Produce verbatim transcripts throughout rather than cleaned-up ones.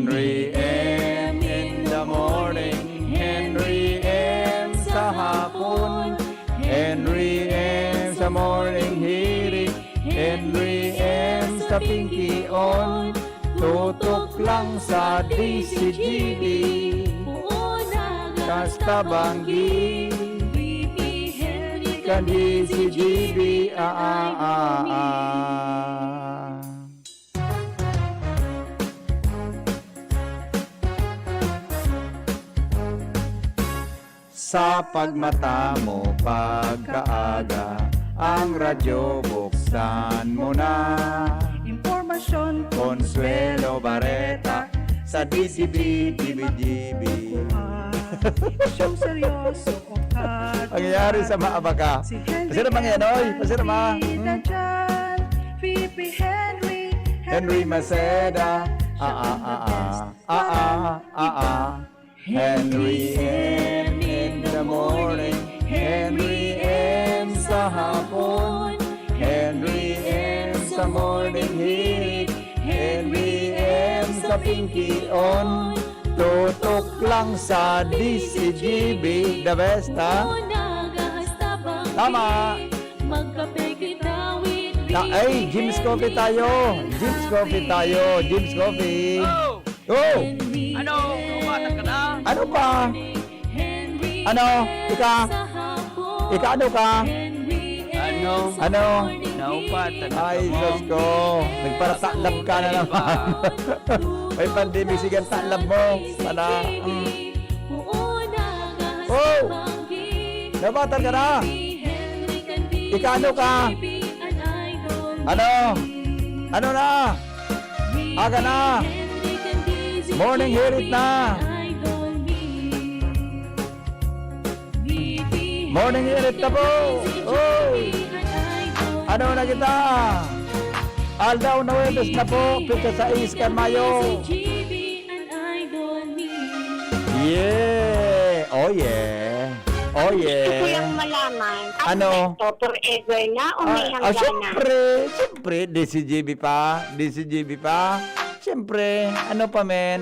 Henry M in the morning, Henry M sa hapon, Henry M sa morning hirit, Henry M sa pinkion, tutok lang sa D C G B. Poon na gasta banggi, P P Henry kan D C G B, ah, ah, ah, ah. Sa pagmata mo pagkaaga, ang radyo buksan mo na. Impormasyon, konsuwelo, bareta, sa D C B, D B D B. Kwentuhan, isyung seryoso o kadluhan. Ang nangyari sa maabaga. Si Henry Pasira mga yan, oy. Pasira mga. Bida Hmm. dyan. P P Henry, Henry Maceda. Ah, ah, ah, ah. Ah, ah, ah, ah. Henry M in the morning, Henry M sa hapon, Henry M sa morning hirit, Henry M sa pinkion. Tutok lang sa D C G B, the best, ha? Tama. Magkape kita with Ta- ay, Jim's Coffee tayo. Jim's Coffee tayo. Jim's Coffee. Oh! Oh! Ano? Naupasan ka na? Ano pa? Ano? Ika? Ika ano ka? Ano? Ano? Naupasan na Ay, ka mo? Diyos ko. Nagparatalab ka na Ano naman. ba? May pandemic, sige ang talab mo. Sana. Mm. Oh! Nabatal ka na? Ika ano ka? Ano? Ano na? Aga na? Morning hirit na. Morning hirit na po. Oh! Ano na kita? Aldaw na Huwebes na po, petsa sais kan Mayo. Yeah! Oh yeah! Oh Gusto ko yeah! lang malaman, Ano? ano ba ito? Forever na o may Ah, ah, hangganan? Siyempre, siyempre, D C G B pa, D C G B pa. Siyempre, ano pa, men?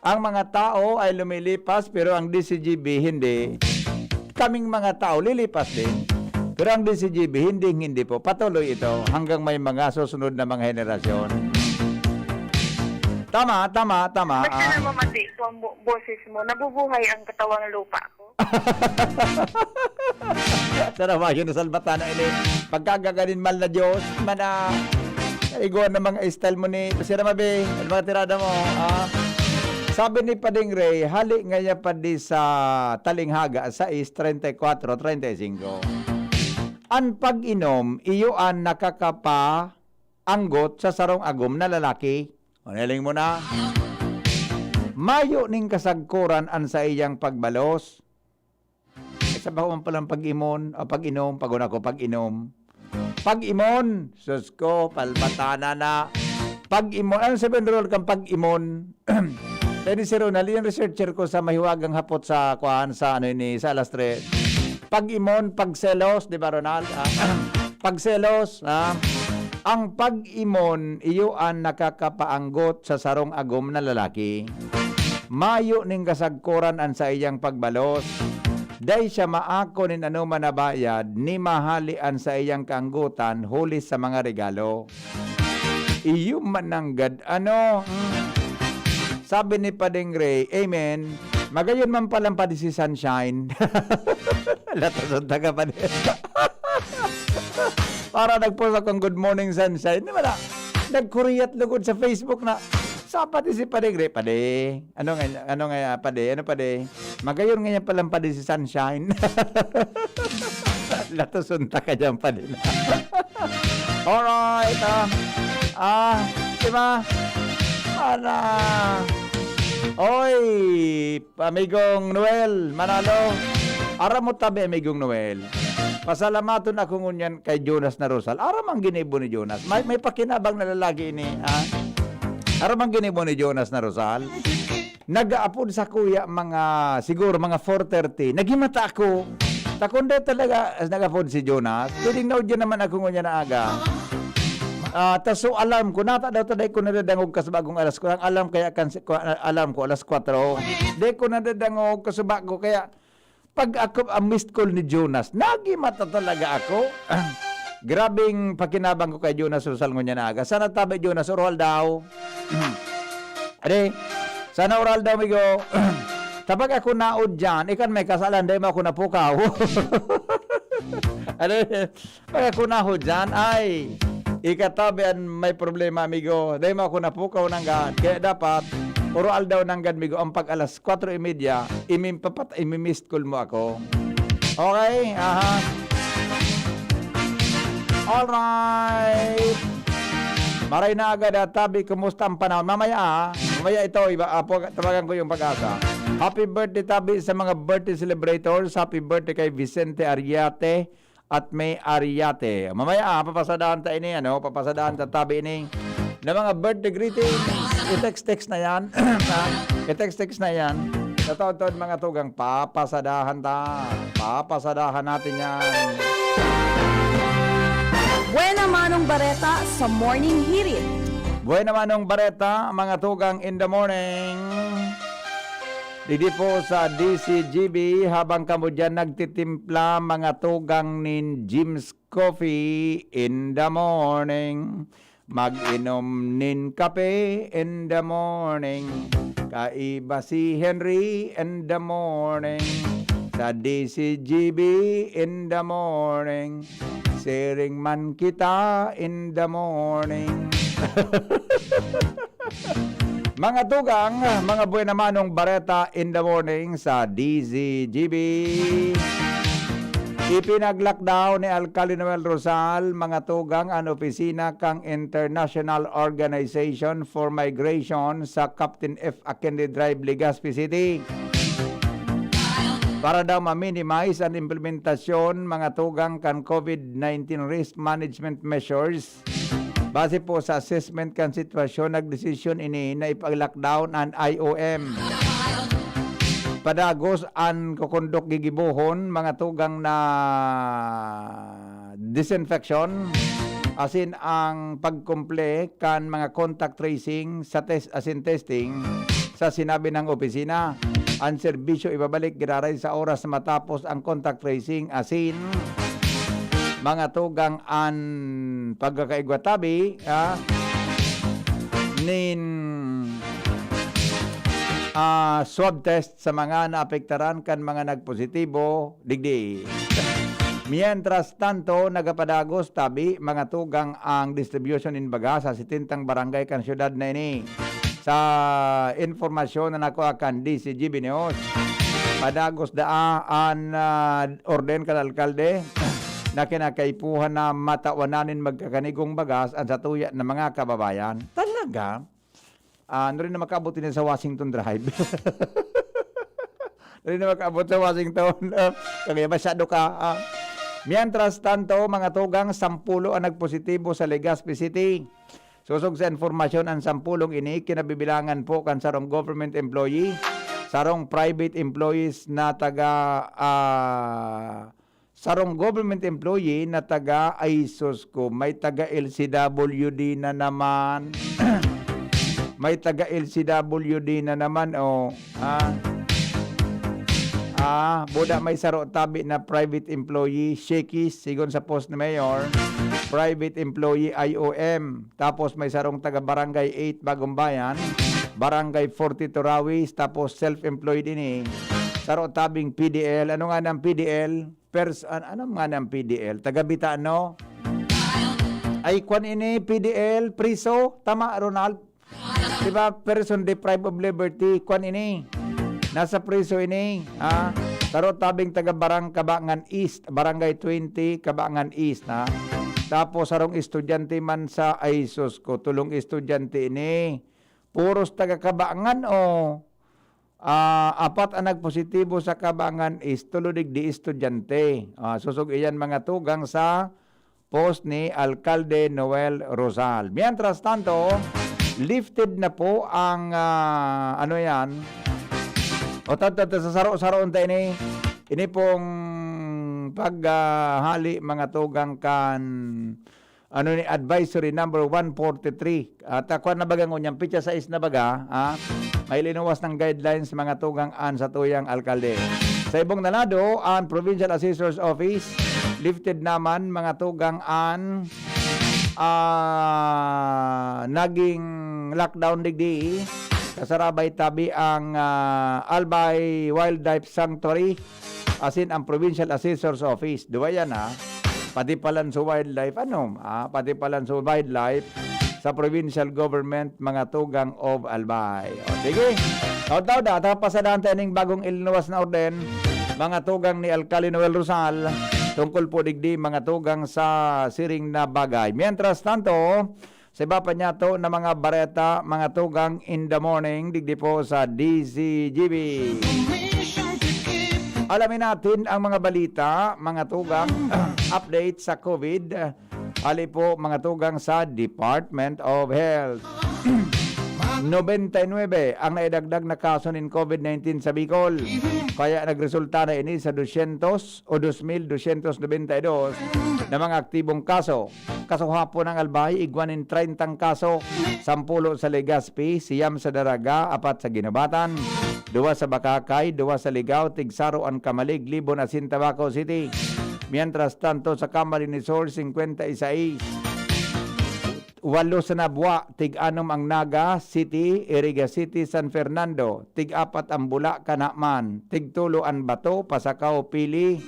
Ang mga tao ay lumilipas, pero ang D C G B hindi. Kaming mga tao, lilipas din. Pero ang D C G B, hindi, hindi po. Patuloy ito hanggang may mga susunod na mga henerasyon. Tama, tama, tama, Ba't ka ah. namamati ko ang bo-, boses mo? Nabubuhay ang katawang lupa ko. Sarawayon na salbatana ini. Pagkagaganin mal na Diyos, mana, igwa na mga style mo ni Sir Mabe. Ano mga tirada mo? Ah? Sabi ni Pading Ray, hali ngaya pa di sa talinghaga, sais treinta y cuatro, treinta y cinco. An pag-inom, iyo an nakakapaanggot sa sarong agom na lalaki. Unaling mo na. Mayo ning kasagkoran an saiyang pagbalos. Ay, sa bako man palang pag-imon, ah, pag-inom, pag-una ko, pag-inom. Pag-imon! Sus ko, palmatana na. Pag-imon, ano sabi ang rule kang pag-imon? Kaya ni si Ronald, yung researcher ko sa mahiwagang hapot sa, kuan, sa ano ini, sa alas tres. Pag-imon, pagselos, di ba, Ronald? Ah, pagselos, ah. Ang pag-imon, iyo an nakakapaanggot sa sarong agom na lalaki. Mayo ning kasagkoran an saiyang pagbalos. Dai siya maako nin anoman na bayad, ni mahali an saiyang kaanggotan huli sa mga regalo. Iyo mananggad, ano? Mm. Sabi ni Padeng Ray, amen. Magayon man palang padi si Sunshine. Latason ta ka, Padeng. Para nag-post akong good morning, Sunshine. Di ba na? Nagkuriyat lugod sa Facebook na, sa pati si Padeng Ray, Pade. Ano nga, ano nga, Pade? Ano, Pade? Magayon nga yan palang Pade si Sunshine. Latuson ta ka dyan, Pade. Alright, ah. Ah, di ba? Para. Oy, Amigong Noel Manalo. Aram mo tabi, Amigong Noel. Pasalamaton ako ngunyan kay Jonas na Rosal. Aram ang ginibo ni Jonas. May, may pakinabang na lalaki ini, ha? Aram ang ginibo ni Jonas na Rosal. Nag-aapod sa kuya mga, siguro mga four thirty. Naghimata ako. Ta kundi talaga, as nag-aapod si Jonas. Pwedeng naudyan naman ako ngunyan na aga. Ah, ta so alarm ko, nata daw ta dai ko nadadangog kas bagong alas kwatro. Ang alarm kaya kan si, ko, alarm ko alas kwatro. Dai ko nadadangog kas bago, kaya pag ako ang missed call ni Jonas, nagimata talaga ako. Grabing pakinabang ko kay Jonas Rosal ngunyan na aga. Sana tabi, Jonas, oral daw. Ade, sana oral daw, migo. Kapag ako naod dyan, ikan may kasalan, dai mo ako napukaw. Ade, pag ako naod dyan, ay, ikatabi an may problema, amigo. Dai mo ako napukaw nanggad. Kaya dapat, oral daw nanggad, migo, ang pag alas kwatro y media, imim-, papat-, imimissed call mo ako. Okay? Aha. Alright. Maray na agad, ah, tabi, kumusta ang panahon? Mamaya, ah. Mamaya ito, iba, ah, pag-, tawagan ko yung Pag-asa. Happy birthday, tabi, sa mga birthday celebrators. Happy birthday kay Vicente Ariate at May Ariate. Mamaya, ah, papasadahan ta ini, ano? Papasadahan ta, tabi, ini na mga birthday greetings. I-text-text na yan. Ha? I-text-text na yan. Sa taon-taon, mga tugang, papasadahan ta. Papasadahan natin yan. Buena Manong Bareta sa Morning Hirit. Buena Manong Bareta, mga tugang, in the morning. Digdi po sa D C G B, habang kamo diyan nagtitimpla, mga tugang, nin Jim's Coffee in the morning. Mag-inom nin kape in the morning. Kaiba si Henry in the morning. Sa D C G B in the morning. Siring man kita in the morning. Mga tugang, mga buena manong bareta in the morning sa D Z G B. Ipinag-lockdown ni Alcalde Noel Rosal, mga tugang, an opisina kan International Organization for Migration sa Captain F Aquende Drive, Legazpi City, para daw ma-minimize an implementasyon, mga tugang, kan COVID nineteen risk management measures. Base po sa assessment kan sitwasyon, nagdesisyon ini na ipag-lockdown an I O M. Padagos an kokondok gigibohon, mga tugang, na disinfection, asin ang pagkumple kan mga contact tracing sa test asin testing sa sinabi ng opisina. An serbisyo ibabalik giraray sa oras matapos ang contact tracing asin mga tugang an pagkakaigwa tabi, ah, nin, ah, swab test sa mga naapektaran kan mga nagpositibo digdi. Mientras tanto, nagapadagos tabi, mga tugang, ang distribution nin baga sa setentang barangay kan syudad na ini. Sa impormasyon na nakuha kan D Z G B News, padagos daa an, ah, orden kan alkalde na kinakaipuhan na matawanan nin magkakanigong bagas an satuya na mga kababayan. Talaga? Ah, ano rin na makaabot din sa Washington Drive? Ano rin na makaabot sa Washington? Ah, kaya masyado ka, ah. Mientras tanto, mga tugang, sampulo ang nagpositibo sa Legazpi City. Sosog sa impormasyon, ang sampulong ini kinabibilangan po kan sarong government employee, sarong private employees na taga, ah, sarong government employee na taga, ay sus ko, may taga L C W D na naman. May taga L C W D na naman, oh. Ah. Ah, buda may saro tabi na private employee, Shakey's, sigon sa post ni Mayor, private employee I O M. Tapos may sarong taga Barangay eight, Bagong Bayan, Barangay forty-two, Rawis, tapos self-employed ini. Saro tabing P D L. Ano nga ng P D L? Pers-, an-, ano nga ng P D L? Taga Bitano? Ay, kwan ini, P D L, priso. Tama, Ronald? Di ba, person deprived of liberty, kwan ini. Nasa priso ini, ha? Saro tabing taga Barang-, Cabangan East, Barangay twenty, Cabangan East, ha? Tapos sarong estudyante man sa, ay sus ko, tulong estudyante ini. Puros taga Cabangan, oh. Ah, apat ang nagpositibo sa Cabangan East, tulo digdi estudyante. Ah, sosog iyan mga tugang sa post ni Alkalde Noel Rosal. Mientras tanto, lifted na po ang, ah, ano yan, o ta-, ta-, ta-, sa saro-saroon ta ini, ini pong pag, ah, hali mga tugang kan ano ni, advisory number one forty-three. At, ah, kwan na baga ngunyan, pitsa sais na baga, ha? May linuwas ng guidelines, mga tugang, an satuyang alkalde. Sa ibong na lado, an Provincial Assessor's Office lifted naman, mga tugang, an, ah, naging lockdown digdi. Kasarabay tabi ang, ah, Albay Wildlife Sanctuary asin ang Provincial Assessor's Office. Duwa yan, ha? Pati palan sa wildlife, ano? Ah, pati palan sa wildlife sa provincial government, mga tugang of Albay. O, sige. Taw-taw da, tapasadahan tayo ning bagong ilinuwas na orden, mga tugang ni Alkali Noel Rosal, tungkol po digdi, mga tugang, sa siring na bagay. Mientras tanto, sa iba pa niyato na mga bareta, mga tugang, in the morning, digdi po sa D Z G B. Alamin natin ang mga balita, mga tugang, update sa COVID. Ali po, mga tugang, sa Department of Health. Nobenta y nuebe ang naidagdag na kaso nin COVID nineteen sa Bicol. Kaya nagresulta na ini sa dosyentos o dos mil dosyentos nobenta y dos na mga aktibong kaso. Kasuhapon ang Albay, igwa nin treyntang kaso, sampulo sa Legazpi, siyam sa Daraga, apat sa Guinobatan, duwa sa Bacacay, duwa sa Ligao, tigsaro an Camalig, Libon asin Tabaco City. Mientras tanto, sa Camarines Sur, singkwenta y sais, walo sa Nabua, tig-anom ang Naga City, Iriga City, San Fernando, tig-apat ang Bula, Canaman, tigtulo an Bato, Pasacao, Pili,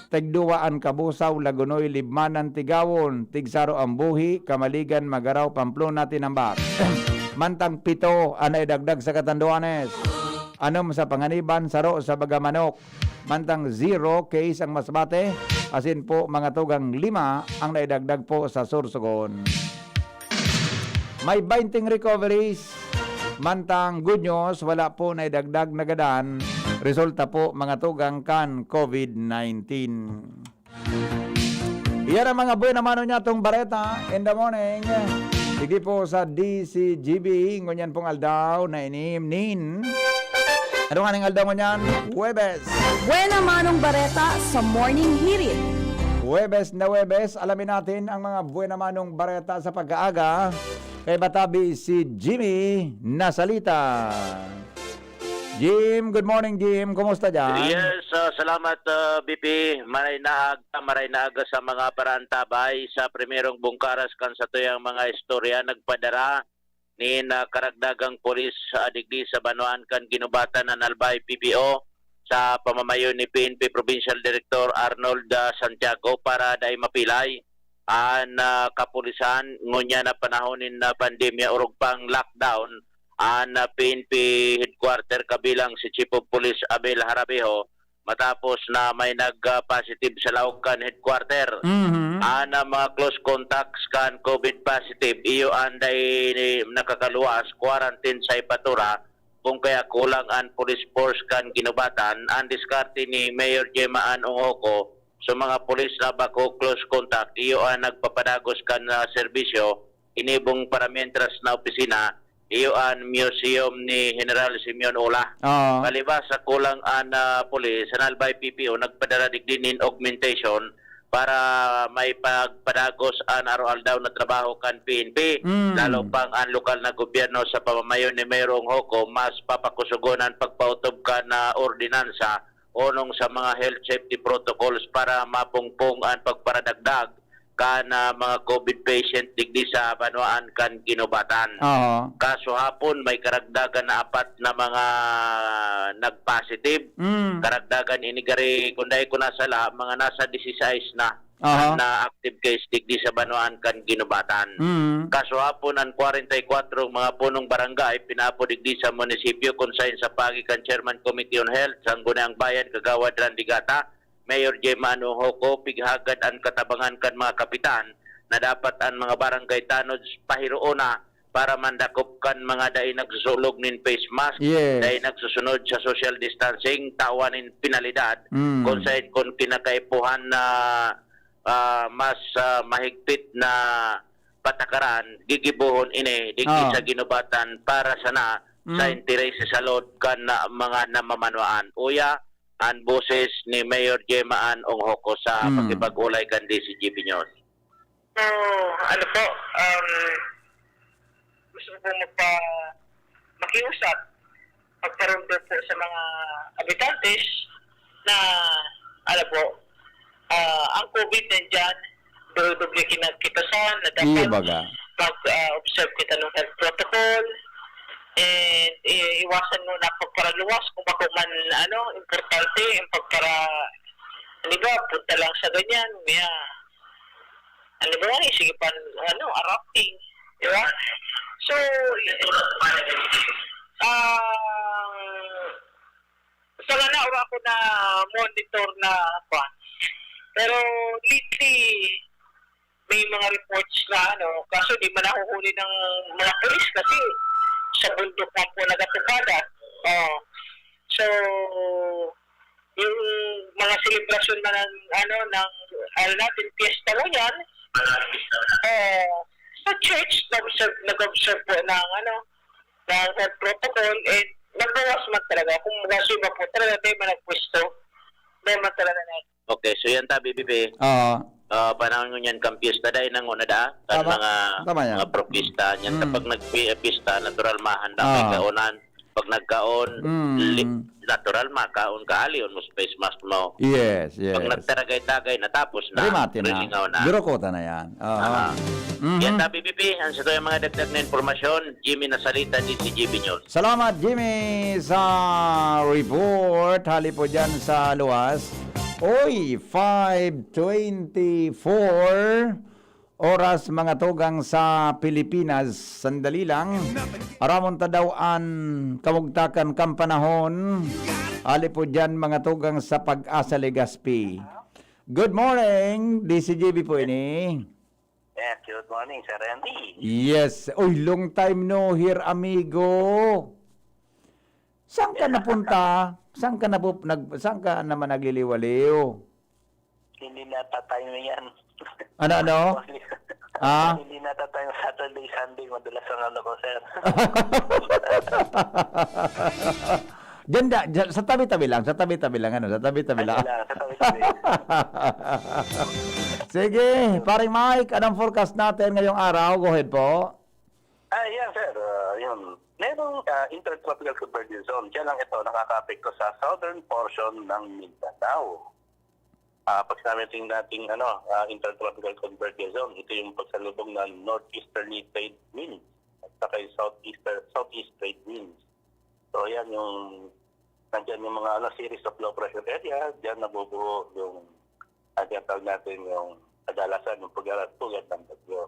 tigduwa an Cabusao, Lagonoy, Libmanan, Tigawon, tigsaro ang Buhi, Camaligan, Magarao, Pamplona, Tinambac. Mantang pito an naidagdag sa Catanduanes, anom sa Panganiban, saro sa Bagamanok. Mantang zero case ang Masbate, asin po, mga tugang, lima ang naidagdag po sa Sorsogon. May bainting recoveries. Mantang good news, wala po naidagdag na gadan. Resulta po, mga tugang, kan COVID nineteen. Iyan ang mga buena mano niya tong bareta in the morning. Sige po sa D C G B, ngunyan pong aldaw na ini nin. Ano nga ning aldaw ngunyan? Huwebes. Buena manong bareta sa Morning Hirit. Huwebes na Huwebes, alamin natin ang mga buena manong bareta sa pag-aaga. Kay matabi si Jimmy Nasalita. Jim, good morning, Jim. Kumusta dyan? Yes, ah, salamat, ah, B P. Maray na aga, maray na aga sa mga paraantabay. Sa primerong bungkaras kan satuyang mga istorya, nagpadara nin, ah, karagdagang pulis, ah, digdi sa banwaan kan Guinobatan an Albay P P O sa pamamayo ni P N P Provincial Director Arnold, ah, Santiago para dai mapilay an, ah, kapulisan ngunyan na panahon nin, ah, pandemya orog pang lockdown an, ah, P N P headquarter kabilang si Chief of Police Abel Harabejo matapos na may nag, ah, positive sa laog kan headquarter. Mhm. An, ah, mga close contacts kan COVID positive, iyo an dai nakakaluwas, quarantine sa Ipatura, kung kaya kulang an police force kan Guinobatan. An diskarte ni Mayor Gemma Ann Ongjoco sa mga pulis na bako close contact, iyo an nagpapadagos kan, ah, serbisyo, inibong paramientras na opisina, iyo an museum ni General Simeon Ola. Oo. Palibas sa kulang an, ah, pulis, an Albay P P O nagpadara digdi nin augmentation para maipagpadagos an araw-aldaw na trabaho kan P N P. Mm. Lalo pang an lokal na gobyerno sa pamamayo ni Mayor Ongjoco mas papakusugon an pagpaotob kan, ah, ordinansa onong sa mga health safety protocols para mapungpong an pagparadagdag kan, ah, mga COVID patient digdi sa banwaan kan Guinobatan. Oo. Kaso hapon, may karagdagan na apat na mga nag-positive. Mm. Karagdagan ini gari, kung dai ko nasala, mga nasa disisais na Aha. na active case digdi sa banwaan kan Guinobatan. Mm. Kaso hapon, an kwarenta y kwatro mga punong barangay pinaapod digdi sa munisipyo, kun saen sa pagi kan Chairman Committee on Health, Sangguniang Bayan, Kagawad Randy Gata, Mayor Gemma Ann Ongjoco, pighagad an katabangan kan mga kapitan na dapat an mga barangay tanod pahiroon na para mandakop kan mga dai nagsusulog nin face mask, Yes. dai nagsusunod sa social distancing, tawan nin penalidad, Mm. kun saen kun kinakaipuhan na, ah, mas, ah, mahigpit na patakaran, gigibohon ini digdi Ah. sa Guinobatan para sana sa Mm. interes sa salud kan, ah, mga namamanwaan. Uya, an boses ni Mayor Gemma Ann Ongjoco sa Mm. pakipag-ulay kan D C G B News. So, ano po, um, gusto ko po magpa-, makiusap, magparamdam po sa mga habitantes na, alam po, ah, ang COVID nandiyan, doble-doble kinagkitasan na Iyo dapat baga. mag, ah, observe kita ng health protocol, and i-, iwasan mo na pagparaluwas kung bako man, ano, importante yung pagpara-, di ba, punta lang sa ganyan, kaya, ano ba nga, sige pa, ano, erupting, di ba? So, ang, sa wala, wala ako na monitor na, pa. Pero lately, may mga reports na, ano, kaso di man nahuhuli ng mga pulis kasi sa bundok lang po nagatupada. Oh. So, yung mga selebrasyon na ng, ano, ng, ano natin, piyesta mo yan, eh, sa church, nag-observe, nag-observe po ng, ano, ng health protocol, and nagbawas man talaga. Kung baga sa iba po, talaga tayo man nagpwesto. Tayo man talaga na. Okay, so yan ta, B B P. Oo. Ah, panahon ngunyan kan piyesta, dai na nguna da, kan Tama. mga, Tama yan. mga propista. Yan, Mm. kapag nagpi-, piyesta, natural mahanda, may Ah. kaonan. Pag nagkaon, Mm. li-, natural, makaon ka, alion mo sa face mask mo. Yes, Pag yes. nagtaragay-tagay, natapos na, Remate na. rilingaw na. Durukutan na yan. Oo. Aha. Mhm. Yan ta, B B P, ang sa tuyang mga dagdag na impormasyon, Jimmy Nasalita, D C G B News. Salamat, Jimmy, sa report. Hali po dyan sa luwas. Oy, five twenty-four oras, mga tugang, sa Pilipinas. Sandali lang. Aramon ta daw an kamugtakan kan panahon. Hali po dyan, mga tugang, sa Pag-asa Legazpi. Good morning, D C G B po ini. Yes, good morning, Sir Randy. Yes. Uy, long time no hear, amigo. Saan ka napunta? Saan ka napu-, nag-, saan ka naman nagliliwaliw? Hindi nata time yan. Ano, ano? Ah? Hindi nata time Saturday, Sunday, madalas ang ano ko, sir. Diyan, da-, diyan, sa tabi-tabi lang, sa tabi-tabi lang, ano, sa tabi-tabi Ano lang. lang, sa tabi-tabi. Sige, Paring Mike, anong forecast natin ngayong araw? Go ahead po. Ah, yan, sir. Ah, yun. Merong, ah, intertropical convergence zone. Diyan lang ito nakakaapekto sa southern portion ng Mindanao. Ah, pag sinabi natin, nating, ano, ah, intertropical convergence zone, ito yung pagsalubong ng northeasterly trade winds at saka yung southeaster-, southeast trade winds. So, yan yung, nandyan yung mga, ano, series of low pressure area, diyan nabubuo yung, ah, tinatawag natin yung kadalasan yung pagkakatugad ng bagyo.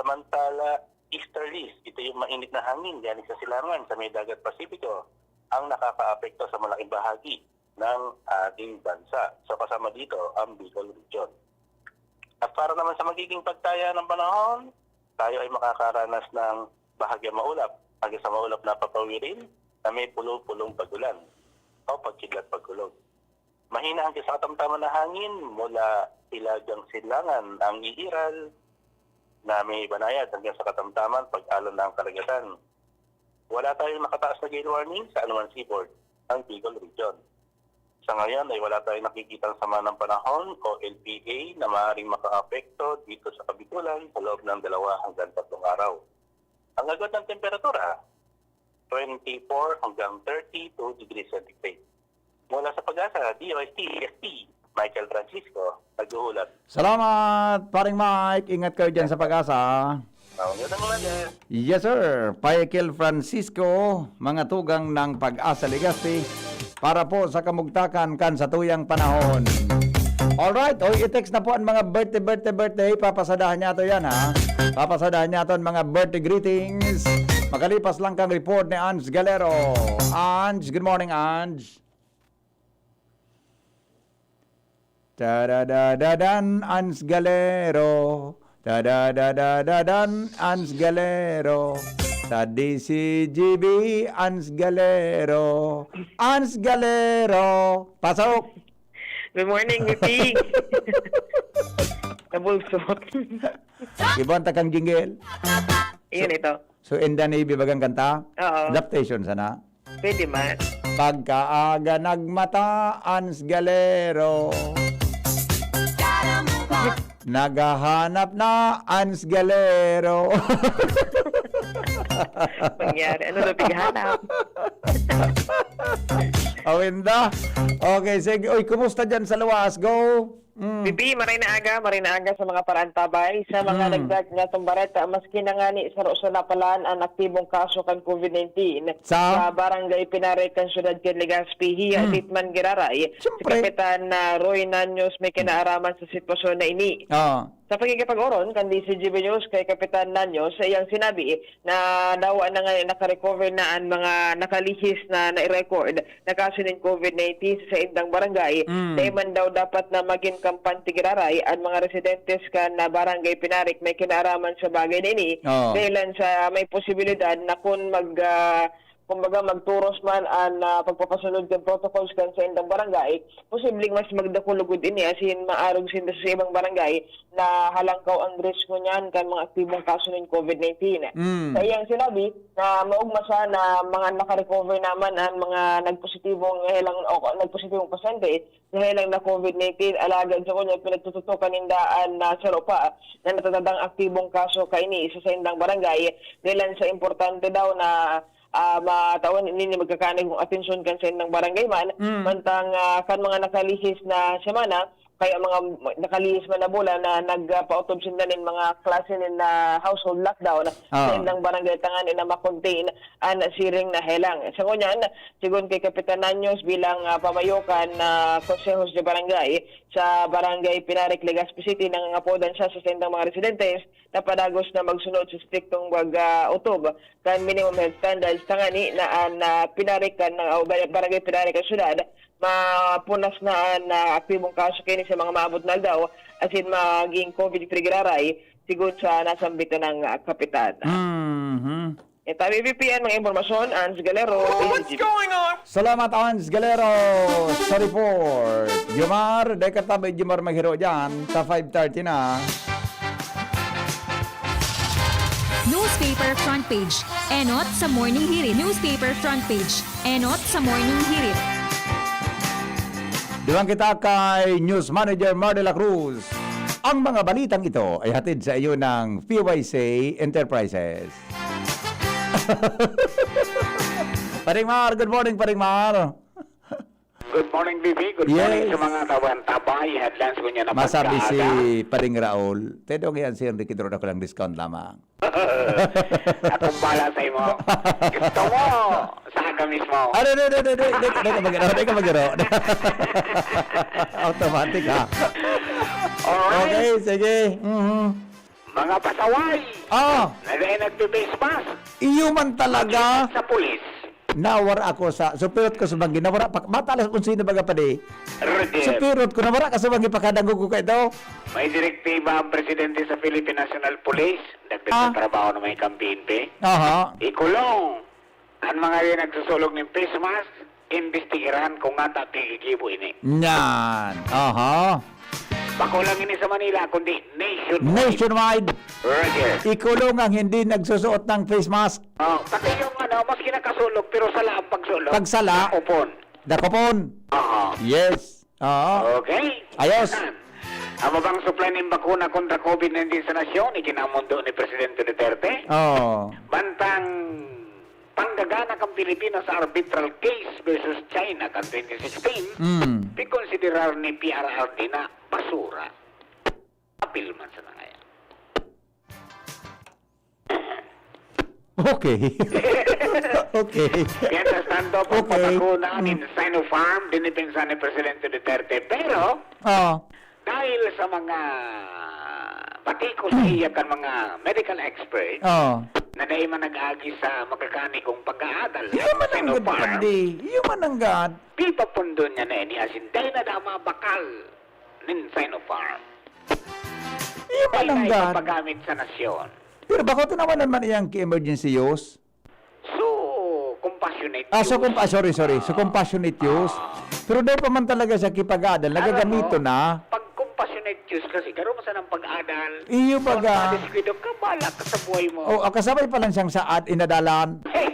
Samantala, easterlies, ito yung mainit na hangin galing sa silangan sa may dagat Pasipiko, ang nakakaapekto sa malaking bahagi ng ating bansa. So, kasama dito ang Bicol Region. At para naman sa magiging pagtaya ng panahon, tayo ay makakaranas ng bahagyang maulap hanggang sa maulap na papawirin na may pulo-pulong pag-ulan o pagkidlat pagkulog. Mahina hanggang sa katamtaman na hangin mula hilagang silangan ang iiral na may banayad hanggang sa katamtaman pag-alon na ang karagatan. Wala tayong nakataas na gale warning sa anuman seaboard ng Bicol Region. Sa ngayon ay wala tayong nakikitang sama ng panahon o L P A na maaaring makaapekto dito sa Kabikulan sa loob ng dalawa hanggang tatlong araw. Ang agad ng temperatura, twenty-four hanggang thirty-two degrees centigrade. Mula sa Pag-asa, D O S T, S P, Michael Francisco, naghuhulat. Salamat, Paring Mike. Ingat kayo dyan sa Pag-asa. Maunod ang umaga. Yes, sir. Michael Francisco, mga tugang ng Pag-asa Legazpi, para po sa kamugtakan kan satuyang panahon. Alright, o i-text na po ang mga birthday, birthday, birthday. Papasadahan niya to yan, ha? Papasadahan niya to ang mga birthday greetings. Makalipas lang kang report ni Ange Galero. Ange, good morning, Ange. Tadadadadan, Ans Galero. Tadadadadan, Ans Galero. Sa D C G B, Ans Galero. Ans Galero. Pasok! Good morning, Miting. Nabulsok. Ibon ta kang jingle. Iyon ito. So, in the Navy bagang kanta? Oo. Adaptation sana? Pwede man. Pagkaaga nagmata, Ans Galero. Naghahanap na, Ans Galero. Mangyari. Ano daw pighanap? Awinda. Okay, sige. Uy, kumusta dyan sa luwas? Go. Mm. Bibi, maray na aga, maray na aga sa mga paraantabay. Sa mga Mm. nagdag nga tumbaret, ah, maski na ngani saro sana palan an aktibong kaso kan covid nineteen Sa? sa Barangay Pinarik kan siyudad kan Legazpi, hiya Mm. dit man giraray si Siyempre. Kapitan, ah, Roy Nanyos may kinaaraman sa sitwasyon na ini. Ah. Sa pakikipag-oron kan D Z G B News kay Kapitan Nanyos, sa iyang sinabi na dawa na nga nakarecover na an mga nakalihis na nai-record na kaso nin covid nineteen sa saindang barangay, Mm. dai man daw dapat na magin kampante giraray an mga residentes kan na Barangay Pinarik may kinaaraman sa bagay na ini, Oo. dahilan sa may posibilidad na kun mag, ah, kumbaga, magturos man an, ah, pagpapasunod kan protocols kan saindang barangay, posibleng mas magdako lugod ini asin maarog sinda sa ibang barangay na halangkaw an risgo niyan kan mga aktibong kaso nin covid nineteen. Mm. Sa iyang sinabi na maogma siya na mga naka-recover naman an mga nagpositibong helang o nagpositibong pasyente na helang na covid nineteen, alagad sa kunya pinagtututukan ninda an, ah, saro pa na natatadang aktibong kaso kaini sa saindang barangay. Dahilan sa importante daw na, ah, matawan nini magkakanigong atensyon kan saindang barangay man, Mm. mantang, ah, kan mga nakalihis na semana, kaya mga nakalihis man na bulan na nagpautob sinda nin mga klase nin, ah, household lockdown Ah. sa indang barangay tanganing na ma-contain an siring na helang. Sa ngunyan, sigon kay Kapitan Nanyos bilang, ah, pamayo kan, ah, Konsehos de Barangay sa Barangay Pinarik, Legazpi City, nangangapodan siya sa saindang mga residentes na padagos na magsunod sa striktong pag, ah, otob kan minimum health standards tangani na an, ah, Pinarik kan, ah, Barangay Pinarik kan syudad mapunas na an, ah, aktibong kaso kaini sa mga maabot na aldaw asin maging covid-free giraray, sigon sa nasambit na ng, ah, kapitan. Mhm. Ito, B B P N, mga impormasyon, Ans Galero, What's P C G. going on? Salamat, Ans Galero, sa report. Jomar, dai ka tabi, Jomar, maghiro dyan. Ta five thirty na. Newspaper front page. Enot sa Morning Hirit. Newspaper front page. Enot sa Morning Hirit. Duman kita kay News Manager Mar de la Cruz. Ang mga balitang ito ay hatid sa iyo ng P Y C Enterprises. Paring Mar, good morning, Paring Mar. Good morning, B B. Good morning Yes. sa mga tawan-tabay. Headlines ko niya na Masabi pagkaaga. si Paring Raul, "Tedong yan si Enrique Dron, ako lang discount lamang." Akong bala sa imo. Gusto mo? Sa ka mismo. Ano, ano, ano, ano, ano, ano, ano, ano, ano, ano, ano, Automatic, ha? Alright. Okay, sige. Mhm. Mga pasaway. Ah. Na dahil nagbe-face mask. Iyo man talaga. Sa pulis. Nawara ako sa, supirot ko sa banggi, nawara pa, matalas kung sino baga pa di. Roger. Supirot ko, nawara ka sa banggi, pakadangog ko ka ito. May direktiba ang presidente sa Philippine National Police, dagdag Ah. na trabaho na may campaign pay. Aha. Ikulong ang mga yan nagsusulog ng face mask, imbestigaran kung nga ta pigigibo ini. Yan. Aha. Bako lang ini sa Manila, kundi nationwide. Nationwide. Roger. Ikulong ang hindi nagsusuot ng face mask. Oh, pati yung ano, maski nakasulog, pero sala ang pagsulog. Pagsala. Dakopon. Dakopon. Oo. Yes. Oo. Okay. Ayos. Ang mabang supply ng bakuna kontra covid nineteen sa nasyon, ikinamundo ni Presidente Duterte. Oo. Bantang panggagana kan Pilipinas sa arbitral case versus China kan twenty sixteen, Mm. pikonsiderar ni P R R D na basura. Apil man sa nangayan. Okay. Okay. Mientras tanto, Okay. pagpapakuna nin Mm. Sinopharm, dinipensa ni Presidente Duterte. Pero, Ah. dahil sa mga batiko sa iya kan mga medical experts, Ah. na dai man nag-agi sa makakanigong pag-aadal Iyo man ang Sinopharm, gad, padi. Iyo man ang gad. pipapundon niya na ini asin dai na da mabakal nin Sinopharm. Iyo man Dai ang na gad. ipapagamit sa nasyon. Pero bako tinawanan man iyang ki-emergency use? So, compassionate Ah, so use. compa-, sorry, sorry. So, Ah. compassionate use. Ah. Pero dai pa man talaga siya kipag-adal. Alam Nagagamito mo, na. pag compassionate use kasi, garo mo sanang pag-adal. Iyo Kung baga. madiskwidong ka, bahala ka sa buhay mo. Oh, ah, kasabay pa lang siyang saad, inadalan. Hey!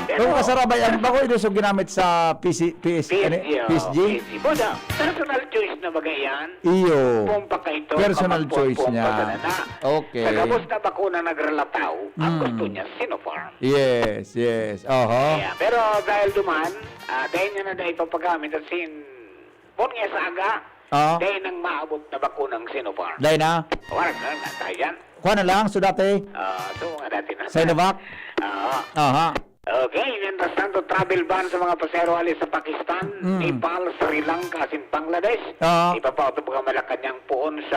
Pero Kung kasarabay ang bako, ito so ginamit sa P C, P S, P S G, ano, oh, P S G? P S G. Buda, personal choice na bagay yan. Iyo. Pompa ka ito, Personal choice niya. Sana na. Okay. Sa gabos na bakuna nagralataw, ang Mm. gusto niya, Sinopharm. Yes, yes. Oho. Yeah, pero dahil duman, ah, dahil niya na dahil papagamit at sin, bon nga sa aga, Oo. dahil nang maabot na bakunang Sinopharm. Dahil na? Warag na, natayan. Kuha na lang, so dati? Ah, so nga dati na. Sinovac? Oo. Aha. Okay, mientras tanto, travel ban sa mga pasahero hali sa Pakistan, Mm. Nepal, Sri Lanka, asin Bangladesh. Ah. Ipapautog ka Malacanang poon sa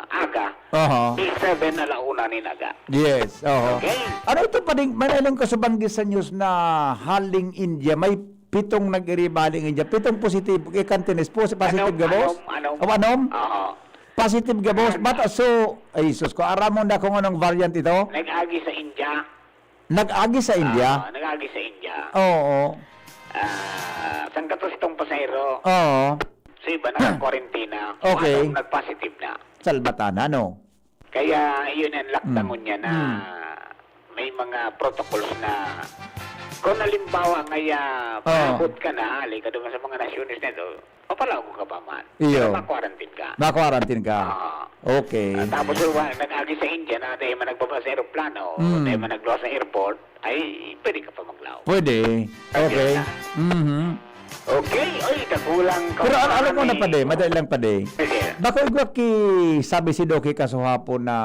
aga. Aha. P seven, ala una nin aga. Yes, aha. Okay. Ano ito pa ding, may nailang kasubanggi sa news na haling India, may pitong nag-iriba haling India, pitong positive, eh, kantinis po, positive Anom, gabos? Anom, Anom. O, Anom? Oo. Positive gabos, Anom. Bata, so, ay, sus ko, aramon na kung anong variant ito? Nag-agi sa India. Nag-agi sa India? Ah, nag-agi sa India. Oo. Ah, sangkatos itong pasahero. Oo. So, iba na sa kwarentina. Okay. Anong nag-positive na? Salbatan, ano? Kaya, yun ang laktangon Mm. niya na Mm. may mga protocols na kung halimbawa ngaya, Oo. paabot ka na, hali ka doon sa mga nasyones na ito, papalaog ka pa man. Iyo. Pero ma-quarantine ka. Ma-quarantine ka. Oo. Okay. Ah, tapos yung wa-, nag-agi sa India na dahil man nagbaba sa eroplano, Mm. dahil man nagluwas sa airport, ay pwede ka pa maglaog. Pwede. Pwede Okay. na. Mhm. Okay. Oy, kakulang ka Pero al-, pa alam mo na, ni. Pade, madali lang, Pade. Sige. Bako igwa ki sabi si Doc kasuhapon na,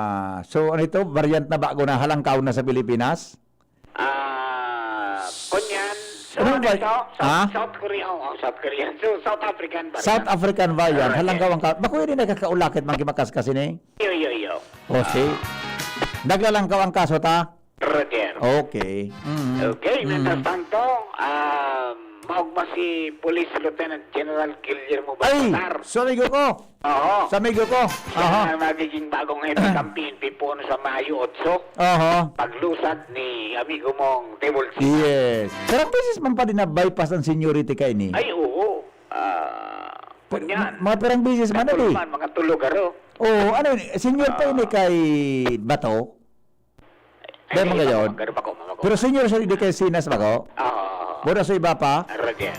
so, ano ito, variant na bago na halangkaw na sa Pilipinas? Ah, kunyan. So, Ano ano ba? ito? South, Ha? South Korea. Oh, oh, South Korea. So, South African variant. South African variant. Correct. Halangkaw ang ka-, bako yun yung nakakaulakit, mga kimakas kasi ni? Iyo, iyo, iyo. O, see? Naglalangkaw ang kaso ta? Roger. Okay. Mm. Okay, Mm. mientras tanto, um, maugma si Police Lieutenant General Guillermo Ay! Baltazar. So, amigo ko. Oo. Sa amigo ko. Siya Aha. ang magiging bagong hepe ng P N P poon sa Mayo otso. Aha. Paglusad ni amigo mong Table Sina. Yes. Karang beses man pa din na-bypass ang seniority kaini. Ay, oo. Ah, Pero, kunyan. ma-, mga pirang beses man na Katulman, di. mga tulog, aro. Oo, ano yun? Senior pa Ah. ini kay Bato? Ay, Dahil di, mga bako, yun. bako, bako, bako. Pero senior siya, di kay Sinas, bako? Oo. Mura sa iba pa? Roger.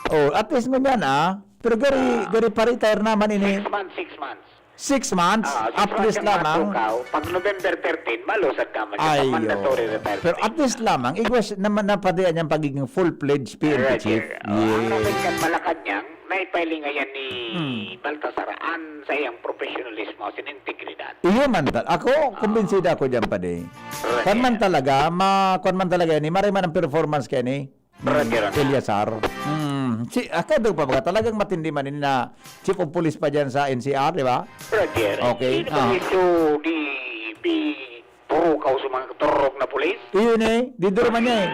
Oh, at least ngunyan, ah. Pero gari, Ah. gari pa retire naman ini. Six months, six months. Six months? Ah, six At months least ang lamang. matukaw. Pag November thirteen, malusad naman siya Ay, sa mandatory oh. retirement. Pero at least lamang, igwas naman na pati ang pagiging full-fledged P N P Roger. chief. Oh, ang Yes. namin kan Malacanang, naipahiling ngayon ni Hmm. Baltasar an sa iyang professionalismo, sin integridad. Iyo man tal-, ako, Ah. kumbinsido ako diyan, padi. Correct. Kwan man talaga, ma-, kwan man talaga yan, eh, maray man ang performance kaya ni, Roger, ano? Eliasar. Hmm. Si, ah, kaya doon pa ba, talagang matindi man yun na chief of police pa dyan sa N C R, di ba? Roger. Okay, Hindi ah. naman ito di, di purukaw sa mga turog na pulis. Iyon eh, di duro man niya eh.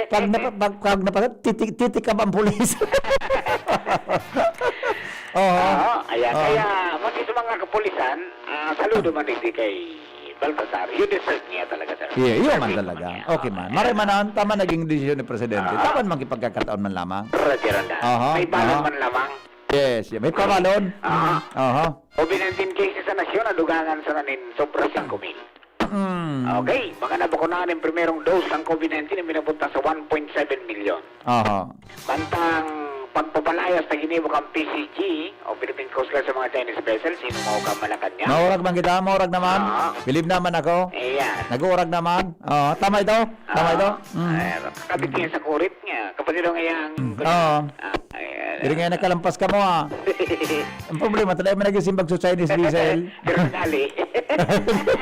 Pag napa-, pag, pag napa-, titi-, titikab ang pulis. Oo. Oo, ayan. Oo. Kaya, pati sa mga kapulisan, ah, saludo man digdi kay Baltasar. You deserve niya talaga, sir. Yeah, iyo man Sabi talaga. naman niya. Okay Oo, man. Maray ayan. man ang tama naging desisyon ni Presidente. Ah. Tama naman kipagkakataon man lamang. Roger, anda. Aha, May balon aha. man lamang. Yes, yeah. May pabalon. Aha. Aha. COVID nineteen cases sa nasyon, nadugangan sa nanin sobra singko mil. Mm. Okay, mga nabakunahan ng primerong dose ng COVID nineteen ay minabot na sa one point seven milyon. Aha. Mantang pagpapalayas na ginibo kan P C G o Philippine Coast Guard sa mga Chinese vessels, sino mo ka Malacanang? Maurag man kita, maurag naman. Ah. Believe naman ako. Ayan. Nag-uurag naman. Oo, tama ito? Tama Ah, ito? Mm. Ay, kabit niya sa kurit niya. Kapatid daw nga yang Mm. Oo. Ah, ayan. Diri nga nakalampas ka mo, ah. Ang problema, talaga may nagsimbag sa Chinese vessel. Pero nagali.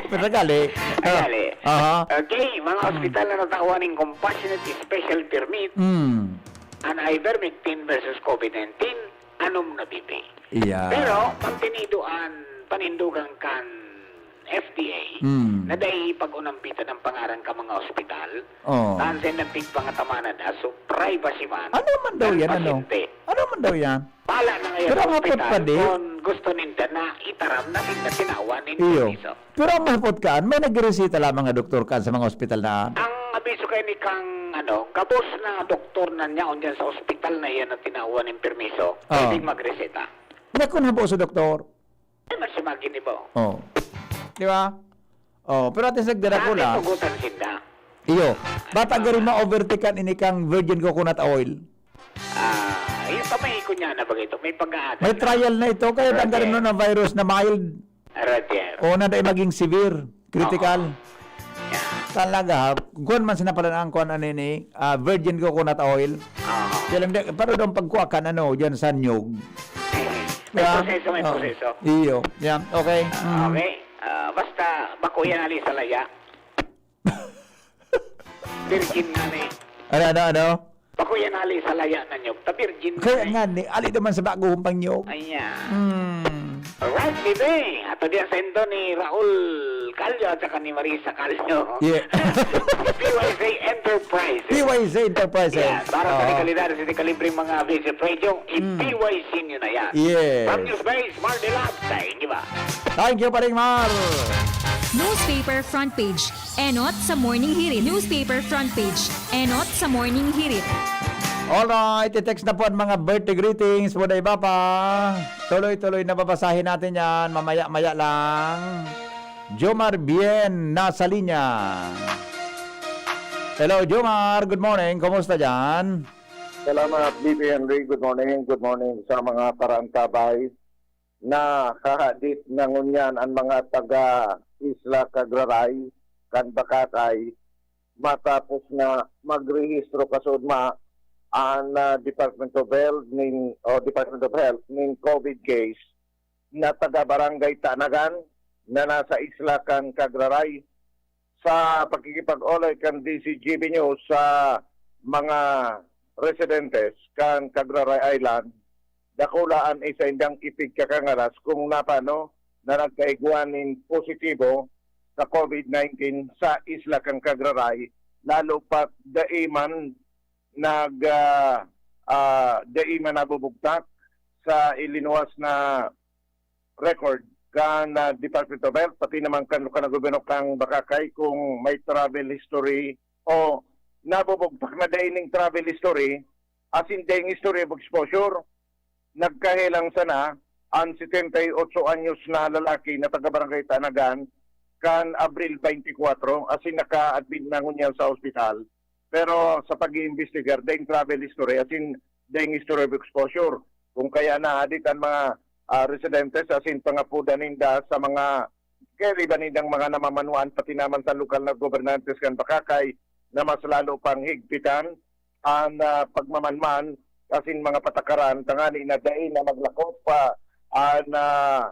Pero nagali. Nagali. Aha. Okay, mga Mm. ospital na natawan ng compassionate special permit, Mm. an ivermectin versus COVID nineteen, anom na bibi. Iya. Pero, mantinido an panindugan kan F D A, Mm. na dai pag-unambitan ang pangaran ka mga ospital, Oh. Tansin ng pigpangataman na so privacy man Ano man daw ng yan, ano? pasyente. Ano man daw yan? Pala na ngayon Pero ang hapot ospital pa di? kung gusto ninda na itaram na ninda tinawan nin Iyo. permiso. Pero ang mahapot kaan, may nagreseta lamang nga doktor kaan sa mga ospital na Ang abiso kayo ni kang, ano, gabos na doktor na niya, dyan sa ospital na iyan na tinawan ng permiso, Ah. pwedeng magreseta. Nga kung habo sa doktor? Ay, mas sumagin iba. Oh. Di ba? Oh, pero at least nagdara ko Dati lang. tugutan sinda. Iyo. Bata gari ma-overtake kan ini kang virgin coconut oil. Ah, yung pa may ikon niya na bagay ito. May pag-aatake. May trial na ito, kaya ang gari na virus na mild. Arat yan. O na dai maging severe, critical. Yeah. Talaga ha, kuan man sina pala ang kuan ani ni ah, virgin coconut oil. Oo. Kaya lang di, pero daw pagkuha kan ano, dyan sa nyug. May Yeah. proseso, may Oo. proseso. Iyo. Yan. Okay. Mhm. Okay. Ah, basta, bako yan ali sa laya. Virgin na ni. Ano, ano, ano? Bako yan ali sa laya na nyog. Ta virgin na Kaya ni. nga ni, ali naman sa bago kong pangyo. Ayan. Hmm. Alright, baby. Ato diyan sa endo ni Raul Callo at saka ni Marisa Callo. Yeah. P Y Z Enterprises. P Y Z Enterprises. Yan, para sa Oo. dekalidad at sa dekalibreng mga V C F Radio, Mm. i-P Y Z nyo na yan. Yes. From News Base, Mardi Lab, sa inyo ba? Thank you, Paring Mar. Newspaper front page. Enot sa Morning Hirit. Newspaper front page. Enot sa Morning Hirit. Alright, i-text na po ang mga birthday greetings po na iba pa. Tuloy-tuloy na babasahin natin yan. Mamaya-maya lang. Jomar Bien nasa linya. Hello, Jomar. Good morning. Kumusta dyan? Salamat, B P Henry. Good morning. Good morning sa mga paraantabay. Nakahadit na ngunyan ang mga taga Isla Cagraray, kan Bacacay, matapos na magrehistro kasudma ang ah, Department of Health ning o Department of Health ning COVID case na taga Barangay Tanagan na nasa isla kan Cagraray. Sa pakikipag-olay kan D Z G B News sa mga residentes kan Cagraray Island, dakula an isa indang ipigkakangalas kung napano na nagkaigwa nin positibo sa COVID nineteen sa isla kan Cagraray, lalo pa dai man nag ah, ah, dai man nabubugtak sa ilinuwas na record kan ah, Department of Health, pati naman kan lokal na gobyerno kan Boracay kung may travel history o nabubugtak na dai ning travel history, as in daing history of exposure. Nagkahelang sana ang setenta y ocho anyos na lalaki na taga Barangay Tanagan kan Abril twenty-four, as in naka-admit na ngunyan sa ospital. Pero sa pag-iimbestigar, daing travel history, as in daing history of exposure. Kung kaya nahadit ang mga ah, residentes, as in pangapodan ninda sa mga kairiba nindang mga namamanuan, pati naman sa lokal na gobernantes kan Boracay na mas lalo pang higpitan ang ah, pagmamanman, as in mga patakaran, tangani na dai na maglakop pa ang ah,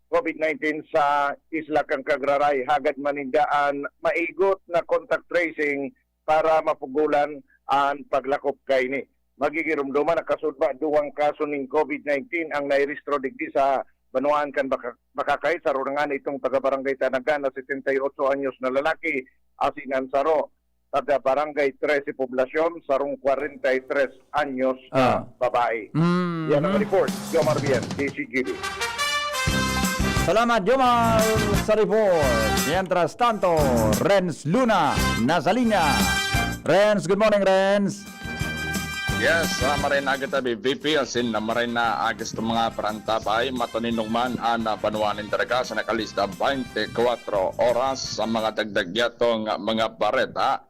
COVID nineteen sa isla kan Cagraray. Hagad man ninda an maigot na contact tracing para mapugolan an paglakop kaini. Magigiromdoman na kasudma, duwang kaso nin COVID nineteen ang nairehistro digdi sa banwaan kan Baka- Boracay, saro na ngani itong taga Barangay Tanagan na setenta y ocho anyos na lalaki, asin an saro taga Barangay Trece Poblacion, sarong kwarenta y tres anyos na Ah. babae. Mm. Yan ang report. Jomar Bien, D Z G B. Salamat, Jomar, sa report. Mientras tanto, Renz Luna, nasa linya. Renz, good morning, Renz. Yes, uh, maray na kita, V P, asin na maray na agis itong mga parantabay, mataninong man ang uh, banwa nin Daraga sa nakalista twenty-four oras sa mga dagdag yatong mga bareta.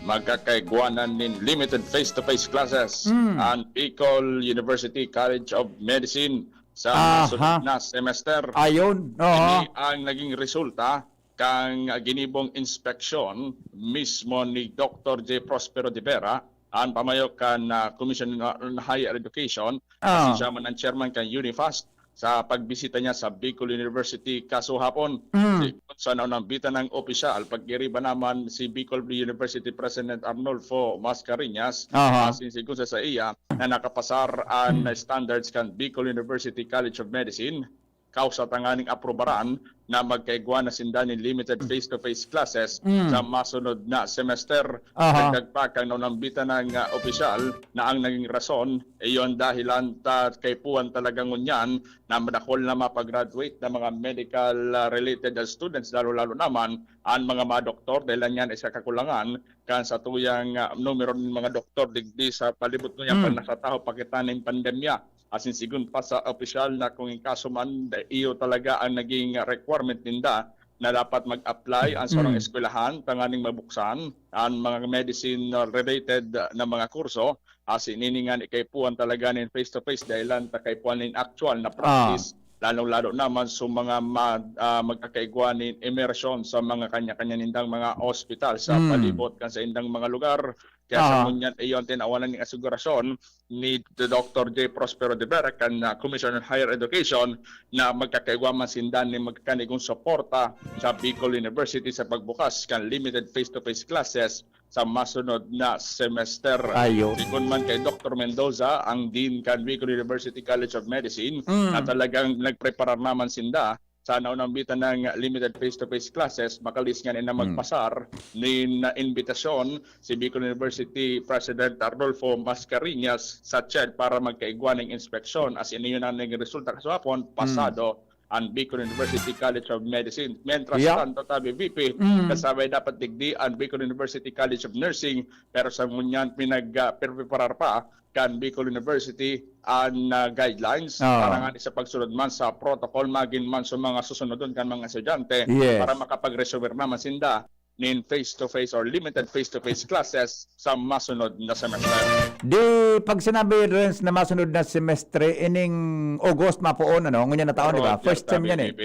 Magkakaigwanan nin limited face-to-face classes Mm. ang Bicol University College of Medicine sa Aha. sunod na semester. Ayun. Oo. Ini ang naging resulta kan ginibong inspeksyon mismo ni Doctor J. Prospero de Vera, ang pamayo kan ah, Commission on Higher Education, Ah. asin siya man ang chairman kan UNIFAST, sa pagbisita niya sa Bicol University kasuhapon. Mm. Sigon sa naunang bitanang opisyal, pag-iriba naman si Bicol University President Arnulfo Mascarenhas, Aha. asin sigon sa saiya na nakapasar ang standards kan Bicol University College of Medicine, kausa tanganing aprobaran na magkaigwa na sinda nin limited face-to-face classes Mm. sa masunod na semester. Aha. Dagdag pa kan naunang bitanang ah, opisyal na ang naging rason, iyon dahilan ta kaipuhan talaga ngunyan na madakol na mapagraduate na mga medical ah, related ah, students, lalo-lalo naman ang mga mga doktor, dahil yan isa kakulangan kan sa tuyang ah, numero ng mga doktor digdi sa palibot ngunyan Mm. pag nasa taho pa kita ng pandemya. Asin sigon pa sa opisyal na kung in kaso man, iyo talaga ang naging requirement ninda na dapat mag-apply ang sarong eskwelahan tanganing mabuksan ang mga medicine, uh, related, uh, na mga kurso. Asin ini ngan ikaipuhan talaga nin face-to-face dahelan ta kaipuhan nin actual na practice, lalong-lalo naman sa mga ma-, ah, magkakaigwa nin immersion sa mga kanya-kanya nindang mga ospital sa palibot kan sa indang mga lugar. Kaya sa ngunyan, iyo ang tinawanan ning asegurasyon ni Doctor J Prospero de Vera kan, ah, Commissioner on Higher Education na magkakaigwa man sinda nin magkakanigong suporta sa Bicol University sa pagbukas kan limited face-to-face classes sa masunod na semester. Ayo. Sigon man kay Doctor Mendoza, ang Dean kan Bicol University College of Medicine, Mm. na talagang nagpreparar naman sinda sa naunang bitan ng limited face-to-face classes, makalis nga na Mm. magpasar nin imbitasyon si Bicol University President Arnulfo Mascarenhas sa CHED para magkaigwa ning inspeksyon. As in, yun ang naging resulta kasapon, Mm. pasado ang Bicol University College of Medicine. Mientras Yeah. tanto, tabi V P, Mm. kasabay dapat digdi ang Bicol University College of Nursing, pero sa ngunyan, pinag-, ah, pinagpreparar pa kan Bicol University ang, ah, guidelines Oo. para nga sa pagsunod man sa protocol, magin man sa mga susunodon kan mga estudyante Yes. para makapag-resume naman sinda nin face-to-face or limited face-to-face classes sa masunod na semester. Di, pag sinabi, Renz, na masunod na semestre, ining August mapoon, ano? Ngunyan na taon, di ba? Roger, First term tabi, yan, eh. B B.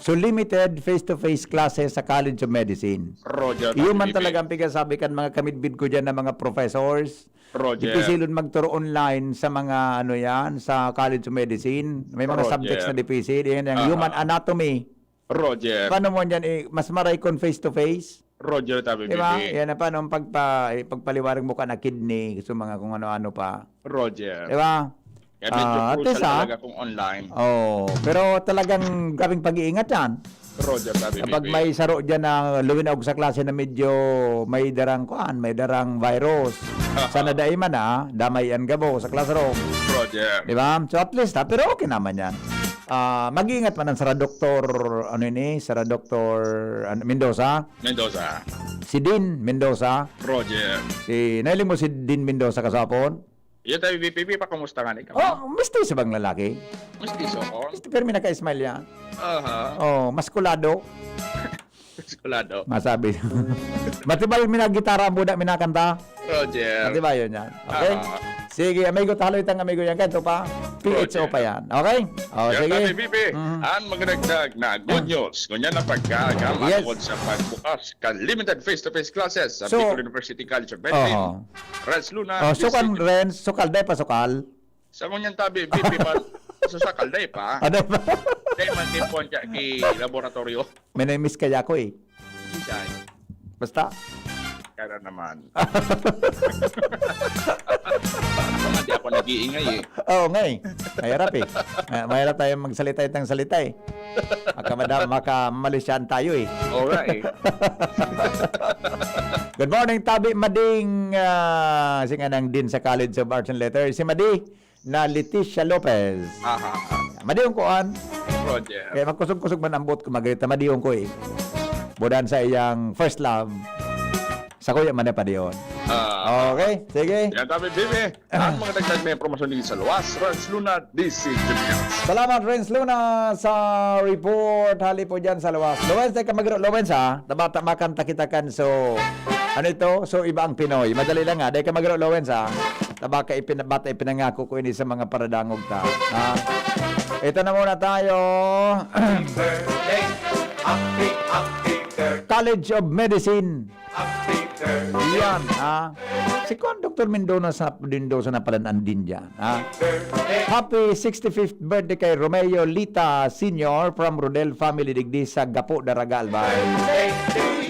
So, limited face-to-face classes sa College of Medicine. Roger, Iyo tabi, man B B. talaga ang pigasabi kan mga kamidbid ko dyan na mga professors. Roger. Dipisilon magturo online sa mga, ano yan, sa College of Medicine. May mga Roger. subjects na dipisil. Yan ang Aha. human anatomy. Roger. Paano mo yan, eh, mas maray kung face-to-face? Roger, tabi, Di ba? B B. Yan na, paano ang pagpa-, eh, pagpaliwanag mo ka na kidney, gusto mga kung ano-ano pa? Roger. Di ba? Kaya medyo Ah, at crucial least, ah. talaga kung online. Oh, pero talagang grabing pag-iingat yan. Roger, tabi, Kapag B B. may saro dyan na luminaog sa klase na medyo may darang kuan, may darang virus. Aha. Sana dai man, ah, damay ang gabo sa classroom. Roger. Di ba? So at least, ah, pero okay naman yan. Ah, mag-iingat man ang sara Doktor, ano ini, sara Doktor, ano, Mendoza. Mendoza. Si Dean Mendoza. Roger. Si, nailing mo si Dean Mendoza kasapon? Iyo tayo, V P P, pa, kumusta nga ni ka? Oh, mistiso bang lalaki? Mistiso ko. Misti-, pero may naka-smile yan. Aha. Oh, maskulado. Maskulado. Masabi. Matibay yung minagitara ang buda, minakanta. Roger. Matibay yun yan. Okay? Aha. Sige, amigo, talo itang amigo yan. Kanto pa, P H O Roger. pa yan. Okay? Oh, Yan sige. tayo, V P. Mhm. Ang magdagdag na good news. Ngunyan na pagkakamatukod Yes. sa pagbukas kan limited face-to-face classes sa So, Bicol University College of Medicine. Oho. Renz Luna, Oh, sukal, D C G. Renz, sukal, dai pa sukal. Sa ngunyan tabi, V P pa, sa sukal, dai pa. Ano ba? Dai man, tipon ka ki laboratorio. May na-miss kaya ko eh. Siya eh. Basta. Kaya naman. Hindi ako nag-iingay eh. Oo nga eh. Mahirap eh. Ah, mahirap tayo magsalita itang salita eh. Maka-, mada-, makamalisyan tayo eh. Oo nga eh. Good morning, Tabi Mading. Ah, si nga nang din sa College of Arts and Letters. Si Madi na Leticia Lopez. Aha. Madi yung kuan. Roger. Kaya magkusog-kusog man ang buot ko, Margarita. Madi yung ko eh. Budan sa iyang first love. Sa kuya man na pa diyon. Ah. Okay, sige. Yan, Tabi, B B. Ang mga dagdag na impormasyon dito sa luwas, Renz Luna, D C G P. Salamat, Renz Luna, sa report. Hali po dyan sa luwas. Lawens, teka, magro-, Lawens, ha? Taba-, taba, kanta kita kan. So, ano ito? So, iba ang Pinoy. Madali lang, ha? Dahil ka magro-, Lawens, ha? Taba ka ipin-, bata ipinangako ko ini sa mga paradangog ta. Ha? Ito na muna tayo. Happy birthday. Happy, happy birthday. College of Medicine. Yan, ha? Si Kuan, Doktor Mendoza sa, Mendoza na pala ang din dyan, ha? Happy sixty-fifth birthday kay Romeo Lita Senior from Rodel family digdi sa Gapo, Daraga, Albay.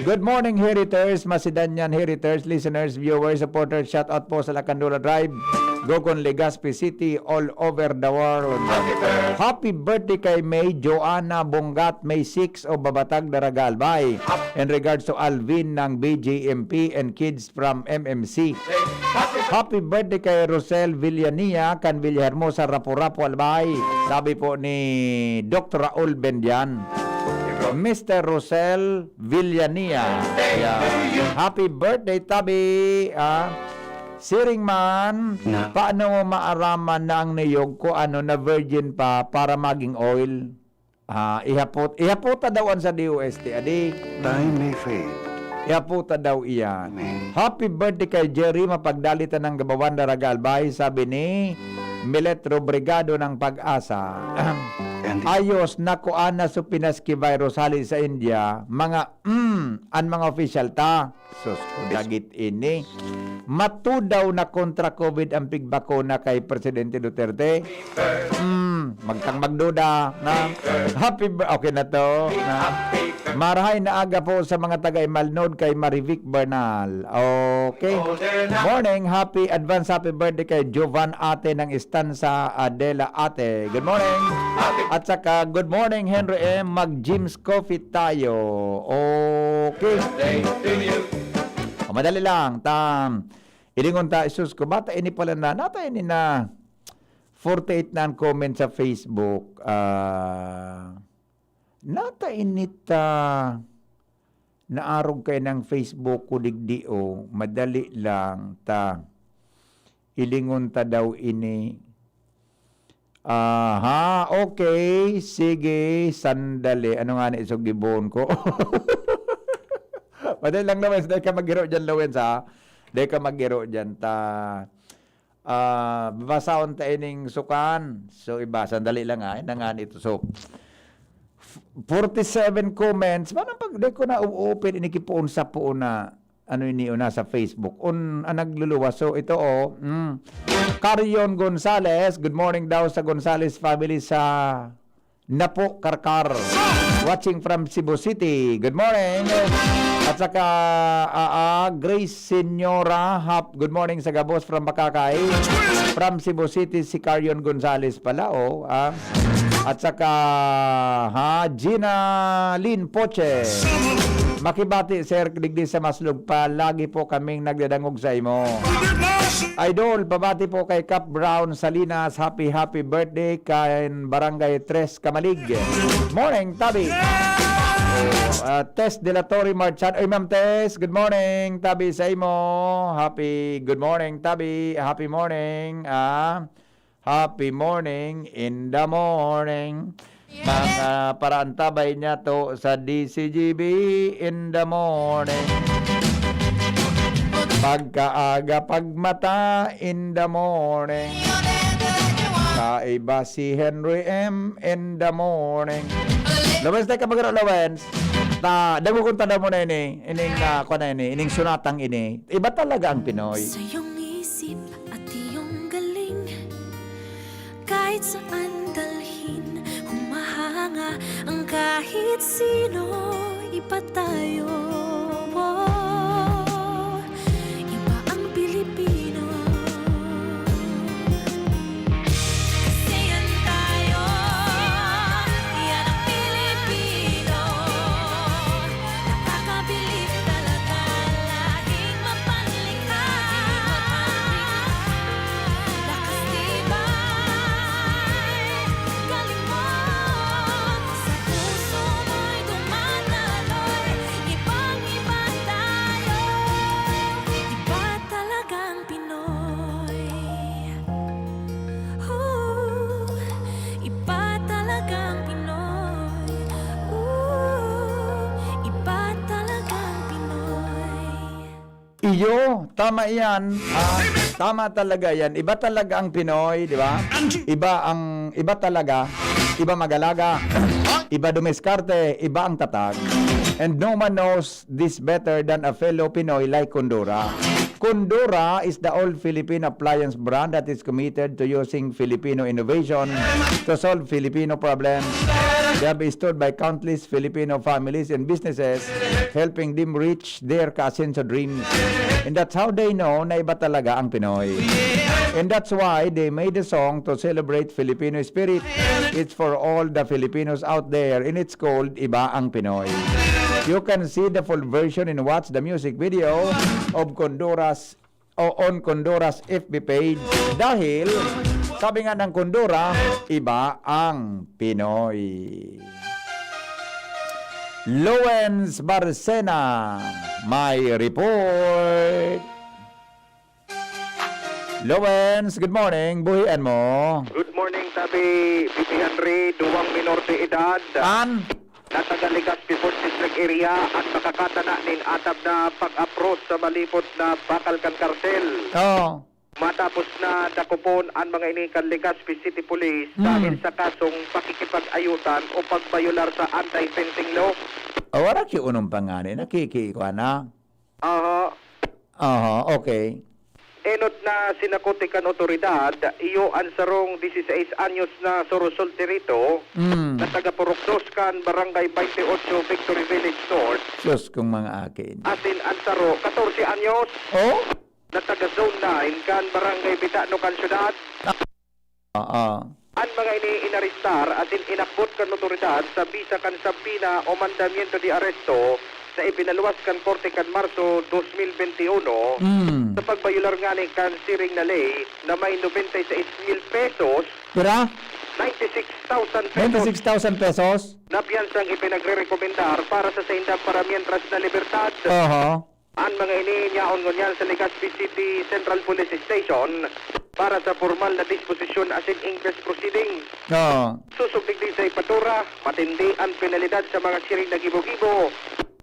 Good morning, Heriters, Macedonian Heriters, listeners, viewers, supporters, shout out po sa Lacandola Drive, Gogon, Legazpi City, all over the world. Happy birthday kay May Joanna Bongat, May six, of Babatag, Daraga, Albay. In regards to Alvin ng B J M P and kids from M M C. Happy birthday kay Rosel Villania, kan Villahermosa, Rapu-Rapu, Albay. Sabi po ni Doktor Raul Bendian. Mister Rosel Villania. Ayan. Happy birthday, Tabi. Ah, siring man, Na. paano mo maaraman na ang niyog ko ano na virgin pa para maging oil? Ah, ihapot, ihapot ta daw an sa D O S T, adi. Time may fade. Ihapot ta daw iyan. May. Happy birthday kay Jerry, mapagdali ta ng gabawan, daraga albay, sabi ni Milet Robrigado ng Pag-asa. And the Ayos, nakuan na so Pinas ki virus hali sa India, mga, mm, an mga opisyal ta. Sus, dagit ini. Matudaw na kontra COVID ang pigbakuna kay Presidente Duterte. Hmm, magtang magduda na. Happy bir-, okay na to. Na. Marahay na aga po sa mga taga Imalnod kay Marivic Bernal. Okay. Morning, happy, advance happy birthday kay Jovan Ate ng Estansa Adela Ate. Good morning. At saka, good morning, Henry M. Mag-Jim's Coffee tayo. Okay. O, madali lang. Tam, ilingon ta, sus ko, bata ini pala na, nata ini na forty-eight na ang comment sa Facebook. Ah, nata ini ta naarog kay ng Facebook ko digdi, o. Madali lang ta. Ilingon ta daw ini. Aha, okay. Sige, sandali. Ano nga na isugibon ko? Madali lang, Lawens. Dahil ka maghiro dyan, Lawens, ha? Dahil ka maghiro dyan. Ta, ah, babasahon ta ining sukan. So, iba, sandali lang, ha? Ina nga nito. So, f-, forty-seven comments. Paano pag di ko na u-open, inikipoon sa poon na ano ini, o, nasa Facebook. Un, ang nagluluwas. So, ito, o, mm. Carion Gonzales, good morning daw sa Gonzales family sa Napo, Carcar. Watching from Cebu City. Good morning. At saka, ah, ah, Grace Senyora, hap-, good morning sa gabos from Bacacay. From Cebu City, si Carion Gonzales pala, o, ah. At saka, ha, Gina Lynn Poche. Makibati, sir, digdi sa Maslog, palagi po kaming nagdadangog sa imo. Idol, pabati po kay Cap Brown Salinas. Happy, happy birthday kay Barangay Tres Camalig. Morning, Tabi. Ah, Tess de la Torre Marchan. Oy, Ma'am Tess, good morning, Tabi, sa imo. Happy, good morning, Tabi. Happy morning. Ah, Happy morning in the morning. Mga paraantabay niya to sa D C G B in the morning. Pagkaaga, pagmata in the morning. Kaiba si Henry M in the morning. Lawens, tayo ka magkano, Lawens? Ta, dangogon ta daw muna ini. Ining, ah, kuwan na ini. Ining sunatang ini. Iba talaga ang Pinoy. Sa iyong isip at iyong galing, kahit saan dalhin, humahanga ang kahit sino. Iba tayo, iba ang Pilipino. Kasi yan tayo, yan ang Pilipino. Nakakabilib talaga, laging mapanlikha. Lakas tibay, galing mo. Sa puso mo'y dumadaloy. Ibang-iba tayo. Iba talagang Pinoy. Ooh, iba talagang Pinoy. Ooh, iba talagang Pinoy. Iyo, tama iyan. Ah, tama talaga yan. Iba talaga ang Pinoy, di ba? Iba ang, iba talaga. Iba mag-alaga. Iba dumiskarte. Iba ang tatag. And no man knows this better than a fellow Pinoy like Kondura. Kondura is the all Philippine appliance brand that is committed to using Filipino innovation to solve Filipino problems. They have been installed by countless Filipino families and businesses, helping them reach their ka-Asenso dreams. And that's how they know na iba talaga ang Pinoy. And that's why they made a song to celebrate Filipino spirit. It's for all the Filipinos out there, and it's called Iba ang Pinoy. You can see the full version and watch the music video of Kondura's o on Kondura's F B page. Dahil, sabi nga ng Kondura, iba ang Pinoy. Lawens Barcena, may report. Lowens, good morning. Buhian mo. Good morning, Tabi B P Henry, duwang minor de edad An? na taga Legazpi Fourth District area ang makakatana nin atab na pag-apros sa malipot na bakal kan kartel. Oh. Matapos na dakopon an mga ini kan Legazpi City Police Mm. dahil sa kasong pakikipag-ayutan o pagbayolar sa anti-fencing law. Oh, wala ki unong pangani. Nakiki ko na. Aha. Aha, okay. Enot na sinakote kan otoridad, iyo an sarong dieciséis anyos na sorosolterito Mm. na taga Purok Dos kan Barangay twenty-eight Victory Village North. Sus, kung mga akin. Asin an saro, katorse anyos, Oh? na taga Zone nine kan Barangay Bitano kan syudad. Oo. An mga ini inarestar asin inakbot kan otoridad sa bisa kan subpoena o mandamiento de arresto na ipinaluwas kan korte kan Marso dos mil bente uno Mm. sa pagbayolar ngani kan siring na ley na may nobenta y seis mil pesos, Pira? ninety-six thousand pesos, Twenty-six thousand pesos? na piyansang ipinagrerekomendar para sa saindang paramientras na libertad. Oho. An mga ini yaon ngunyan sa Legazpi City Central Police Station para sa pormal na disposisyon asin inquest proceedings. Oo. Susog digdi sa ipatura, matindi an penalidad sa mga siring na gibo-gibo.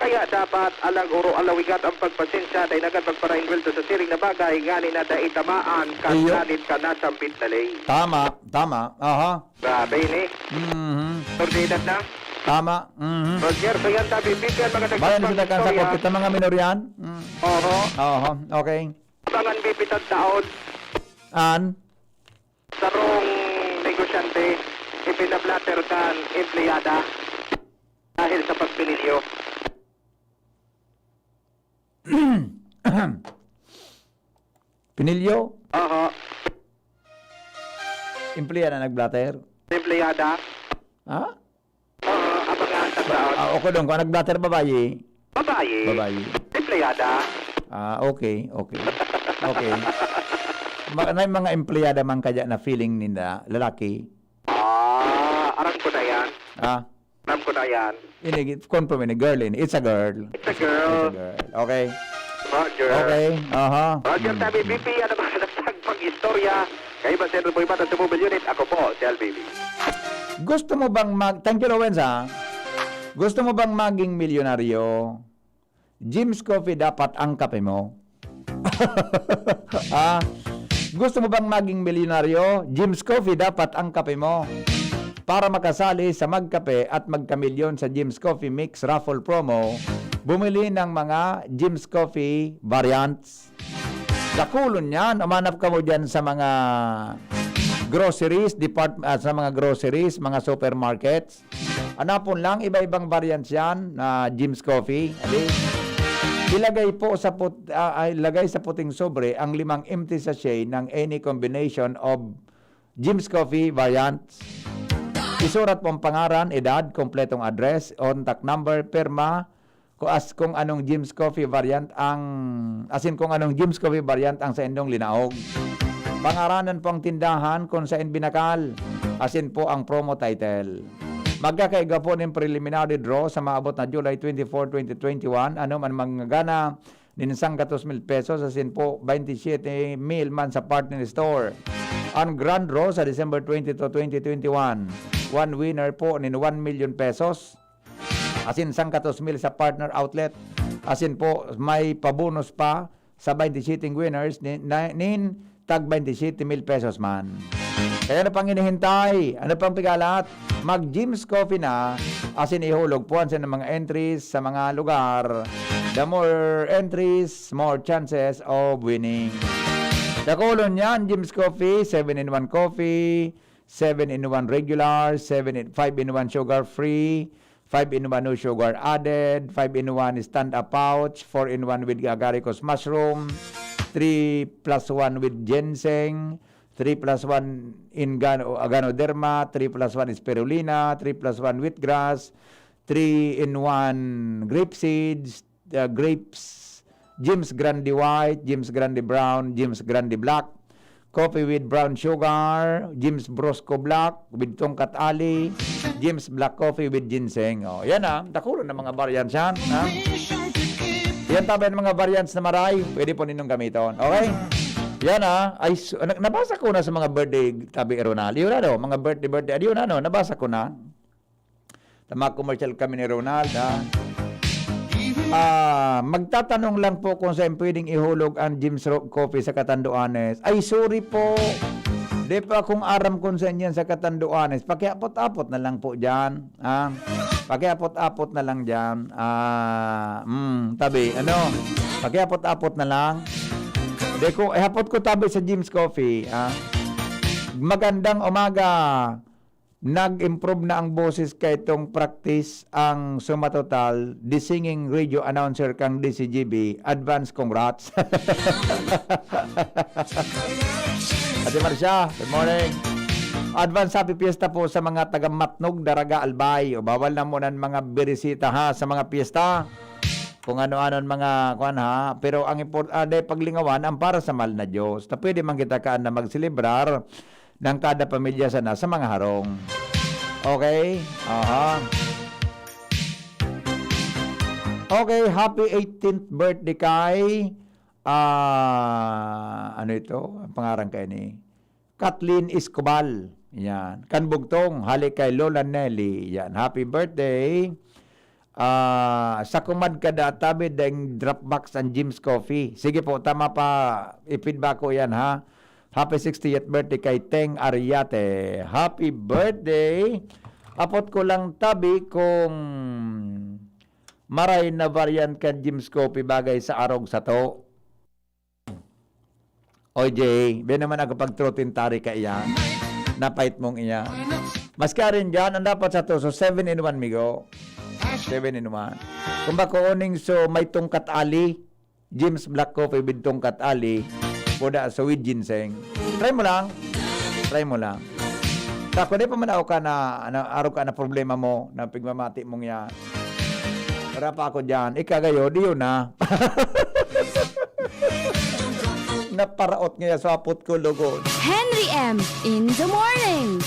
Kaya dapat alag oro alawigat ang pagpasensya dai nanggad pagparainwelto sa siring na bagay ngani na dai tamaan kan Iyo. Nadit ka nasambit na ley. Tama, tama. Aha. Grabe ini. Mhm. Tordidat na. Tama. Mhm. Roger, so yan tabi, P P N, magandang Bayan gabi, sa dagang Victoria. sakop. Kita mga minor yan. Mm. Oho. Oho. Okay. Abangan bibitad taon, An? sarong negosyante, ipinablatter kan empleyada dahil sa pagpinilyo. Pinilyo? Oho. Empleyada na nag-blatter? Empleyada. Ha? Oho, abangan sa taon. Ah, okay doon. Kung nag-blatter, babayi. Babayi. Babayi. Empleyada. Ah, okay, okay. Okay. Ma- may mga empleyada man kaya na feeling nila, lalaki. Ah, aram ko na yan. Ah, Aram ko na yan. ini, confirm ini, girl ini. It's a girl. It's a It's girl. a girl. Okay. Roger. Okay. Aha. Roger, Mm. tabi, B P, ano ba nagtagpag istorya? Kayo ba si Henry Boy Bata sa Mobile Unit? Ako po, si L B B. Gusto mo bang mag... Thank you, Lowens, ha? Gusto mo bang maging milyonaryo? Jim's Coffee dapat ang kape mo. Ah, gusto mo bang maging milyonaryo? Jim's Coffee dapat ang kape mo. Para makasali sa magkape at magkamilyon sa Jim's Coffee Mix Raffle Promo, bumili ng mga Jim's Coffee variants. Dakulon yan. Umanap kamo dyan sa mga groceries, depart, ah, sa mga groceries, mga supermarkets. Hanapon lang, iba-ibang variants yan na Jim's Coffee. Abi, ilagay po sa put, ah, ah, ilagay sa puting sobre ang limang empty sachet ng any combination of Jim's Coffee variants. Isurat po ang pangaran, edad, kompletong address, contact number, pirma, kung as, kung anong Jim's Coffee variant ang, asin kung anong Jim's Coffee variant ang sa indong linaog. Pangaranan po ang tindahan kung saan binakal, asin po ang promo title. Magkakaigwa po nin preliminary draw sa maabot na July twenty-four, twenty twenty-one, ano man mangagana nin sanggatos mil pesos, asin po twenty-seven mil man sa partner store. Ang grand draw sa December twenty-two, twenty twenty-one, one winner po nin one million pesos, asin sanggatos mil sa partner outlet, asin po may pabonus pa sa twenty-seven winners ni, na, nin tag twenty-seven mil pesos man. Kaya ano pang hinihintay? Ano pang pigalat? Mag Jim's Coffee na, asin ihulog po ang sa mga entries sa mga lugar. The more entries, more chances of winning. Dakulon yan, Jim's Coffee, seven in one coffee, seven in one regular, seven in, five in one sugar free, five in one no sugar added, five in one stand-up pouch, four in one with agaricus mushroom, three plus one with ginseng, three plus one in gano-, ganoderma, three plus one spirulina, three plus one wheatgrass, three in one grape seeds, uh, grapes, Jim's Grande White, Jim's Grande Brown, Jim's Grande Black, coffee with brown sugar, Jim's Brosco Black with tongkat ali, Jim's Black Coffee with ginseng. Oh, yan ah, dakulon na mga variants yan. Ha? Yan tabi ang mga variants na maray, pwede po ninyong gamiton. Okay? Yan, ah. Ay, su-, na-, nabasa ko na sa mga birthday, tabi, Ronald. Yun, ano, mga birthday, birthday. Ayun, ano, nabasa ko na. Tama, commercial kami ni Ronald, ah. Ah, magtatanong lang po kung saan pwedeng ihulog ang Jim's Ro-, Coffee sa Catanduanes. Ay, sorry po. Di pa akong aram kung saan yan sa Catanduanes. Pakiapot-apot na lang po dyan. Ah, pakiapot-apot na lang dyan. Ah, mm, tabi, ano? Pakiapot-apot na lang. Di ko, ihapot ko tabi sa Jim's Coffee. Ah, magandang umaga. Nag-improve na ang boses kaitong practice ang Suma Total, the singing radio announcer kang D C G B. Advance congrats. Ate Marcia, good morning. Advance happy fiesta po sa mga taga Matnog, Daraga, Albay. O, bawal na muna ang mga birisita, ha, sa mga piyesta. Kung ano-ano ang mga, kuwan, ha. Pero ang import-, ah, dahil paglingawan ang para sa mahal na Diyos. Na pwede man kita kaan na magselebrar ng kada pamilya sana sa mga harong. Okay? Aha. Okay, happy eighteenth birthday kay, ah, ano ito? Ang pangaran kay ni Kathleen Escobal. Yan. Kan Bugtong, hali kay Lola Nelly. Yan. Happy birthday. Ah, sa kumad ka da, tabi daing drop box ang Jim's Coffee. Sige po, tama pa. I-feedback ko yan, ha. Happy sixtieth birthday kay Teng Ariate. Happy birthday. Apot ko lang tabi kung maray na variant kan Jim's Coffee bagay sa arog sato. Oy, Jay, be naman ako pag-truth and tari ka iya. Napait mong iya. Maski arin dyan, ang dapat sa to, so seven in one, migo. Seven in one. Kung ba ko uning so may tungkat ali, James Black Coffee with tungkat ali, puda so with ginseng. Try mo lang. Try mo lang. Tako, di pa man ako ka na, na, araw ka na problema mo, na pigmamati mong yan. Wala pa ako dyan. Ika gayo, diyo na. Naparaot ngaya sa apot ko, lugod. Henry M in the morning.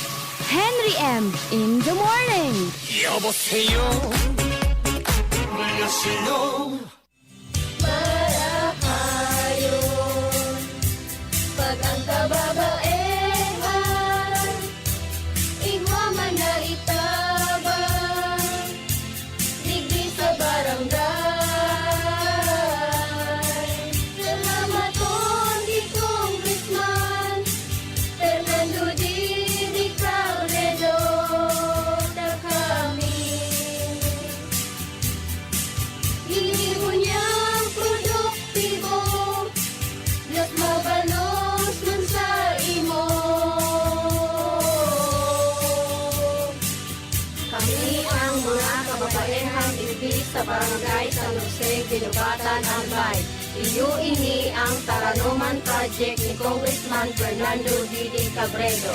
Henry M in the morning. 여보세요. 안녕하세요. Marahayon, pag ang kababaehan, igwa man na itabang, digdi sa barangay. Salamaton ki Congressman Fernando Didi Cabredo, ta kami. Ini ngunyan produktibo, mas mabalos man sa imo. Kami ang mga kababaehang digdi sa Barangay San Jose, Guinobatan, Albay. Iyo ini ang Taranoman Project ni Congressman Fernando Didi Cabredo.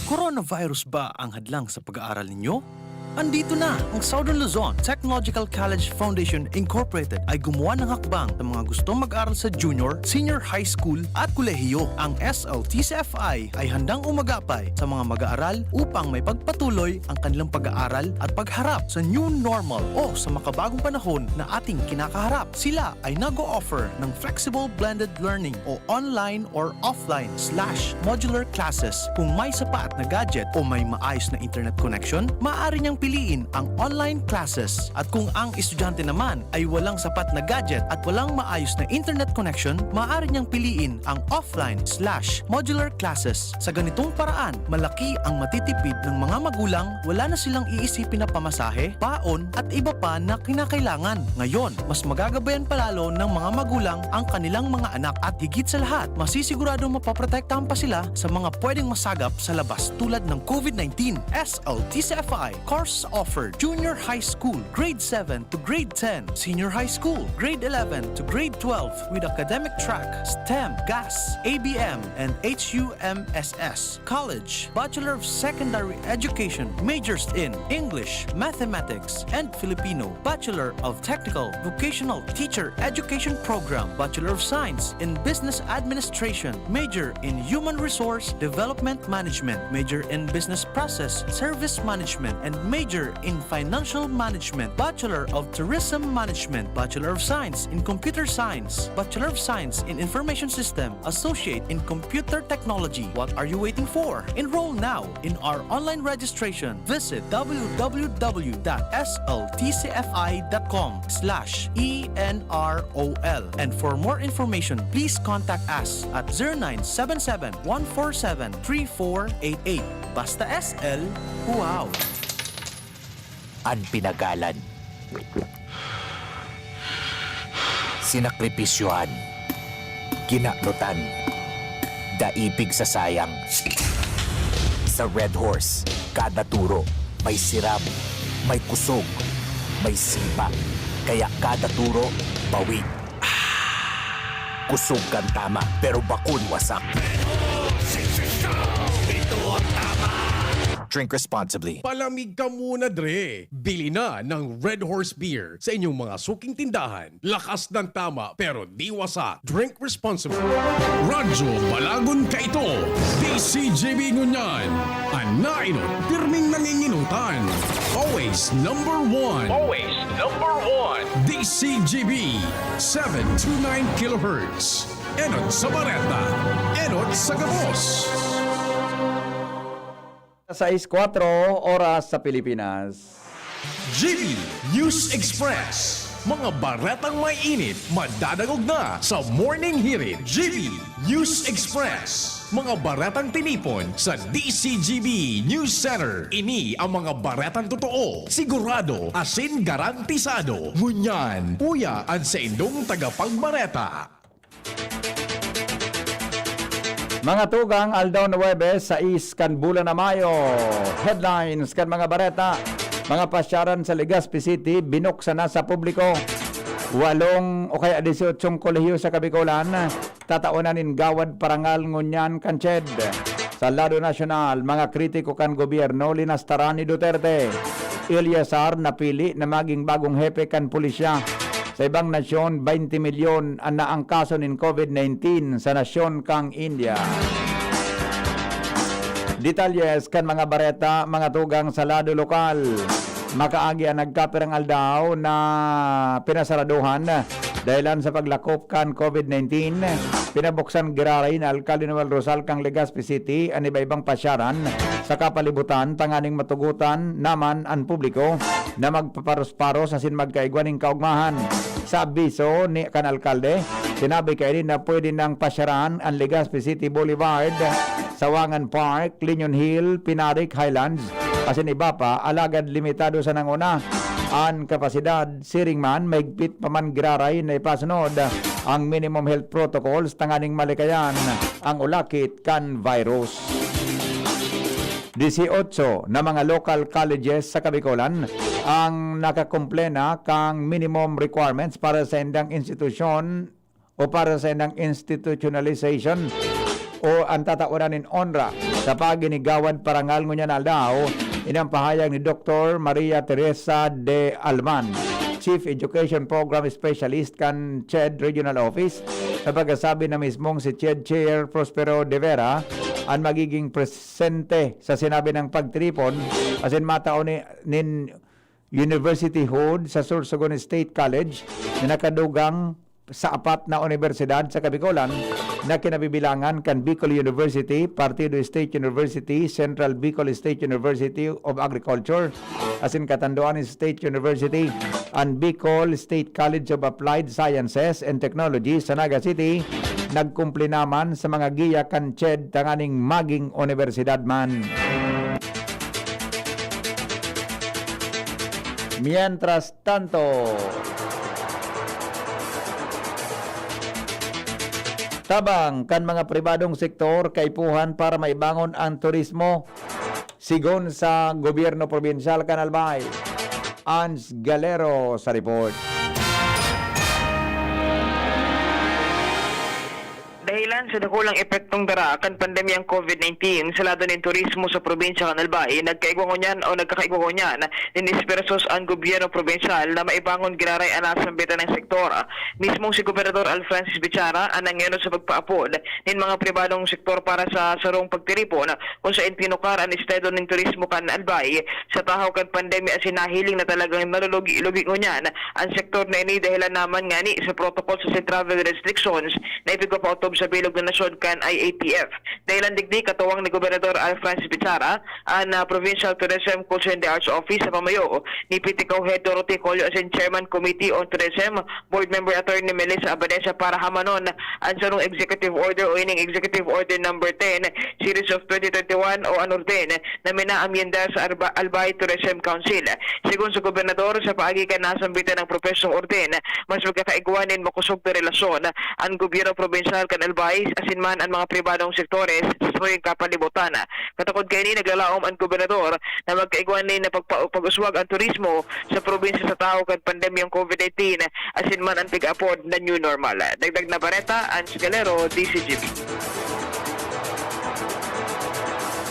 Coronavirus ba ang hadlang sa pag-aaral ninyo? Andito na! Ang Southern Luzon Technological College Foundation Incorporated ay gumawa ng hakbang sa mga gustong mag-aral sa junior, senior high school at kolehiyo. Ang S L T C F I ay handang umagapay sa mga mag-aaral upang may pagpatuloy ang kanilang pag-aaral at pagharap sa new normal o sa makabagong panahon na ating kinakaharap. Sila ay nag-o-offer ng flexible blended learning o online or offline slash modular classes. Kung may sapat na gadget o may maayos na internet connection, maaari niyang piliin ang online classes. At kung ang estudyante naman ay walang sapat na gadget at walang maayos na internet connection, maaari niyang piliin ang offline slash modular classes. Sa ganitong paraan, malaki ang matitipid ng mga magulang, wala na silang iisipin na pamasahe, baon, at iba pa na kinakailangan. Ngayon, mas magagabayan palalo ng mga magulang ang kanilang mga anak at higit sa lahat, masisiguradong mapoprotektahan pa sila sa mga pwedeng masagap sa labas tulad ng COVID nineteen. S L T C F I course offered: Junior High School, Grade seven to Grade ten, Senior High School, Grade eleven to Grade twelve with academic track, STEM, GAS, A B M, and H U M S S. College, Bachelor of Secondary Education, majors in English, Mathematics, and Filipino, Bachelor of Technical Vocational Teacher Education Program, Bachelor of Science in Business Administration, major in Human Resource Development Management, major in Business Process Service Management, and major Major in Financial Management, Bachelor of Tourism Management, Bachelor of Science in Computer Science, Bachelor of Science in Information System, Associate in Computer Technology. What are you waiting for? Enroll now in our online registration. Visit w w w dot s l t c f i dot com slash e n r o l. And for more information, please contact us at zero nine seven seven, one four seven, three four eight eight. Basta S L, wow! An pinagalan. Sinakripisyohan. Kinanutan. Daipig sa sayang. Sa Red Horse, kada turo, may siram, may kusog, may sipa. Kaya kada turo, bawig. Kusog kan tama, pero bakun wasak. Drink responsibly. Palamig ka muna, Dre. Bili na ng Red Horse Beer sa inyong mga suking tindahan. Lakas ng tama, pero di wasak. Drink responsibly. Radyo Balagon kaito. D C G B ngunyan. An nainot, pirming nanginginutan. Always number one. Always number one. D C G B, seven two nine kilohertz. Enot sa Bareta. Enot sa gabos. Sais kuwatro oras sa Pilipinas. G B News Express. Mga baretang may init, madadangog na sa Morning Hirit. G B News Express. Mga baretang tinipon sa D C G B News Center. Ini ang mga baretang totoo, sigurado, asin garantisado. Ngunyan, uya an saindong tagapagbareta. Mga tugang, aldaw na Huwebes, sais kan bulan na Mayo. Headlines kan mga bareta. Mga pasyaran sa Legazpi City, binuksan na sa publiko. Walong o kaya disyotsyong kolehiyo sa Kabikolan, tataonan nin gawad parangal ngunyan kan CHED. Sa lado nasyonal, mga kritiko kan gobyerno, linastaran ni Duterte. Eleazar napili na maging bagong hepe kan pulisya. Sa ibang nasyon, baynte milyon an naangkaso nin COVID nineteen sa nasyon kang India. Detalyes kan mga bareta, mga tugang sa lado lokal. Makaagi an nagkapirang aldaw na pinasaraduhan dahilan sa paglakop kan COVID nineteen. Pinabuksan giraray ni Alkalde Noel Rosal kan Legazpi City an iba-ibang pasyaran sa kapalibutan tanganing matugotan naman an publiko na magpaparos-paros asin magkaigwa nin kaogmahan. Sa abiso ni kan alkalde, sinabi kaini na pwede nang pasyaran an Legazpi City Boulevard, Sawangan Park, Linion Hill, Pinarik, Highlands, asin iba pa, alagad limitado sa nanguna an kapasidad. Siring man, mahigpit pa man giraray na ipasunod ang minimum health protocols tanganing malikayan ang ulakit kan virus. Dieciocho na mga local colleges sa Kabikolan ang nakakumplena kang minimum requirements para sa indang institusyon o para sa indang institutionalization o ang tataonan nin onra sa pagigin ni Gawad Parangal ngunyan aldaw. Inang pahayag ni Doktor Maria Teresa de Alman, Chief Education Program Specialist kan CHED Regional Office, sa pagkasabi na mismong si CHED Chair Prospero de Vera an magiging presente sa sinabi ng pagtiripon asin matao ni, nin universityhood sa Sorsogon State College na nakadugang sa apat na unibersidad sa Kabikolan na kinabibilangan kan Bicol University, Partido State University, Central Bicol State University of Agriculture, asin Catanduanes State University, an Bicol State College of Applied Sciences and Technology sa Naga City, nagkumpli naman sa mga giya kan CHED tanganing maging unibersidad man. Mientras tanto, tabang kan mga pribadong sektor kaipuhan para maibangon ang turismo, sigon sa gobyerno probinsyal kan Albay. Ans Galero sa report. Dahilan sa dakulang epektong dara kan pandemyang COVID nineteen sa lado nin turismo sa probinsya kan Albay, nagkaigwa ngunyan o nagkakaigwa ngunyan nin esfuerzos an gobyerno probinsyal na maibangon giraray an nasambitan na sektor. Mismong si Gobernador Alfrancis Bichara an nangenot sa pagpaapod nin mga pribadong sektor para sa sarong pagtiripon, kung saen tinukar an estado nin turismo kan Albay sa tahaw kan pandemya, asin nahiling na talagang nalulugi-lugi ngunyan an sektor na ini dahilan naman ngani sa protocol sa travel restrictions na ipigpapaotob sa bilog na nasyon kan I A T F. Dahilan digdi, katuwang ni Gobernador Alfrancis Bichara an, ah, Provincial Tourism, Culture and the Arts Office sa pamayo ni P T C O Head Dorothy Collo asin Chairman Committee on Tourism, Board Member Attorney Melissa Abadesa para hamanon an sarong executive order o ining Executive Order Number ten, Series of twenty twenty-one o an orden na minaamyenda sa Arba-, Albay Tourism Council. Segun sa gobernador, sa paagi kan nasambitan na propesong orden, mas magkakaigwa nin makosog na relasyon an gobyerno probinsyal kan Albay asin man an mga pribadong sektores sa sarong kapalibutan. Katakod kaini, naglalaom an gobernador na magkaigwa nin pagpa-, pag-uswag an turismo sa probinsya sa tahaw kan pandemyang COVID nineteen asin man an pig-apod na new normal. Dagdag na bareta, Ange Galero, D C G B.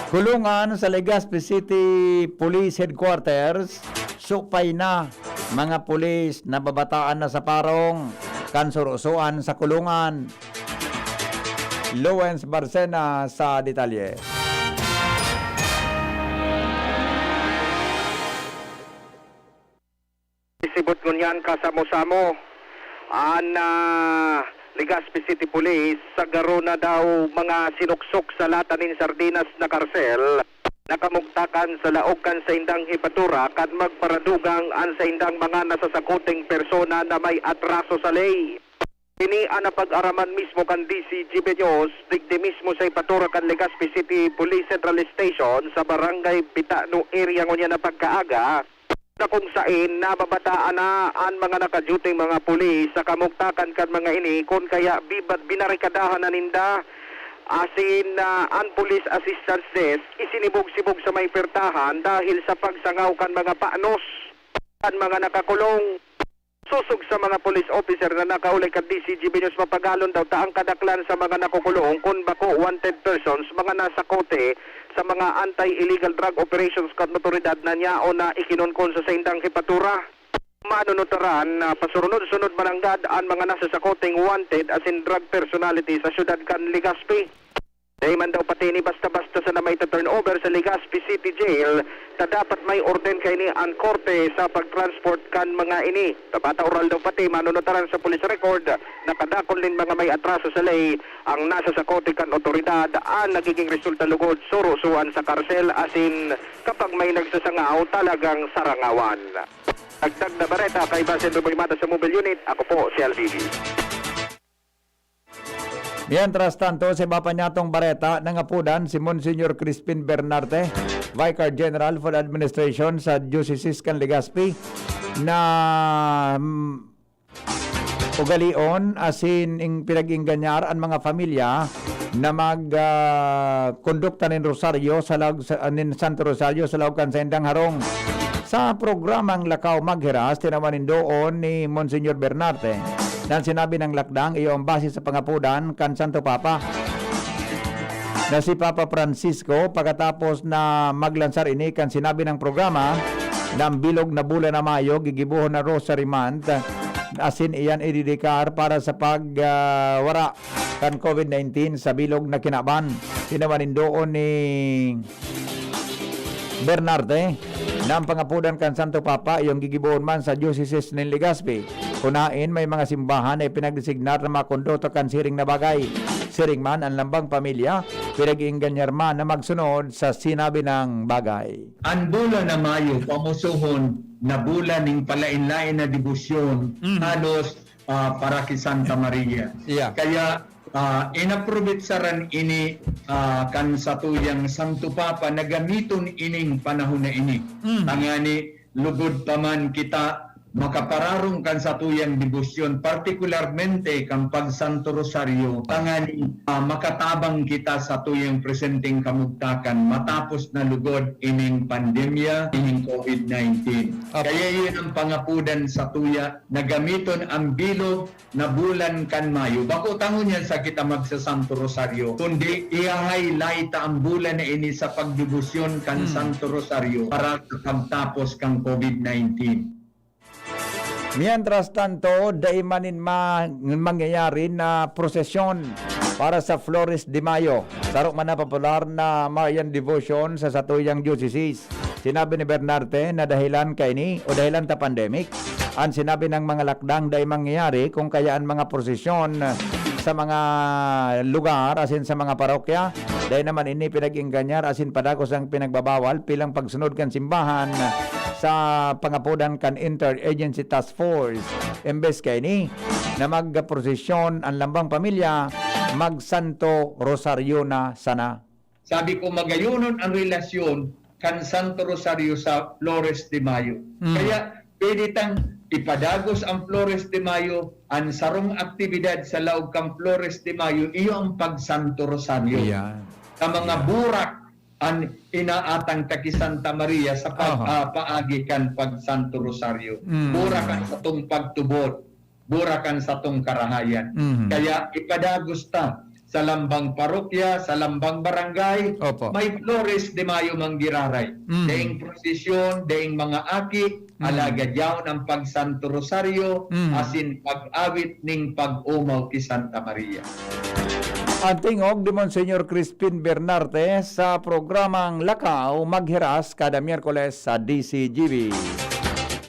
Kulungan sa Legazpi City Police Headquarters, supay na mga pulis, nababataan na sa parong, kan suro-suan sa kulungan. Lawrence Barcena sa detalye. Isibot ngunyan kasamo-samo an, ah, Legazpi City Police, sa garo na daw mga sinuksok sa lata nin sardinas na karsel, nakamugtakan sa laog kan saindang hepatura kan magparadugang an saindang mga nasasakoteng persona na may atraso sa ley. Ini an napag-araman mismo kan D C G B News, digdi mismo sa hepatura kan Legazpi City Police Central Station sa Barangay Bitano area ngunyan na pagkaaga, na kung saen nababataan na an mga nakadyuteng mga pulis sa kamugtakan kan mga ini, kun kaya bibat binarikadahan na ninda asin, ah, an Police Assistance Desk isinibog-sibog sa may pertahan dahil sa pagsangaw kan mga panos kan mga nakakulong. Sosog sa mga police officer na nakaulay kan D C G B News, mapagalon daw ta an kadaklan sa mga nakukulong, kun bako wanted persons, mga nasa kote sa mga anti-illegal drug operations kan otoridad na nyaon na ikinonkon sa saindang hepatura. Manunutaran na pasurunod-sunod mananggad an mga nasa sakoteng wanted asin drug personality sa syudad kan Legazpi. Dai man daw pati ini basta-basta sana maita-turnover sa Legazpi City Jail, ta dapat may orden kaini an korte sa pag-transport kan mga ini. Ta bata oral daw pati manunutaran sa police record na kadakul nin mga may atraso sa ley ang nasa sa kote kan otoridad, an nagiging resulta lugod suro-suan sa karsel asin kapag may nagsasangaw, talagang sarangawan. Dagdag na bareta, kaiba si Andrew Boy Mata sa Mobile Unit, ako po si L B B. Mientras tanto, sa iba pa niyatong bareta, nangapodan si Monsignor Crispin Bernarte, Vicar General for Administration sa Diocese kan Legazpi, na, mm, ugalion asin ing pinag-ingganyar an mga pamilya na mag, ah, kondukta nin rosaryo sa lag-, sa, nin Santo Rosario sa laog kan saindang harong. Sa programang Lakaw Maghiras, tinawan nindoon ni Monsignor Bernarte na an sinabing lakdang iyo an base sa pangapodan kan Santo Papa na si Papa Francisco, pagkatapos na maglansar ini kan sinabing programa na an bilog na bulan na Mayo gigibohon na Rosary Month, asin iyan idedikar para sa pag, ah, wara kan COVID nineteen sa bilog na kinaban. Tinawan nindoon ni Bernarte na an pangapodan kan Santo Papa iyo an gigibohon man sa Diocese nin Legazpi. Kun haen, may mga simbahan na ipinagdesignar na makondukta kan siring na bagay. Siring man, an lambang pamilya, pinag-iingganyar man na magsunod sa sinabing bagay. An bulan na Mayo, pamosohon na bulan nin palaen-laen na debosyon, Mhm. halos, ah, para ki Santa Maria. Yeah. Kaya, ah, inaprobetsaran ini, ah, kan satuyang Santo Papa na gamiton ining panahon na ini. Mm. Tangani, lugod pa man kita makapararong kan satuyang debosyon, partikularmente kan pag-Santo Rosario, tanganing, ah, makatabang kita sa satuyang presenteng kamugtakan matapos na lugod ining pandemya, ining COVID nineteen. Apo. Kaya iyan ang pangapodan satuya na gamiton ang bilog na bulan kan Mayo. Bako ta ngunyan sa kita magsa-Santo Rosario, kundi iha-highlight ta ang bulan na ini sa pagdebosyon kan Hmm. Santo Rosario para sa pagtapos kan COVID nineteen. Mientras tanto, dai man nin ma-, mangyayari na prosesyon para sa Flores de Mayo, saro man na popular na Marian devotion sa satuyang diocese. Sinabi ni Bernarte na dahilan kaini o dahilan ta pandemic, an sinabi niyang mga lakdang dai mangyayari, kung kaya an mga prosesyon sa mga lugar asin sa mga parokya, dai naman ini pinag-engganyar asin padagos ang pinagbabawal bilang pagsunod kan simbahan sa pangapodan kan Interagency Task Force. Imbes kaini na magprosesyon an lambang pamilya, magsanto rosaryo na sana. Sabi ko, magayonon ang relasyon kan Santo Rosario sa Flores de Mayo. Mm. Kaya pwede tang ipadagos ang Flores de Mayo, ang sarong aktibidad sa laog kan Flores de Mayo, iyo ang pag-Santo Rosario. Iyan. Sa mga Iyan. burak, ang inaatang ta ki Santa Maria sa pag-, Aha. ah, paagi kan pag-Santo Rosario. Mm. Burak ang satong pagtubod. Burak an satong karahayan. Mhm. Kaya ipadagos ta sa lambang parokya, sa lambang barangay, Opo. may Flores de Mayo manggiraray. Mhm. Daing prosesyon, daing mga aki, Mhm. alagad yaon ang pag-Santo Rosario, Mhm. asin pag-awit ning pag-omaw ki Santa Maria. An tingog ni Monsignor Crispin Bernarte sa programang Lakaw Maghiras kada Miyerkules sa D C G B.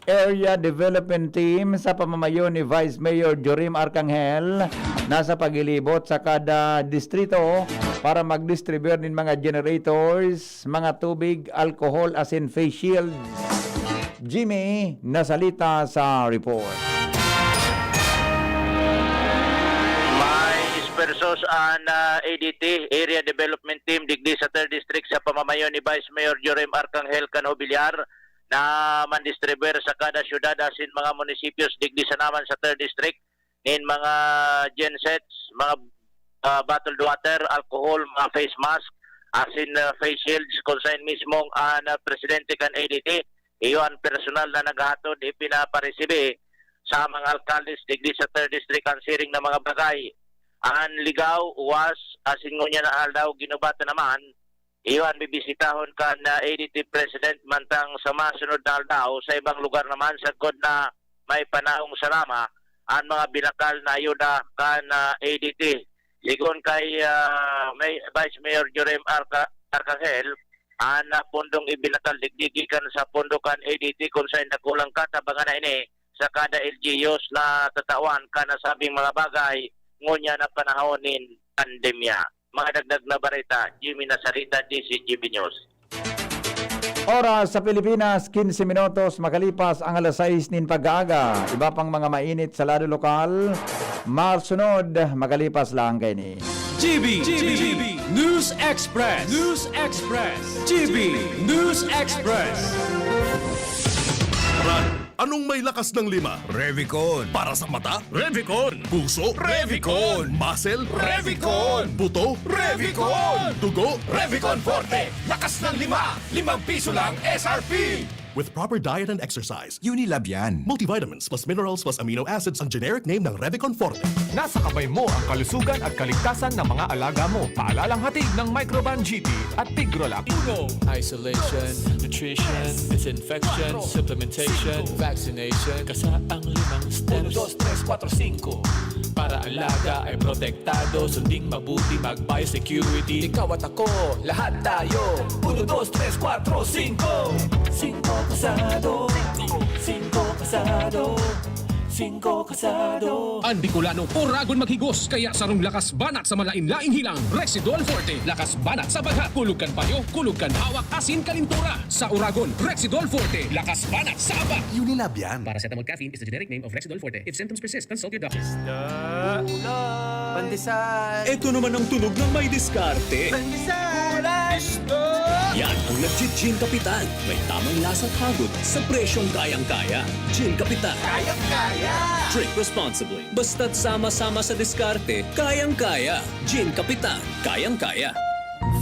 Area Development Team sa pamamayo ni Vice Mayor Jorim Arcangel nasa paglilibot sa kada distrito para magdistribuyar nin mga generators, mga tubig, alcohol, asin face shields. Jimmy Nasalita sa report. May dispersos an, ah, A D T, Area Development Team, digdi sa Third District sa pamamayo ni Vice Mayor Jorim Arcangel kan Hobilyar na mandistribuir sa kada syudad asin mga munisipyos digdi sa naman sa Third District nin mga gensets, mga, ah, bottled water, alcohol, mga face mask, asin, ah, face shields, kun saen mismong an, ah, presidente kan A D T, iyo an personal na naghahatod, ipinaparesibi sa mga alkaldes digdi sa Third District an siring na mga bagay. An Ligao, Uwas, asin ngunyan na aldaw, Guinobatan naman, iyo an bibisitahon kan, ah, A D T President mantang sa masunod na aldaw sa ibang lugar naman, sagkod na may panahong sarama an mga binakal na ayuda kan, ah, A D T. Sigon kay, ah, may Vice Mayor Jorim Arca-, Arcangel, an, ah, pondong ibinakal digdi gikan sa pondo kan A D T kun saen dakulang katabangan na ini sa kada L G Us na tatawan kan nasabing mga bagay ngunyan na panahon nin pandemya. Mga dagdag na bareta, Jimmy Nasarita, D C G B News. Oras sa Pilipinas, quince minutos makalipas ang alas sais nin pag-aaga. Iba pang mga mainit sa lado lokal, masunod makalipas lang kaini. G B, G B, News Express, News Express, G B News Express. Brad, anong may lakas ng lima? Revicon. Para sa mata? Revicon. Puso? Revicon. Muscle? Revicon. Buto? Revicon. Dugo? Revicon Forte. Lakas ng lima. Limang piso lang S R P. With proper diet and exercise. Unilab yan. Multivitamins plus minerals plus amino acids ang generic name ng Revicon Forte. Nasa kamay mo ang kalusugan at kaligtasan ng mga alaga mo. Paalalang hatid ng Microban G T at Tigrolac. Uno. Isolation, nutrition, disinfection, supplementation, vaccination. Kasaang limang steps. Uno, dos, tres, kuwatro, singko. Para alaga ay protektado, sunding mabuti, mag-biosecurity. Ikaw at ako, lahat tayo. Uno, dos, tres, kuwatro, singko. Singko kasado. Singko kasado. Singko kasado. An Bicolano, oragon maghigos, kaya sarong lakas banat sa malain-laing hilang, Rexidol Forte. Lakas banat sa bagha, kulog kan payo, kulog kan hawak, asin kalintura. Sa oragon, Rexidol Forte. Lakas banat sa aba. Unilab yan. Paracetamol caffeine is the generic name of Rexidol Forte. If symptoms persist, consult your doctor. Isda. Ulam. Pandesal. Ito naman ang tunog ng may diskarte. Pandesal. Ulam. Isda. Yan ang nagji-Gin Kapitan. May tamang lasa at hagod sa presyong kayang-kaya. Gin Kapitan. Kayang-kaya! Drink responsibly. Basta't sama-sama sa diskarte, kayang-kaya. Gin Kapitan. Kayang-kaya.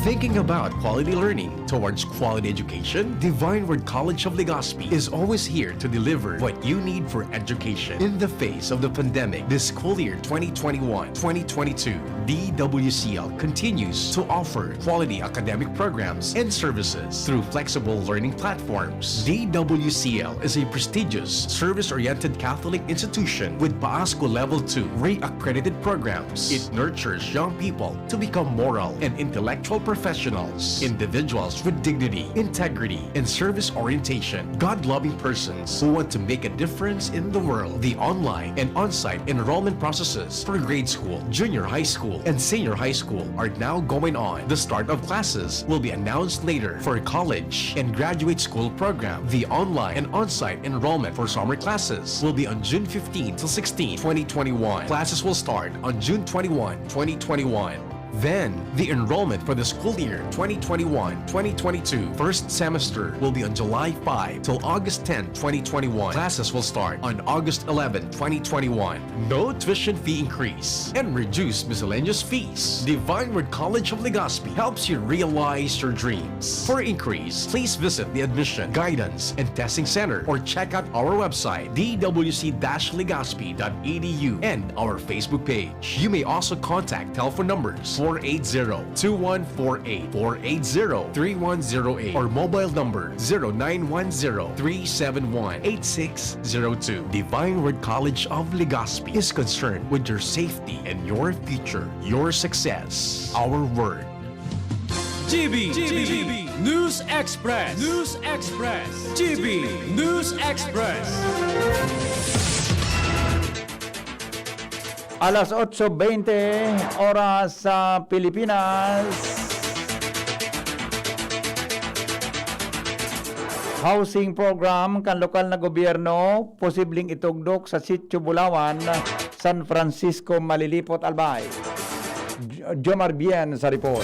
Thinking about quality learning towards quality education? Divine Word College of Legazpi is always here to deliver what you need for education. In the face of the pandemic, this school year twenty twenty-one twenty twenty-two, D W C L continues to offer quality academic programs and services through flexible learning platforms. D W C L is a prestigious, service-oriented Catholic institution with PASCO Level two re-accredited programs. It nurtures young people to become moral and intellectual professionals, individuals with dignity, integrity, and service orientation, God-loving persons who want to make a difference in the world. The online and on-site enrollment processes for grade school, junior high school, and senior high school are now going on. The start of classes will be announced later for college and graduate school program. The online and on-site enrollment for summer classes will be on June fifteen to sixteen, twenty twenty-one. Classes will start on June twenty-one, twenty twenty-one. Then, the enrollment for the school year twenty twenty-one twenty twenty-two first semester will be on July five till August ten, twenty twenty-one. Classes will start on August eleven, twenty twenty-one. No tuition fee increase and reduced miscellaneous fees. Divine Word College of Legazpi helps you realize your dreams. For inquiries, please visit the Admission, Guidance, and Testing Center or check out our website, d w c dash legazpi dot e d u, and our Facebook page. You may also contact telephone numbers four eight zero, two one four eight, four eight zero, three one zero eight, or mobile number zero nine one zero, three seven one, eight six zero two. Divine Word College of Legazpi is concerned with your safety and your future, your success, our word. G B, G B, News Express, News Express, G B News Express. Alas otso bente, oras sa Pilipinas. Housing program kan lokal na gobyerno posibleng itugdok sa Sitio Bulawan, San Francisco, Malilipot, Albay. Jo-, Jomar Bien sa report.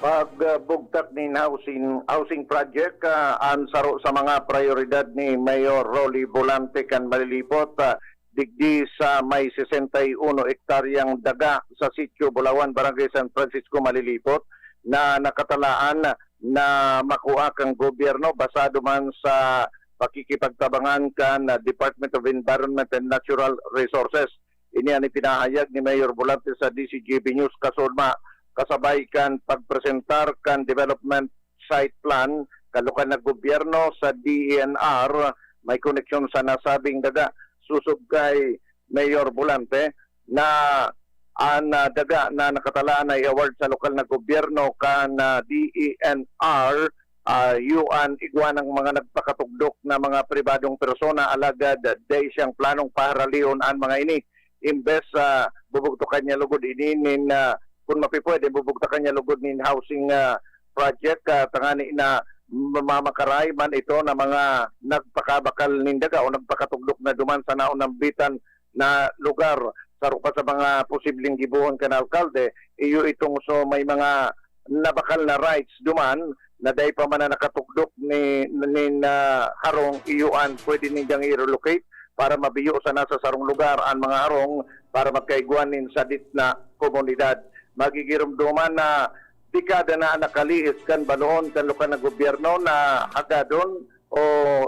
Pagbugtak nin housing, housing project, ah, an saro sa mga prayoridad ni Mayor Rolly Volante kan Malilipot, ah, digdi sa may sesenta y uno ektaryang daga sa Sitio Bulawan, Barangay San Francisco, Malilipot, na nakatalaan na makua kan gobyerno basado man sa pakikipagtabangan kan, ah, Department of Environment and Natural Resources. Ini an ipinahayag ni Mayor Volante sa D Z G B News kasunma, kasabay kan pagpresentar kan development site plan kan lokal na gobyerno sa D E N R. May koneksyon sa nasabing daga. Sosog kay Mayor Volante na an, ah, daga na nakatalaan na i-award sa lokal na gobyerno kan, ah, D E N R, ah, iyo an igwa ng mga nagpakatugdok na mga pribadong persona, alagad dai siyang planong paharalion an mga ini. Imbes, ah, bubugtukan niya lugod ini nin, ah, kun mapipwede, bubugtakan niya lugod nin housing, ah, project, ah, tangani na mamakaray man ito na mga nagpakabakal nin daga o nagpakatugdok na duman sa naunambitan na lugar. Saro pa sa mga posibleng gibohon kan alkalde, iyo itong so may mga nabakal na rights duman na dai pa man na nakatugdok ni, nin, ah, harong, iyo an pwede nindang i-relocate para mabiyo sana sa sarong lugar an mga harong para magkaigwa nin sadit na komunidad. Magigiromdoman na dekada na an nakalihis kan baloon kan lokal na gobyerno na hagadon o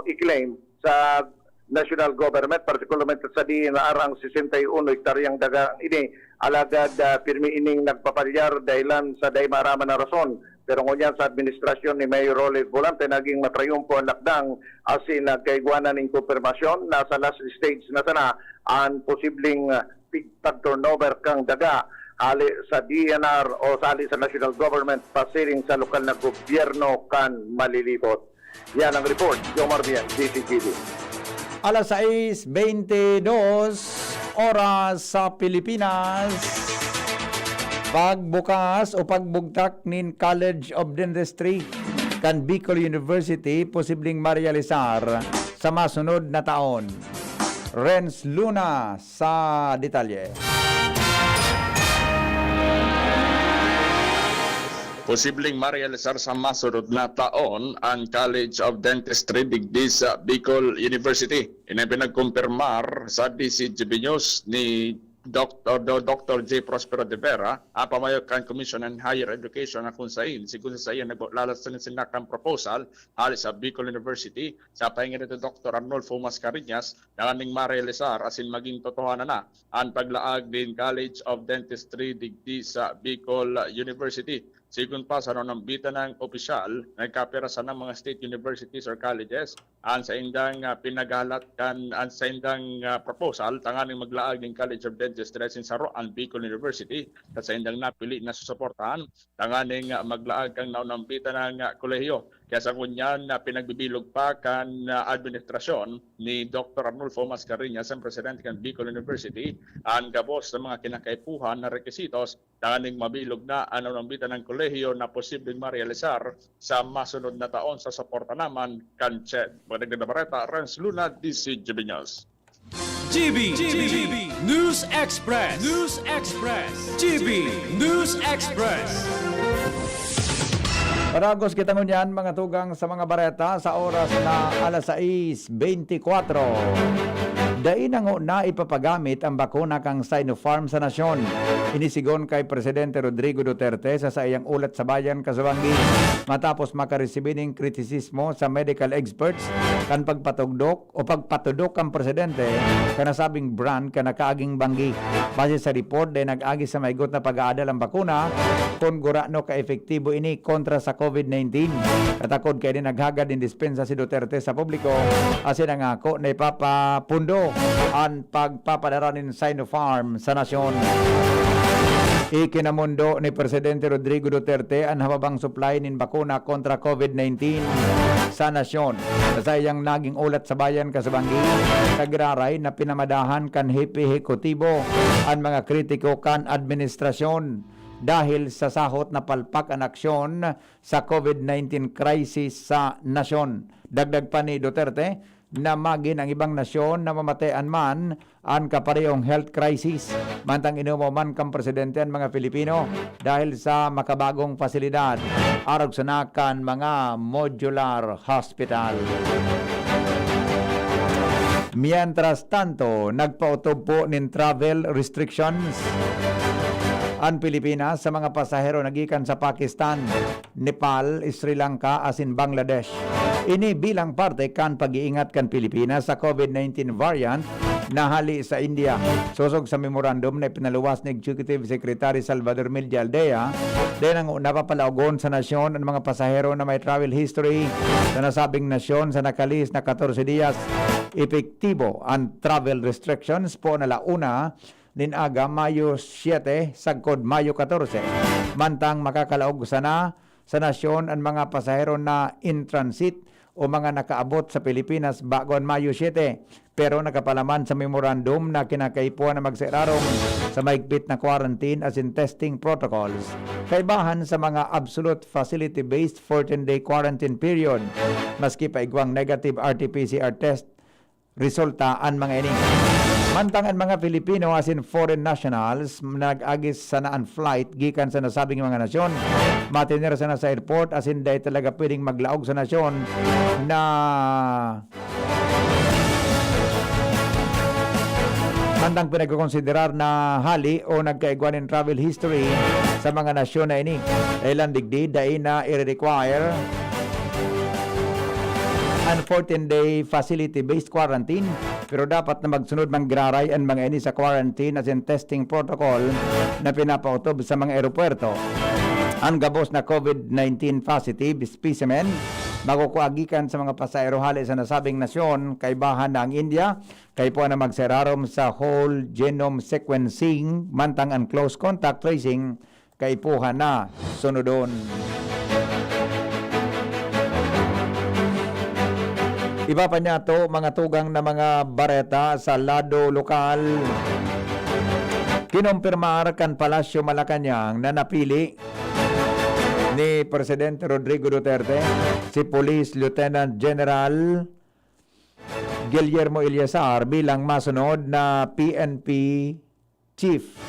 i-claim sa national government, partikularmente sa D E N R, ang sesenta y uno hektaryang daga ini. Alagad, ah, pirmi ining nagpapalyar dahilan sa dai maaraman na rason. Pero ngunyan sa administrasyon ni Mayor Rolly Volante, naging matrayumpo an lakdang asin nagkaigwanan nin kumpirmasyon na sa last stage na sana an posibleng, ah, pig-, pag-turnover kan daga hali sa D E N R o sa hali sa national government pasiring sa lokal na gobyerno kan Malilipot. Yan ang report, Jomar Bien, D Z G B. Alas sais bente dos, oras sa Pilipinas. Pagbukas o pagbugtak nin College of Dentistry kan Bicol University posibleng marealisar sa masunod na taon. Renz Luna sa detalye. Posibleng marealisar sa masunod na taon ang College of Dentistry digdi sa Bicol University. Ini ang pinagkumpirmar sa D C G B News ni Doctor Do-, Doctor J Prospero de Vera, ang pamayo kan Commission on Higher Education, na kun sain, sigon sa saiya, naglalas na sinda kan proposal hali sa Bicol University sa pahinga ni Doctor Arnulfo Mascarenhas, tanganing marealisar asin magin totohanan na an paglaag nin College of Dentistry digdi sa Bicol University. Sigon pa sa nanambitan ng opisyal, nagkapira sanang mga state universities or colleges an saindang, ah, pinaghalat kan, an saindang, ah, proposal tanganing maglaag nin College of Dentistry asin saro an Bicol University sa saindang napili na susuportahan tanganing, ah, maglaag kan nanambitan ng, ah, kolehiyo. Kaya sa ngunyan na pinagbibilog pa kan, ah, administrasyon ni Doctor Arnulfo Mascarenhas, ang presidente kan Bicol University, an gabos na mga kinakaipuhan na requisitos tanganing mabilog na an nanambitan ng kolehiyo na posibleng marealisar sa masunod na taon sa suporta naman kan CHED. Madagdag na bareta, Renz Luna, D C G B News. G B, G B, News Express, News Express, G B, News Express. Paragos kita ngunyan, mga tugang, sa mga bareta sa oras na alas sais beintikwatro. Dai na ngona ipapagamit ang bakuna kan Sinopharm sa nasyon. Ini sigon kay Presidente Rodrigo Duterte sa saiyang ulat sa bayan kasubanggi, matapos makaresibi nin kritisismo sa medical experts kan pagpatugdok o pagpatudok kan presidente kan nasabing brand kan nakaaging banggi. Base sa report, dai nag-agi sa maigot na pag-aadal ang bakuna kun gurano ka-epektibo ini kontra sa COVID nineteen. Katakod kaini, naghagad nin dispensa si Duterte sa publiko asin nangako na ipapapundo an pagpapadara nin Sinopharm sa nasyon. Ikinamondo ni Presidente Rodrigo Duterte an hababang supply nin bakuna kontra COVID nineteen sa nasyon. Sa saiyang naging ulat sa bayan kasubanggi, nagraray na pinamadahan kan hepe ehekutibo an mga kritiko kan administrasyon dahil sa sahot na palpak an aksyon sa COVID nineteen crisis sa nasyon. Dagdag pa ni Duterte na magin ang ibang nasyon na mamatean man an kaparehong health crisis, mantang inumaw man kan presidente an mga Pilipino dahil sa makabagong pasilidad arog sana kan mga modular hospital. Mientras tanto, nagpaotob po nin travel restrictions an Pilipinas sa mga pasahero na gikan sa Pakistan, Nepal, Sri Lanka asin Bangladesh. Ini bilang parte kan pag-iingat kan Pilipinas sa COVID nineteen variant na hali sa India. Sosog sa memorandum na ipinaluwas ni Executive Secretary Salvador Mil de Aldea, dai na ngona papalaogon sa nasyon an mga pasahero na may travel history sa nasabing nasyon sa nakalihis na katorse diyas. Epektibo an travel restrictions po na la una nin aga, Mayo siete, sagkod Mayo katorse. Mantang makakalaog sana sa nasyon an mga pasahero na in transit o mga nakaabot sa Pilipinas bago an Mayo siete, pero nakapalaman sa memorandum na kinakaipuhan na magsairarom sa mahigpit na quarantine asin testing protocols, kaibahan sa mga absolute facility-based fourteen-day quarantine period, maski pa igwang negative R T P C R test resulta an mga ini. Mantang an mga Filipino asin foreign nationals nag-agi sana an flight gikan sa nasabing mga nasyon, matener sana sa airport asin dai talaga pwedeng maglaog sa nasyon na mantang pinagkokonsiderar na hali o nagkaigwa nin travel history sa mga nasyon na ini. Dahilan digdi, dai na i-require an fourteen-day facility-based quarantine, pero dapat na magsunod manggiraray an mga ini sa quarantine asin testing protocol na pinapaotob sa mga eropuwerto. An gabos na COVID nineteen positive specimen makukua gikan sa mga pasahero hali sa nasabing nasyon, kaibahan na ang India, kaipuhan na magsairarom sa whole genome sequencing, mantang an close contact tracing kaipuhan na sunodon. Iba pa niya to, mga tugang na mga bareta sa lado lokal. Kinumpirmar kan Palasyo Malacañang na napili ni Presidente Rodrigo Duterte si Police Lieutenant General Guillermo Eleazar bilang masunod na P N P chief.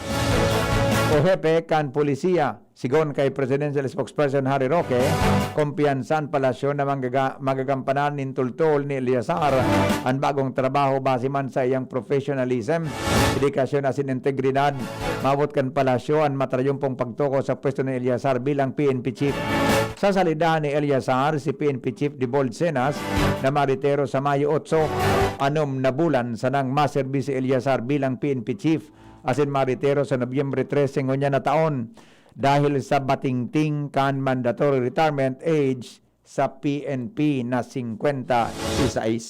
o hepe kan polisiya. Sigon kay Presidential Spokesperson Harry Roque, kumpiyansa an palasyo na manggaga-, magagampanan nin tultol ni Eleazar an bagong trabaho base man sa iyang professionalism, dedikasyon asin integridad. Maabot kan palasyo an matrayumpong pagtukaw sa pwesto ni Eleazar bilang P N P chief. Sa salida ni Eleazar, si P N P Chief Dibold Cenas na maretiro sa Mayo otso, anom na bulan sanang maserbi si Eleazar bilang P N P chief asin maretiro sa Nobyembre trese ngunyan na taon dahil sa batingting kan mandatory retirement age sa P N P na singkwenta y sais.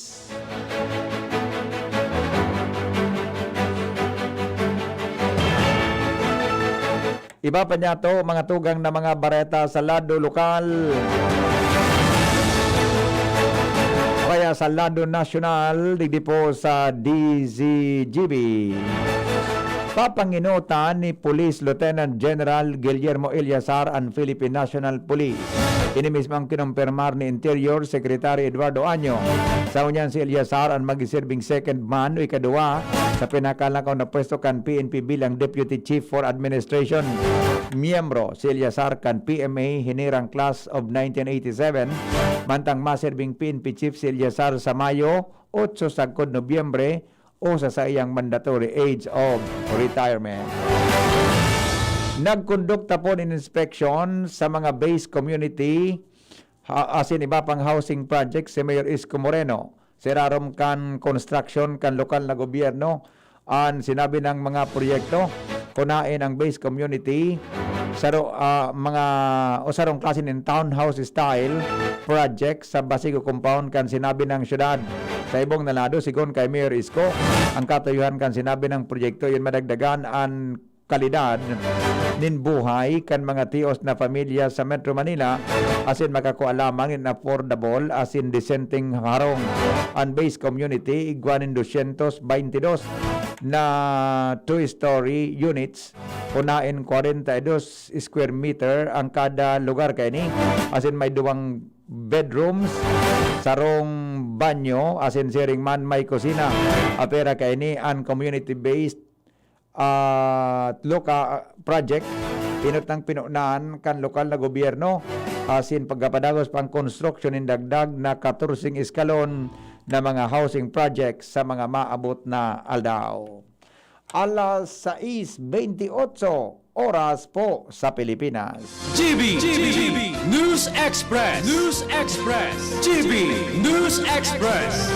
Iba pa niyato, mga tugang na mga bareta sa lado lokal. Kaya sa lado nasyonal, digdi po sa D Z G B. Papanginutan ni Police Lieutenant General Guillermo Eleazar an Philippine National Police. Ini mismo ang kinumpirmar ni Interior Secretary Eduardo Año. Sa ngunyan, si Eleazar an magsiserbing second man o ikaduwa sa pinakalakaw na pwesto kan P N P bilang Deputy Chief for Administration. Miyembro si Eleazar kan P M A Hinirang Class of nineteen eighty-seven, mantang maserbing P N P Chief si Eleazar sa Mayo otso sagkod Nobyembre o sa saiyang mandatory age of retirement. Nagkondukta po nin inspeksyon sa mga base community, ha-, asin iba pang housing project si Mayor Isko Moreno. Sa irarom kan konstruksyon kan lokal na gobyerno, an sinabi ng mga proyekto, kunain ang base community, saro, ah, mga, o sarong klase nin townhouse style project sa Basigo Compound kan sinabi ng syudad. Sa ibong na lado, sigon kay Mayor Isko, ang katuyuhan kan sinabi ng proyekto, yun madagdagan an kalidad nin buhay kan mga tios na pamilya sa Metro Manila, asin makakua lamang nin affordable asin disenteng harong. An base community, igwa nin dosyentos baynte dos na two-story units, kunain kwarenta y dos square meter ang kada lugar kaini, asin may duwang bedrooms, sarong banyo, asin siring man may kusina. Apera kaini an community-based ah, loka-, project, inot nang pinonan kan lokal na gobyerno, asin pagkapadagos pa ang konstruksyon nin dagdag na katorseng eskalon na mga housing projects sa mga maabot na aldaw. Alas sais bentiocho oras po sa Pilipinas. G B, G B, News Express, News Express, G B, News Express.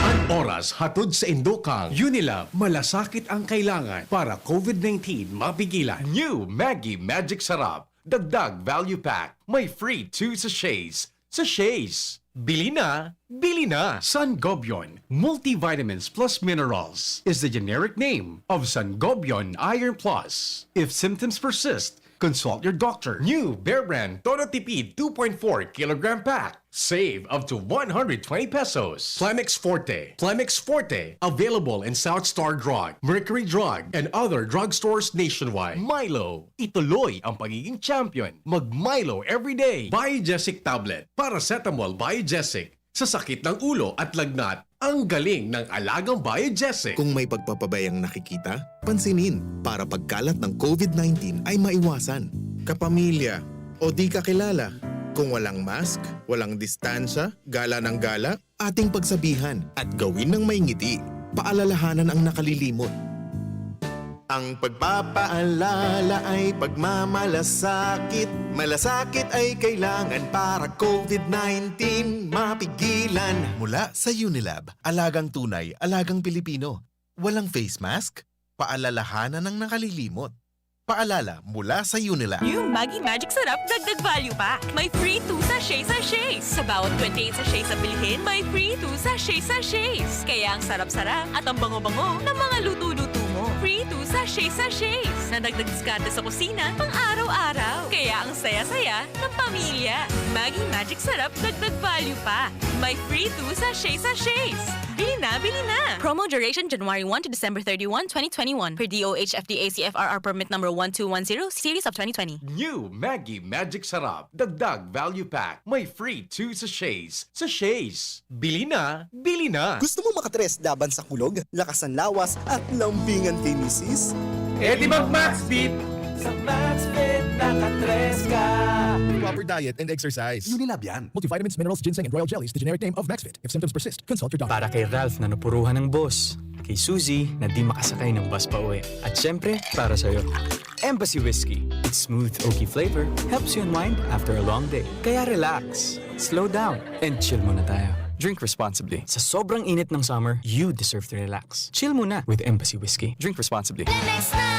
An oras hatod sa indo kan Unilab, malasakit ang kailangan para COVID nineteen mapigilan. New Maggie Magic Sarap, dagdag value pack, may free two sachets. Sachets. Bili na, bili na! Sangobion Multivitamins Plus Minerals is the generic name of Sangobion Iron Plus. If symptoms persist, consult your doctor. New Bear Brand Todo Tipid two point four kilogram pack. Save up to one hundred twenty pesos. Plemex Forte. Plemex Forte. Available in South Star Drug, Mercury Drug, and other drugstores nationwide. Milo. Ituloy ang pagiging champion. Mag Milo everyday. Biogesic Tablet. Paracetamol Biogesic. Sa sakit ng ulo at lagnat, ang galing ng alagang Biogesic. Kung may pagpapabayang nakikita, pansinin para pagkalat ng COVID nineteen ay maiwasan. Kapamilya o di kakilala. Kung walang mask, walang distansya, gala ng gala, ating pagsabihan at gawin ng may ngiti. Paalalahanan ang nakalilimot. Ang pagpapaalala ay pagmamalasakit. Malasakit ay kailangan para COVID nineteen mapigilan. Mula sa Unilab, alagang tunay, alagang Pilipino. Walang face mask? Paalalahanan ang nakalilimot. Paalala mula sa Unilab. New Maggi Magic Sarap, dagdag value pa. May free two sachet sachets. Sa bawat twenty-eight sachets na bilhin, may free two sachet sachets. Kaya ang sarap-sarap at ang bango-bango ng mga luto-luto mo. Free two sachet sachets. Na dagdag diskarte sa kusina, pang araw-araw. Kaya ang saya-saya ng pamilya. Maggi Magic Sarap, dagdag value pa. May free two sachet sachets. Bili na, bili na! Promo duration January one to December thirty-one, twenty twenty-one. Per D O H F D A C F R R permit number one two one zero, series of twenty twenty. New Maggi Magic Sarap. Dagdag value pack. May free two sachets. Sachets. Bili na, bili na! Gusto mo makatres laban sa kulog, lakas ng lawas, at lambingan kay misis? Eh di mag-Maxfit! Sa Maxfit, nakatres ka! Proper diet and exercise. Unilab yan. Multivitamins, minerals, ginseng, and royal jelly is the generic name of Maxfit. If symptoms persist, consult your doctor. Para kay Ralph na napuruhan ng boss. Kay Suzy na di makasakay ng bus pa uwi. At syempre, para sa'yo. Embassy Whiskey. Its smooth, oaky flavor helps you unwind after a long day. Kaya relax, slow down, and chill muna tayo. Drink responsibly. Sa sobrang init ng summer, you deserve to relax. Chill muna with Embassy Whiskey. Drink responsibly. Plemex na!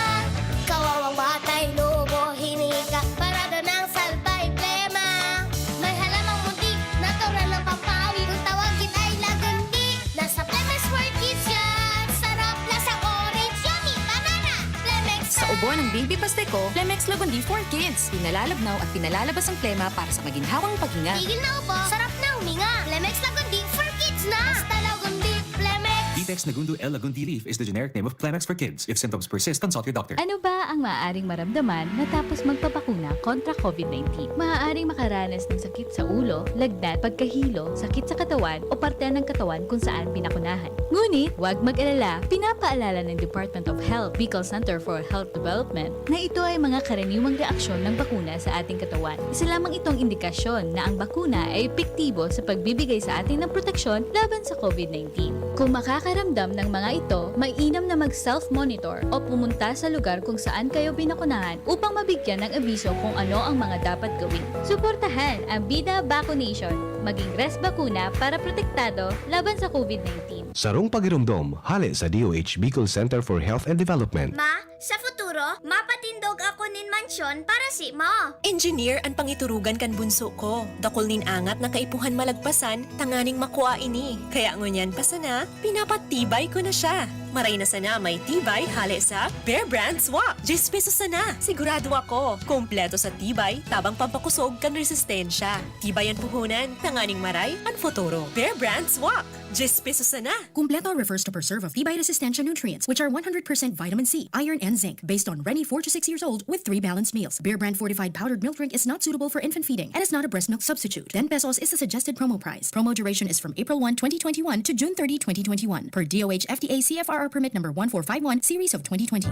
Kawawang batay, lubo, hinika, parada ng salbay, plema. May halamang muntik, natural na pampawi. Kung tawagin ay lagundi, nasa Plemex for Kids yan. Sarap, lasang orange, yummy, banana. Plemex Sa ubo ng baby paste ko, Plemex Lagundi for Kids. Pinalalabnaw at pinalalabas ang plema para sa maginhawang paghinga. Tigil na ubo, sarap na huminga. Plemex Lagundi for Kids na. Basta Lagundi, Plemex. Ditex Nagundo L Lagundi Leaf is the generic name of Plemex for Kids. If symptoms persist, consult your doctor. Ano ba ang maaaring maramdaman matapos magpabakuna kontra COVID nineteen? Maaaring makaranas ng sakit sa ulo, lagnat, pagkahilo, sakit sa katawan o parte ng katawan kung saan pinakunahan. Ngunit, huwag mag-alala, pinapaalala ng Department of Health, Bicol Center for Health Development, na ito ay mga karaniwang reaksyon ng bakuna sa ating katawan. Isa lamang itong indikasyon na ang bakuna ay epektibo sa pagbibigay sa atin ng proteksyon laban sa COVID nineteen. Kung makakaramdam ng mga ito, mainam na mag-self-monitor o pumunta sa lugar kung saan kayo binakunahan upang mabigyan ng abiso kung ano ang mga dapat gawin. Suportahan ang Bida Vaccination. Maging res bakuna para protektado laban sa COVID nineteen. Sarong pagiromdom, hale sa D O H Bicol Center for Health and Development. Ma, sa futuro, mapatindog ako nin mansyon para si mo. Engineer an pangiturugan kan bunso ko. Dakul nin angat na kaipuhan malagpasan tanganing makua ini. Kaya ngunyan pa sana, pinapatibay ko na siya. Maray na sana may tibay hale sa Bear Brand Swak. Diyes pesos sana. Sigurado ako, kompleto sa tibay, tabang pampakosog kan resistensya. Tibay an puhunan, tanganing maray an futuro. Bear Brand Swak. Diyes pesos sana. Kumpleto refers to preserve of tibay resistensya nutrients, which are one hundred percent vitamin C, iron, and zinc, based on Reni four to six years old with three balanced meals. Bear Brand fortified powdered milk drink is not suitable for infant feeding and is not a breast milk substitute. Ten pesos is the suggested promo price. Promo duration is from April one, twenty twenty-one to June thirty, twenty twenty-one, per D O H F D A C F R R permit number one four five one, series of twenty twenty.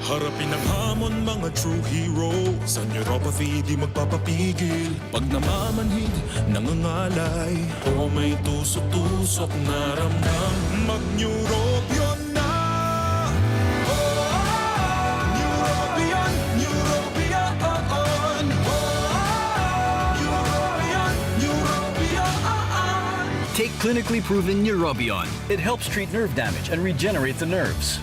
Harapin ang hamon, mga true hero. Sa neuropathy, di magpapapigil. Pag namamanhid, nangangalay, o may tusok-tusok na ramdam, mag-Neurobion na! Oh, Neurobion, Neurobion, oh, oh. Neurobion, Neurobion, oh, oh. Take clinically proven Neurobion. It helps treat nerve damage and regenerate the nerves.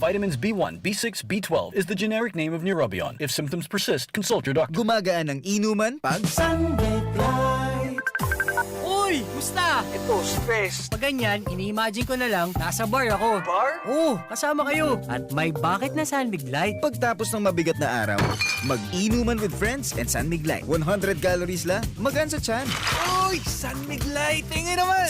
Vitamins B one, B six, B twelve is the generic name of Neurobion. If symptoms persist, consult your doctor. Gumagaan ang inuman pag Sunday Fly. Uy! Musta? Ito, stress. Pag ganyan, ini-imagine ko na lang, nasa bar ako. Bar? Oo, kasama kayo. At may bakit na San Mig Light. Pagtapos ng mabigat na araw, mag-inuman with friends and San Mig Light. one hundred calories lang, magaan sa tiyan. Uy! San Mig Light! Tingin naman!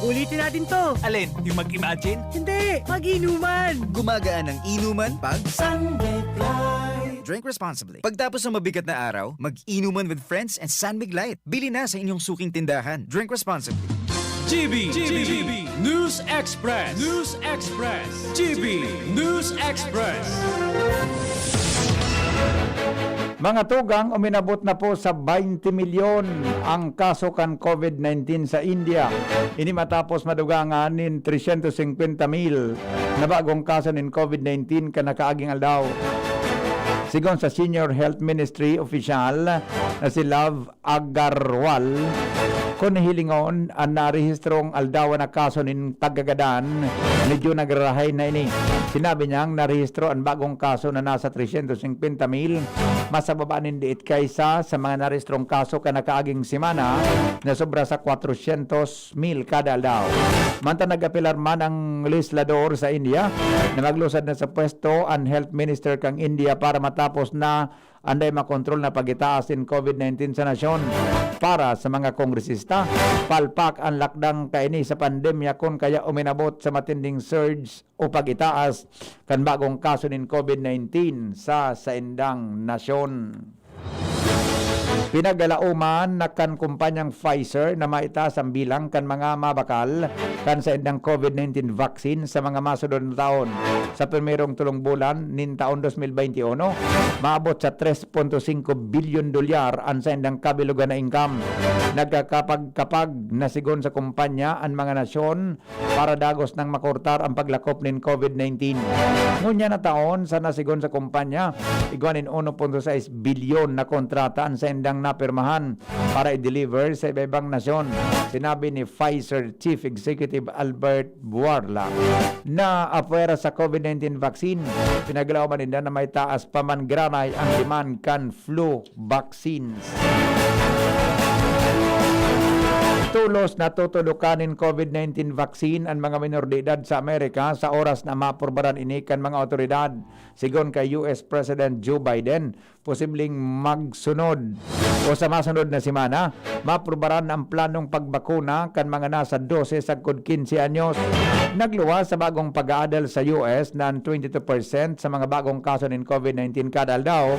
Ulitin natin to. Alin? Yung mag-imagine? Hindi! Mag-inuman! Gumagaan ang inuman pag Sunday Fly. Drink responsibly. Pagtapos ng mabigat na araw, mag-inuman with friends and San Mig Light. Bili na sa inyong suking tindahan. Drink responsibly. G B, G B, News Express, News Express, G B, News Express. Mga tugang, uminabot na po sa baynte milyon ang kaso kan COVID nineteen sa India. Ini matapos madugangan nin tresyentos singkwenta mil na bagong kaso nin COVID nineteen kan nakaaging aldaw. Sigon sa Senior Health Ministry official na si Love Agarwal, kun hilingon an narehistrong aldawan na kaso nin tagagadan, medyo nagrarahay na ini. Sinabi niyang narehistro an bagong kaso na nasa tresyentos singkwenta mil, mas sa baba nin diit kaysa sa mga narehistrong kaso kan nakaaging semana na sobra sa kwatrosyentos mil kada aldaw. Mantang nag-apelar man ang legislador sa India na maglusad na sa pwesto an health minister kan India para matapos na anday makontrol na pag-itaas nin COVID nineteen sa nasyon. Para sa mga kongresista, palpak an lakdang kaini sa pandemya kun kaya uminabot sa matinding surge o pag-itaas kan bagong kaso nin COVID nineteen sa saindang nasyon. Pinagalaoman na kan kumpanyang Pfizer na maitaas ang bilang kan mga mabakal kan saindang COVID nineteen vaccine sa mga masunod na taon. Sa primerong tulong bulan nin taon dos mil baynte uno, maabot sa tres punto singko bilyon dolyar an saindang kabilugan na income. Nagkakapag-kapag na sigon sa kumpanya an mga nasyon para dagos nang makurtar ang paglakop nin COVID nineteen. Ngunyan na taon, sana sigon sa kumpanya, igwa nin uno punto sais bilyon na kontrata an saindang napirmahan para i-deliver sa iba-ibang nasyon, sinabi ni Pfizer Chief Executive Albert Bourla. Na apwera sa COVID nineteen vaccine, pinaglaoman ninda na may taas pa man granay ang demand kan flu vaccines. Tolos na tutudokan nin COVID nineteen vaccine an mga minor de edad sa Amerika sa oras na maaprubaran ini kan mga awtoridad. Sigon kay U S President Joe Biden, posibleng magsunod o sa masunod na semana, maaprubaran ang planong pagbakuna kan mga nasa dose sagkod kinse anyos. Nagluwas sa bagong pag-aadal sa U S na an twenty-two percent sa mga bagong kaso nin COVID nineteen kada aldaw,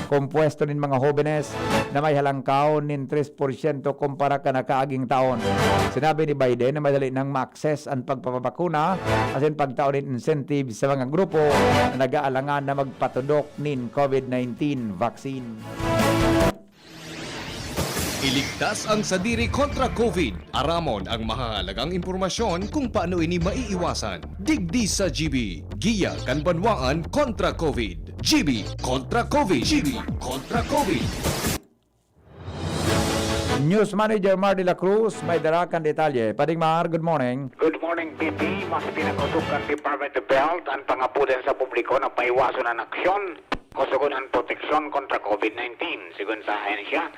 kompuesto nin mga hobenes na may halangkaw nin tres porsyento kumpara kan nakaaging taon. Sinabi ni Biden na madali nang ma-access an pagpapabakuna asin pagtao nin incentive sa mga grupo na nag-aalangan na magpatudok nin COVID nineteen vaccine. Iligtas ang sadiri kontra COVID. Aramon ang mahahalagang impormasyon kung paano ini maiiwasan. Digdi sa G B, giya kan banwaan kontra COVID. G B kontra COVID. G B kontra COVID. News Manager Mar de la Cruz, may dara kan detalye. Pading Mar, good morning. Good morning, B P. Mas pinakosog kan Department of Health ang pangapudan sa publiko na paiwason an aksyon, kosogon an proteksyon kontra COVID nineteen. Sigon sa ahensya,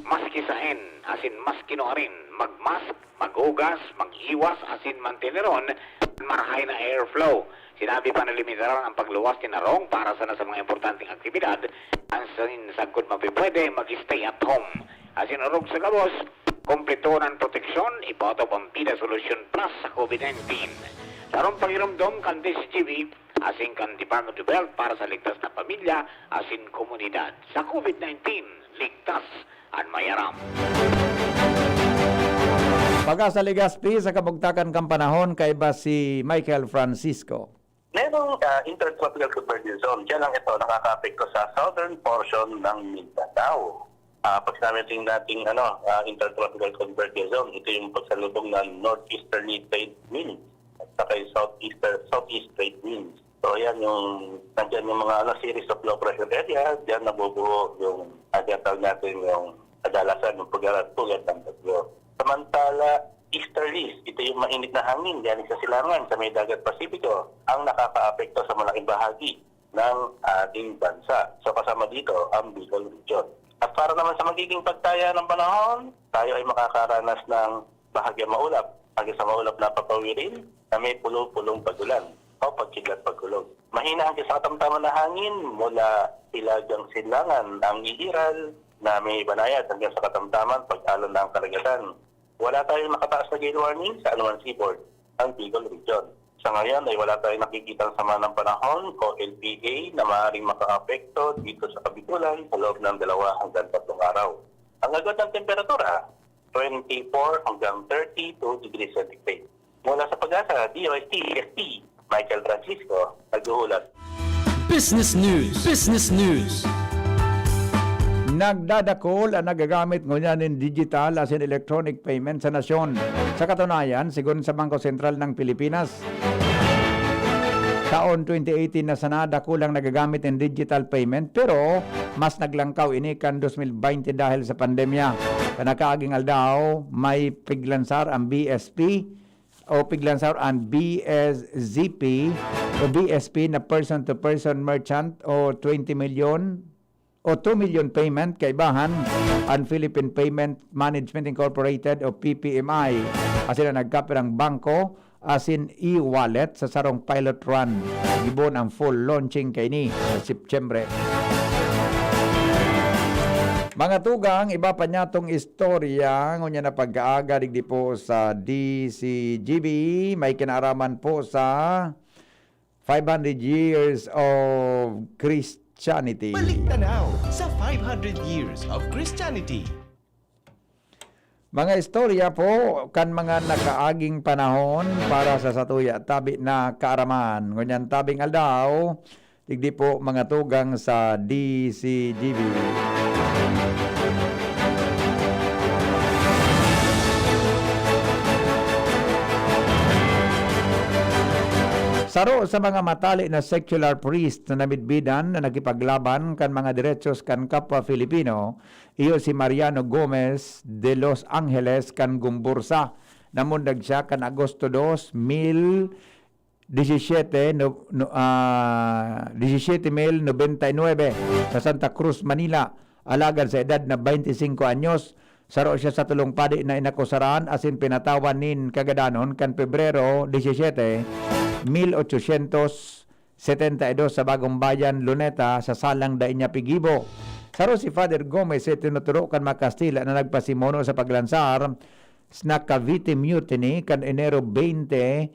maski saen, asin maski nuarin, mag-mask, maghugas, mag-iwas, asin manteneron an marahay na airflow. Sinabi pa na limitaran ang pagluwas nin harong para sana sa mga importanteng aktibidad, asin sagkod mapipwede, mag-stay at home. Asin orog sa gabos, kumpleto an proteksyon, ipaotob ang Vida Solution Plus sa COVID nineteen. Sa harong pangiromdom kan D C G B, asin kan Department of Health para sa ligtas na pamilya asin komunidad. Sa COVID nineteen, ligtas an may aram. Pag-asa Legazpi sa kabugtakan kan panahon, kaiba si Michael Francisco. Merong ah, intertropical convergence zone. Diyan lang ito nakakaapekto sa southern portion ng Mindanao. Ah, pag sinabi natin nating ano, ah, intertropical convergence zone, ito yung pagsalubong ng northeasterly trade winds at saka yung southeaster, southeast trade winds. So yan yung, nandyan yung mga ano, series of low pressure area, diyan nabubuo yung ah, tinatawag natin yung kadalasan ng pagkakatulad ng bagyo. Samantala, easterlies, ito yung mainit na hangin galing sa silangan sa may dagat Pasipiko ang nakakaapekto sa malaking bahagi ng ating bansa. So kasama dito ang Bicol Region. At para naman sa magiging pagtaya ng panahon, tayo ay makakaranas ng bahagyang maulap hanggang sa maulap na papawirin na may pulo-pulong pagulan o pagkidlat pagkulog. Mahina hanggang sa katamtaman na hangin mula hilagang silangan ang iiral na may banayad hanggang sa katamtaman pag-alon ng karagatan. Wala tayong nakataas na gale warning sa anuman seaboard ng Bicol Region. Sa ngayon ay wala tayong nakikitang sama ng panahon o L P A na maaaring makaapekto dito sa Kabikulan sa loob ng dalawa hanggang tatlong araw. Ang agad ng temperatura, twenty-four hanggang thirty-two degrees centigrade. Mula sa Pag-asa, D O S T S P, Michael Francisco, naghuhulat. Business News. Business News. Nagdadakul an nagagamit ngunyan nin digital asin electronic payment sa nasyon. Sa katunayan, sigon sa Bangko Sentral ng Pilipinas, taon twenty eighteen na sana dakul ang nagagamit nin digital payment, pero mas naglangkaw ini kan dos mil baynte dahil sa pandemya. Kan nakaaging aldaw, may piglansar ang B S P o piglansar ang B S Z P o B S P na person-to-person merchant o twenty million o two million payment kaibahan ang Philippine Payment Management Incorporated o P P M I asin ang nagkapirang bangko asin e-wallet sa sarong pilot run. Gibohon ang full launching kaini sa September. Mga tugang, iba pa niya tong istorya ngunyan na pag-aaga digdi po sa D C G B. May kinaaraman po sa five hundred years of Christ Christianity. Balik tanaw sa five hundred years of Christianity. Mga istorya po kan mga nakaaging panahon para sa satuya tabi na kaaraman. Ngunyan tabing aldaw, digdi po mga tugang sa D C G B. Saro sa mga matali na secular priest na namidbidan na nakipaglaban kan mga derechos kan kapwa Filipino, iyo si Mariano Gomez de los Angeles kan Gumbursa. Namundag siya kan Agosto dos, mil disisyete, no, no, ah, disisyete mil nobenta y nuebe sa Santa Cruz, Manila. Alagad sa edad na baynte singko anyos, saro siya sa tolong padi na inakusaran asin pinatawan nin kagadanon kan Pebrero disisyete, mil otsosyentos setenta y dos sa Bagong Bayan, Luneta, sa salang dai niya pigibo. Saro si Father Gomez sa itinuturo kan mga Kastila na nagpasimuno sa paglansar na Cavite Mutiny kan Enero baynte,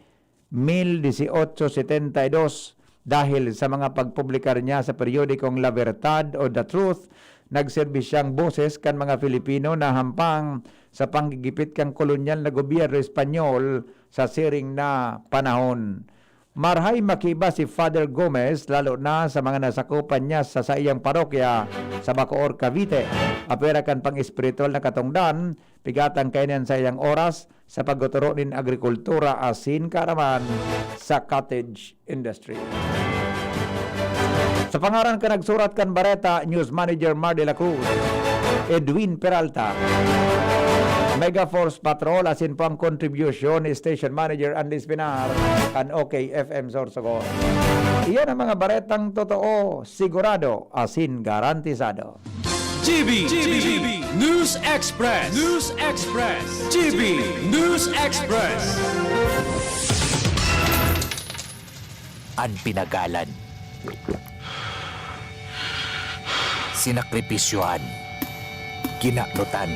mil disiotso setenta y dos. Dahil sa mga pagpublikar niya sa periodikong La Verdad o The Truth, nagserbi siyang boses kan mga Filipino na hampang sa panggigipit kan kolonyal na gobyerno Espanyol sa siring na panahon. Marahay makiba si Father Gomez, lalo na sa mga nasakopan niya sa saiyang parokya sa Bacoor, Cavite. Apwera kan pang-espiritual na katongdan, pigatang kaiyan sa iyang oras sa pagtuturo nin agrikultura asin kaaraman sa cottage industry. Sa pangaran kan nagsurat kan bareta, News Manager Mar de la Cruz, Edwin Peralta, Megaforce Patrol, asin po ang kontribusyon ni Station Manager Andy Espinar kan OK F M Sorsogon. Iyan ang mga baretang totoo, sigurado, asin garantisado. G B, G B, News Express, News Express, G B News Express. An pinagalan, sinakripisyohan, kinaknutan,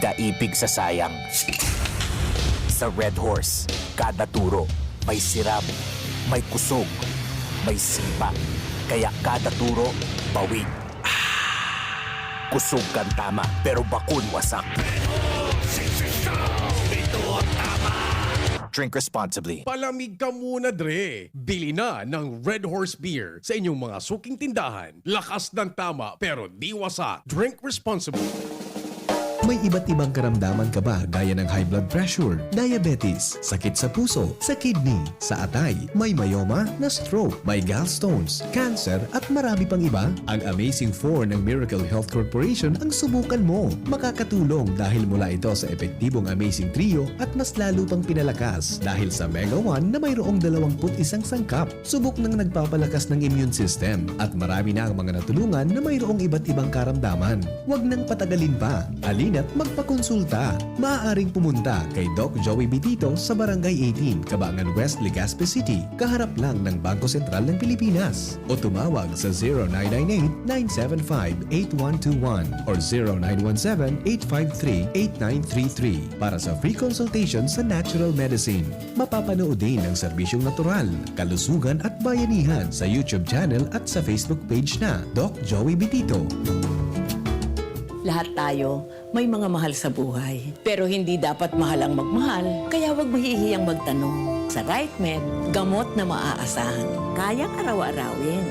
daipig sa sayang. Sa Red Horse, kada turo may siram, may kusog, may sipa, kaya kada turo, bawig. Kusog kan tama, pero bakun wasak. Drink responsibly. Palamig ka muna, Dre. Bili na ng Red Horse Beer sa inyong mga suking tindahan. Lakas ng tama, pero di wasak. Drink responsibly. May iba't ibang karamdaman ka ba, gaya ng high blood pressure, diabetes, sakit sa puso, sa kidney, sa atay, may myoma, na stroke, may gallstones, cancer, at marami pang iba? Ang Amazing Four ng Miracle Health Corporation ang subukan mo. Makakatulong dahil mula ito sa epektibong Amazing Trio at mas lalo pang pinalakas dahil sa Mega One na mayroong dalawampu't isang sangkap. Subok nang nagpapalakas ng immune system at marami na ang mga natulungan na mayroong iba't ibang karamdaman. Huwag nang patagalin pa. Halina't magpakonsulta. Maaaring pumunta kay Doc Joey Bitito sa Barangay eighteen, Cabangan West, Legazpi City, kaharap lang ng Bangko Sentral ng Pilipinas. O tumawag sa zero nine nine eight, nine seven five, eight one two one or zero nine one seven, eight five three, eight nine three three para sa free consultation sa natural medicine. Mapapanood din ang serbisyong natural, kalusugan at bayanihan sa YouTube channel at sa Facebook page na Doc Joey Bitito. Lahat tayo may mga mahal sa buhay. Pero hindi dapat mahal ang magmahal, kaya huwag mahihiyang magtanong. Sa RightMed, gamot na maaasahan. Kayang araw-arawin.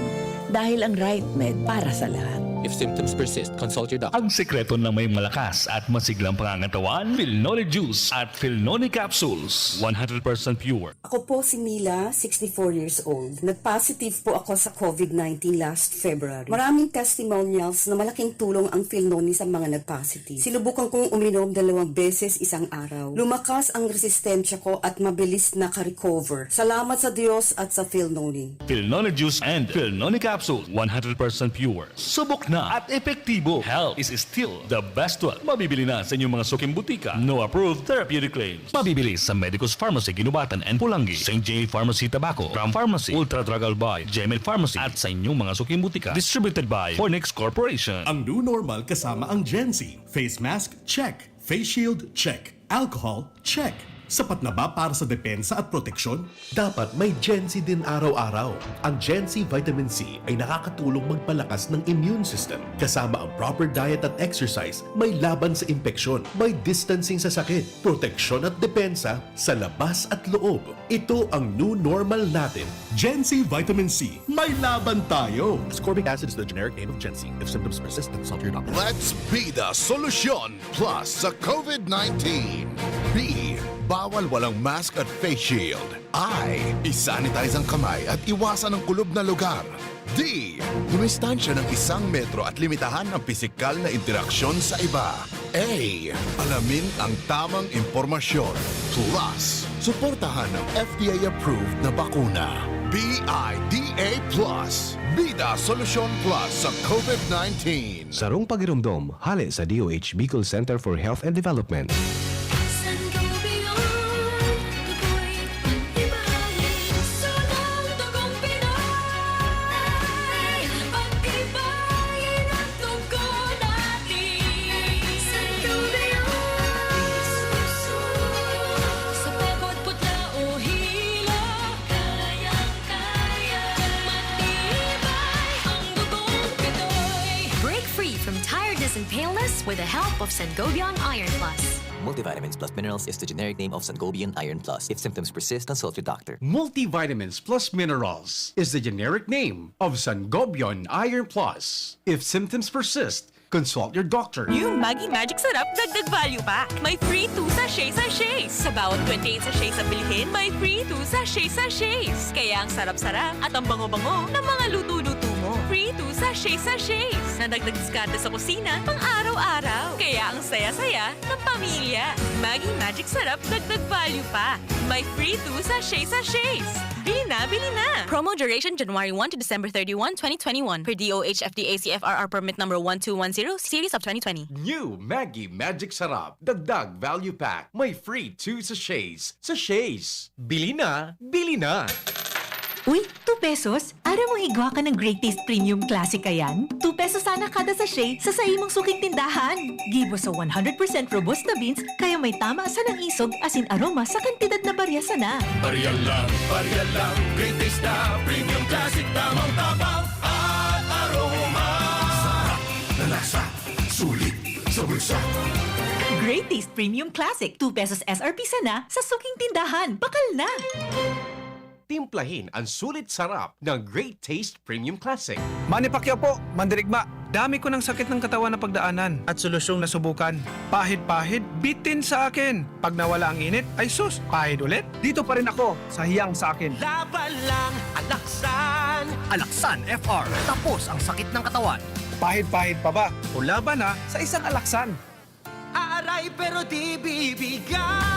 Dahil ang RightMed para sa lahat. If symptoms persist, consult your doctor. Ang sekreto ng may malakas at masiglang pangangatawan, Filnoni Juice at Filnoni Capsules. One hundred percent pure. Ako po si Mila, sixty-four years old. Nag-positive po ako sa covid nineteen last February. Maraming testimonials na malaking tulong ang Filnoni sa mga nag-positive. Sinubukan kong uminom dalawang beses isang araw. Lumakas ang resistensya ko at mabilis naka-recover. Salamat sa Diyos at sa Filnoni. Filnoni Juice and Filnoni Capsule, one hundred percent pure. Subok na at epektibo. Health is still the best wealth. Mabibili na sa inyong mga suking butika. No approved therapeutic claims. Mabibili sa Medicus Pharmacy, Guinobatan and Pulangi, Saint J Pharmacy, Tabaco, Ram Pharmacy, Ultra Drug Albay, Gemed Pharmacy, at sa inyong mga suking butika. Distributed by Fornix Corporation. Ang new normal kasama ang Gen Z. Face mask, check. Face shield, check. Alcohol, check. Sapat na ba para sa depensa at proteksyon? Dapat may Gen C din araw-araw. Ang Gen C Vitamin C ay nakakatulong magpalakas ng immune system, kasama ang proper diet at exercise, may laban sa impeksyon, may distancing sa sakit, proteksyon at depensa sa labas at loob. Ito ang new normal natin. Gen C Vitamin C, may laban tayo! Ascorbic acid is the generic name of Gen C. If symptoms persist, consult your doctor. Let's be the solution plus sa COVID nineteen. B, bawal walang mask at face shield. I, isanitize ang kamay at iwasan ang kulob na lugar. D, dumistansya ng isang metro at limitahan ang pisikal na interaksyon sa iba. A, alamin ang tamang impormasyon. Plus, suportahan ang F D A-approved na bakuna. B I D A plus. Bida Solusyon Plus sa COVID nineteen. Sarong pagiromdom, hale sa D O H Bicol Center for Health and Development. Sangobion, tukoy, pag-ibahin, sunang dugong Pinoy. Pag-ibahin ang dugo natin. Sangobion, sa pekot, putla o hilo, kayang-kaya, matibay ang dugong Pinoy. Break free from tiredness and paleness with the help of Sangobion Iron Plus. Multivitamins plus minerals is the generic name of Sangobion Iron Plus. If symptoms persist, consult your doctor. Multivitamins plus minerals is the generic name of Sangobion Iron Plus. If symptoms persist, consult your doctor. New Maggi Magic Sarap Dagdag Value Pack. May free two sachet sachets. Sa bawat twenty-eight sachets na bilhin, may free two sachet sachets. Kaya ang sarap-sarap at ang bango-bango ng mga luto-luto mo. Free two sachet sachets. Nadagdag diskarte sa kusina, pang araw-araw. Kaya ang saya-saya ng pamilya. Maggi Magic Sarap Dagdag Value Pack. May free two sachet sachets. Bili na, bili na! Promo duration January one to December thirty-one, twenty twenty-one, per D O H F D A C F R R permit number one two one zero, series of twenty twenty. New Maggi Magic Sarap Dagdag Value Pack. May free two sachets. Sachets! Bili na, bili na! Uy, two pesos? Aram mo igwa ka ng Great Taste Premium Classic kayan? Two pesos sana kada sachet sa saimong suking tindahan. Gibo sa one hundred percent robusta beans, kaya may tama sanang isog asin aroma sa kantidad na barya sana. Barya lang, barya lang, Great Taste na Premium Classic, tamang tabang at aroma. Sarap na lasa, sulit sa bulsa. Great Taste Premium Classic, two pesos S R P sana sa suking tindahan. Bakal na! Timplahin ang sulit sarap ng Great Taste Premium Classic. Manny Pacquiao po, mandirigma. Dami ko ng sakit ng katawan na pagdaanan at solusyong nasubukan. Pahid-pahid, bitin sa akin. Pag nawala ang init, ay sus, pahid ulit. Dito pa rin ako sa hiyang sa akin. Laban lang, Alaksan. Alaksan F R, tapos ang sakit ng katawan. Pahid-pahid pa ba? O laban na sa isang Alaksan. Aaray pero di bibigay.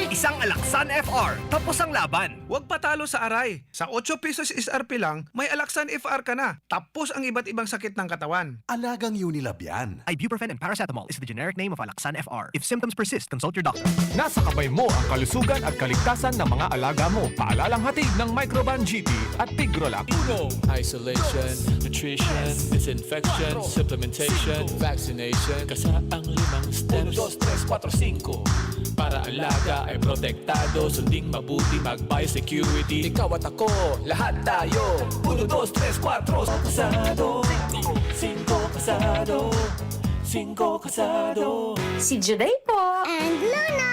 Isang Alaksan F R, tapos ang laban. Huwag patalo sa aray. Sa otso pesos S R P lang, may Alaksan F R ka na. Tapos ang iba't ibang sakit ng katawan. Alagang Unilab yan. Ibuprofen and paracetamol is the generic name of Alaksan F R. If symptoms persist, consult your doctor. Nasa kamay mo ang kalusugan at kaligtasan ng mga alaga mo. Paalalang hatid ng Microban G P at Tigrolac. Uno, isolation, nutrition, disinfection, supplementation, vaccination. Kasa ang limang steps. Uno, dos, tres, kuwatro, singko. Para alaga ay protektado, sunding mabuti, mag-biosecurity. Ikaw at ako, lahat tayo. Uno, dos, tres, kuwatro. Kasado. Singko kasado. Singko kasado. Si Juday po. And Luna.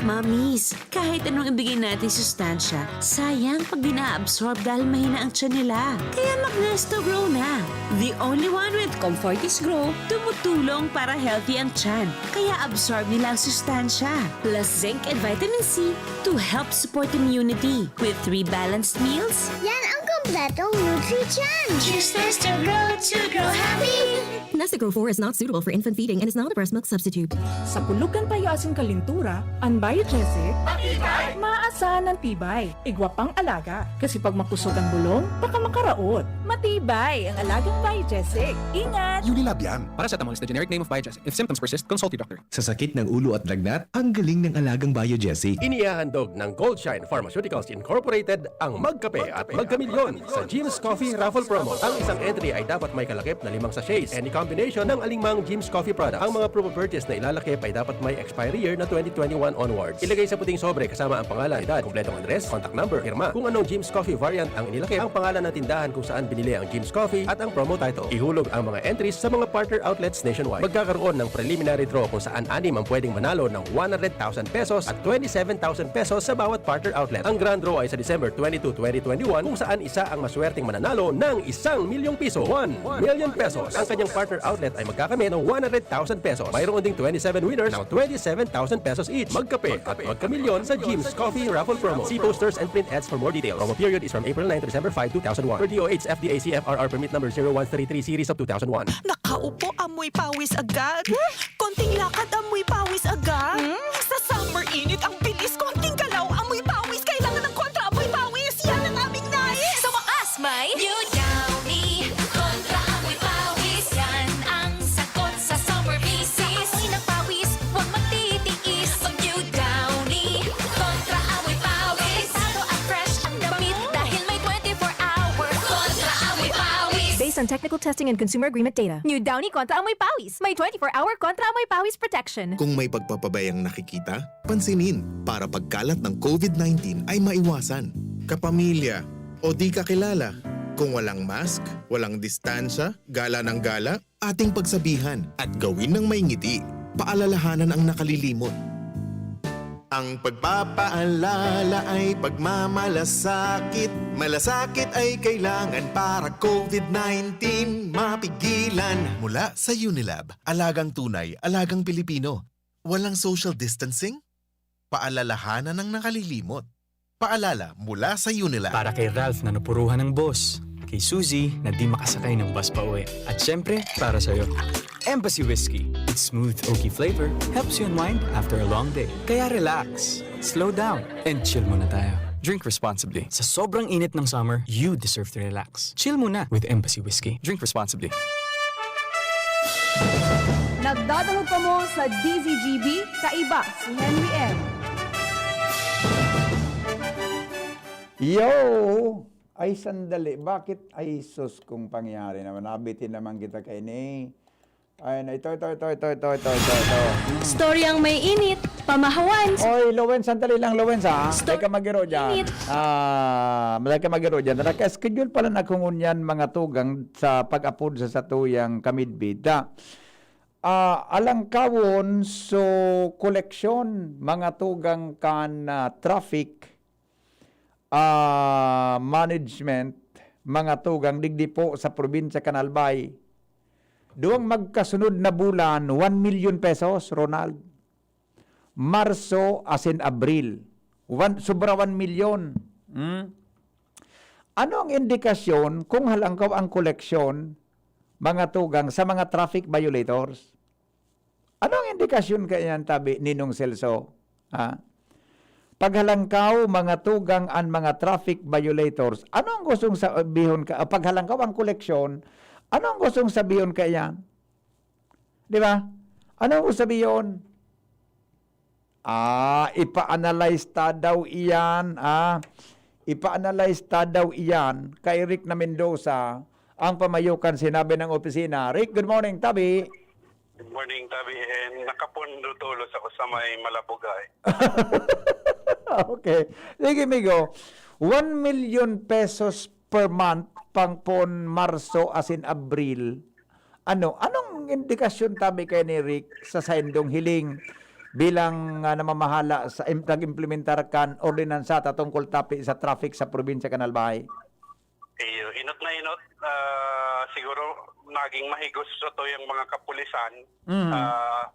Mamis, kahit anong ibigay natin sustansya, sayang pag di na-absorb dahil mahina ang tiyan nila. Kaya mag-Nesto Grow na. The only one with Comfortis Grow, tumutulong para healthy ang tiyan. Kaya absorb nila ang sustansya, plus zinc and vitamin C to help support immunity. With three balanced meals, yan ang kompletong Nutri-Tiyan. Choose Nesto Grow to grow happy. Nesto Grow four is not suitable for infant feeding and is not a breast milk substitute. Sa pulugan payo asin kalintura, an Biogesic, matibay, maasan ang tibay. Igwa pang alaga, kasi pag makusog ang bulong, baka makaraot. Matibay ang alagang Biogesic. Ingat! Unilab yan. Paracetamol is the generic name of Biogesic. If symptoms persist, consult your doctor. Sa sakit ng ulo at lagnat, ang galing ng alagang Biogesic. Inihahandog ng Goldshine Pharmaceuticals Incorporated ang Magkape at Magkamilyon sa Jim's Coffee Raffle Promo. Ang isang entry ay dapat may kalakip na limang sachets, any combination ng alingmang Jim's Coffee product. Ang mga proof of purchase na ilalakip ay dapat may expiry year na twenty twenty-one onwards. Ilagay sa puting sobre kasama ang pangalan, edad, kompletong address, contact number, pirma. Kung anong Jim's Coffee variant ang inilakip, ang pangalan ng tindahan kung saan binili ang Jim's Coffee at ang promo title. Ihulog ang mga entries sa mga partner outlets nationwide. Magkakaroon ng preliminary draw kung saan anim ang pwedeng manalo ng one hundred thousand pesos at twenty-seven thousand pesos sa bawat partner outlet. Ang grand draw ay sa December twenty-two, twenty twenty-one, kung saan isa ang maswerteng mananalo ng isang milyong piso, one million pesos. Ang kanyang partner outlet ay magkakamit ng one hundred thousand pesos. Mayroon ding twenty-seven winners ng twenty-seven thousand pesos each. Magkape at magkamilyon sa Jim's Coffee Raffle Promo. See posters and print ads for more details. Promo period is from April nine to December five, two thousand one. Per D O H F D A C F R R permit number zero one three three series of two thousand one. Nakaupo, amoy pawis agad. Konting lakad, amoy pawis agad. Hmm? Sa summer init, ang bilis. Konting galaw, amoy pawis. Kailangan ng kontra amoy pawis. Yan ang aming nais. Sa wakas, may New Downy Kontra Amoy Pawis. Yan ang sagot sa summer bisis. Amoy ng pawis, huwag magtitiis. Mag New Downy Kontra Amoy Pawis. Protektado at fresh ang damit dahil may twenty-four hour Kontra Amoy Pawis. Based on technical testing and consumer agreement data. New Downy Kontra Amoy Pawis. May twenty-four hour Kontra Amoy Pawis protection. Kung may pagpapabayang nakikita, pansinin para pagkalat ng covid nineteen ay maiwasan. Kapamilya o di kakilala, kung walang mask, walang distansya, gala ng gala, ating pagsabihan at gawin ng may ngiti. Paalalahanan ang nakalilimot. Ang pagpapaalala ay pagmamalasakit. Malasakit ay kailangan para covid nineteen mapigilan. Mula sa Unilab, alagang tunay, alagang Pilipino. Walang social distancing? Paalalahanan ang nakalilimot. Paalala mula sa Unilab. Para kay Ralph na napuruhan ng boss. Kay Suzy na di makasakay ng bus pa uwi. At syempre, para sa'yo. Embassy Whiskey. Its smooth, oaky flavor helps you unwind after a long day. Kaya relax, slow down, and chill muna tayo. Drink responsibly. Sa sobrang init ng summer, you deserve to relax. Chill muna with Embassy Whiskey. Drink responsibly. Nagdadangog kamo sa D Z G B, kaiba si Henry M. Yo! Ay, sandali. Bakit? Ay, sus, kung pangyari naman. Nabitin naman kita kaini. Ay, na, ito, ito, ito, ito, ito, ito, ito, ito. Storyang may init, pamahawan. Oy, Lowen, sandali lang, Lowen, ha? Story Teka, magiro dyan. init. Ah, malay ka magiro dyan. Naka-schedule pala na kung ngunyan mga tugang sa pag-apod sa satuyang kamidbid. Ah, alangkawon, so, koleksyon, mga tugang kan, ah, traffic, ah, management, mga tugang digdi po sa probinsya kan Albay. Duwang magkasunod na bulan, one million pesos, Ronald. Marso asin Abril. One, sobra one million. Hmm? Ano ang indikasyon kung halangkaw ang koleksyon, mga tugang, sa mga traffic violators? Ano ang indikasyon kaiyan, tabi, Ninong Celso? Ha? Paghalangkaw, mga tugang, an mga traffic violators. Ano ang gustong sabihon ka, ah, paghalangkaw ang koleksyon, ano ang gustong sabihon kaiyan? Di ba? Ano ang gustong sabihon? Ah, ipa-analyze ta daw iyan, ah. Ipa-analyze ta daw iyan kay Rick na Mendoza, ang pamayo kan sinabi ng opisina. Rick, good morning, tabi. Good morning, tabi. And nakapundo tulos ako sa may Malabugay. Okay. Sige, migo. One million pesos per month pang pon Marso asin Abril. Ano, anong indikasyon, tabi, kay ni Rick sa saindong hiling bilang, ah, namamahala sa im-, nag-implementar kan ordinansa ta tungkol, tabi, sa traffic sa probinsya kan Albay? Iyo, inot na inot, ah, siguro naging mahigos sa tuyang mga kapulisan, Mm. ah,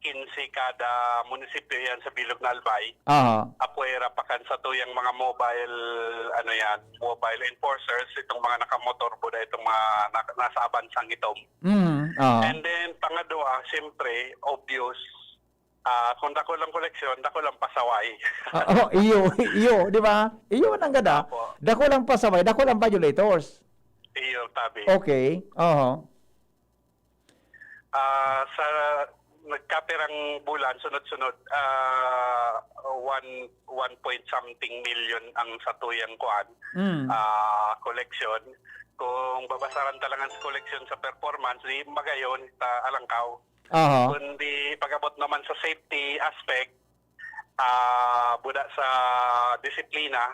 kinse kada munisipyo yan sa bilog na Albay. Aha. Apwera pa kan sa tuyang mga mobile, ano yan, mobile enforcers, itong mga nakamotor po na itong mga na-, nasa abansang itom. Mm, aha. And then, pangadwa, siyempre, obvious, ah, kung dako lang koleksyon, dako lang pasaway. Ah, oh, iyo, iyo, di ba? Iyo man ang gada. Opo. Dako lang pasaway, dako lang violators. Iyo, tabi. Okay. Oho. Ah, sa nagkapirang bulan, sunod-sunod, ah, one, one point something million ang satuyang kuan, Mm. ah, collection. Kung babasaran talaga sa collection sa performance, di magayon sa Alangkaw. Aha. Kundi pag-abot naman sa safety aspect, ah, buda sa disiplina,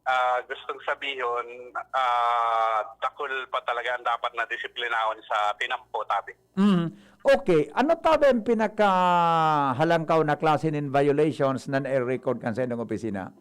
ah, gustong sabihon, ah, dakul pa talaga ang dapat na disiplinahon sa tinampo, tabi. Mm. Okay. Ano tabi ang pinakahalangkaw na klase nin violations na na-record kan sa inyong opisina?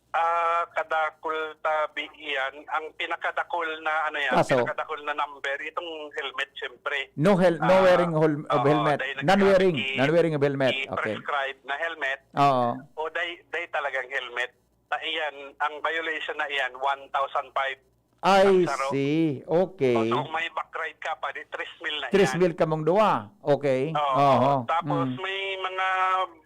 Ah, kadakul tabi iyan. Ang pinakadakul na, ano yan, Kaso? pinakadakul na number, itong helmet, siyempre. No hel- no Ah, wearing hol- of oo, helmet. dahil Non-wearing. nagkaki- Non-wearing of helmet. Okay. I-prescribe na helmet. Oo. O dahil, dahil talagang helmet. Ta iyan, ang violation na iyan, one thousand five. I Saro. see. Okay. O, so kung may back ride ka pa, di tres mil na Tres iyan. mil kamong duwa. Okay. Oo. Oho. Tapos Mm. may mga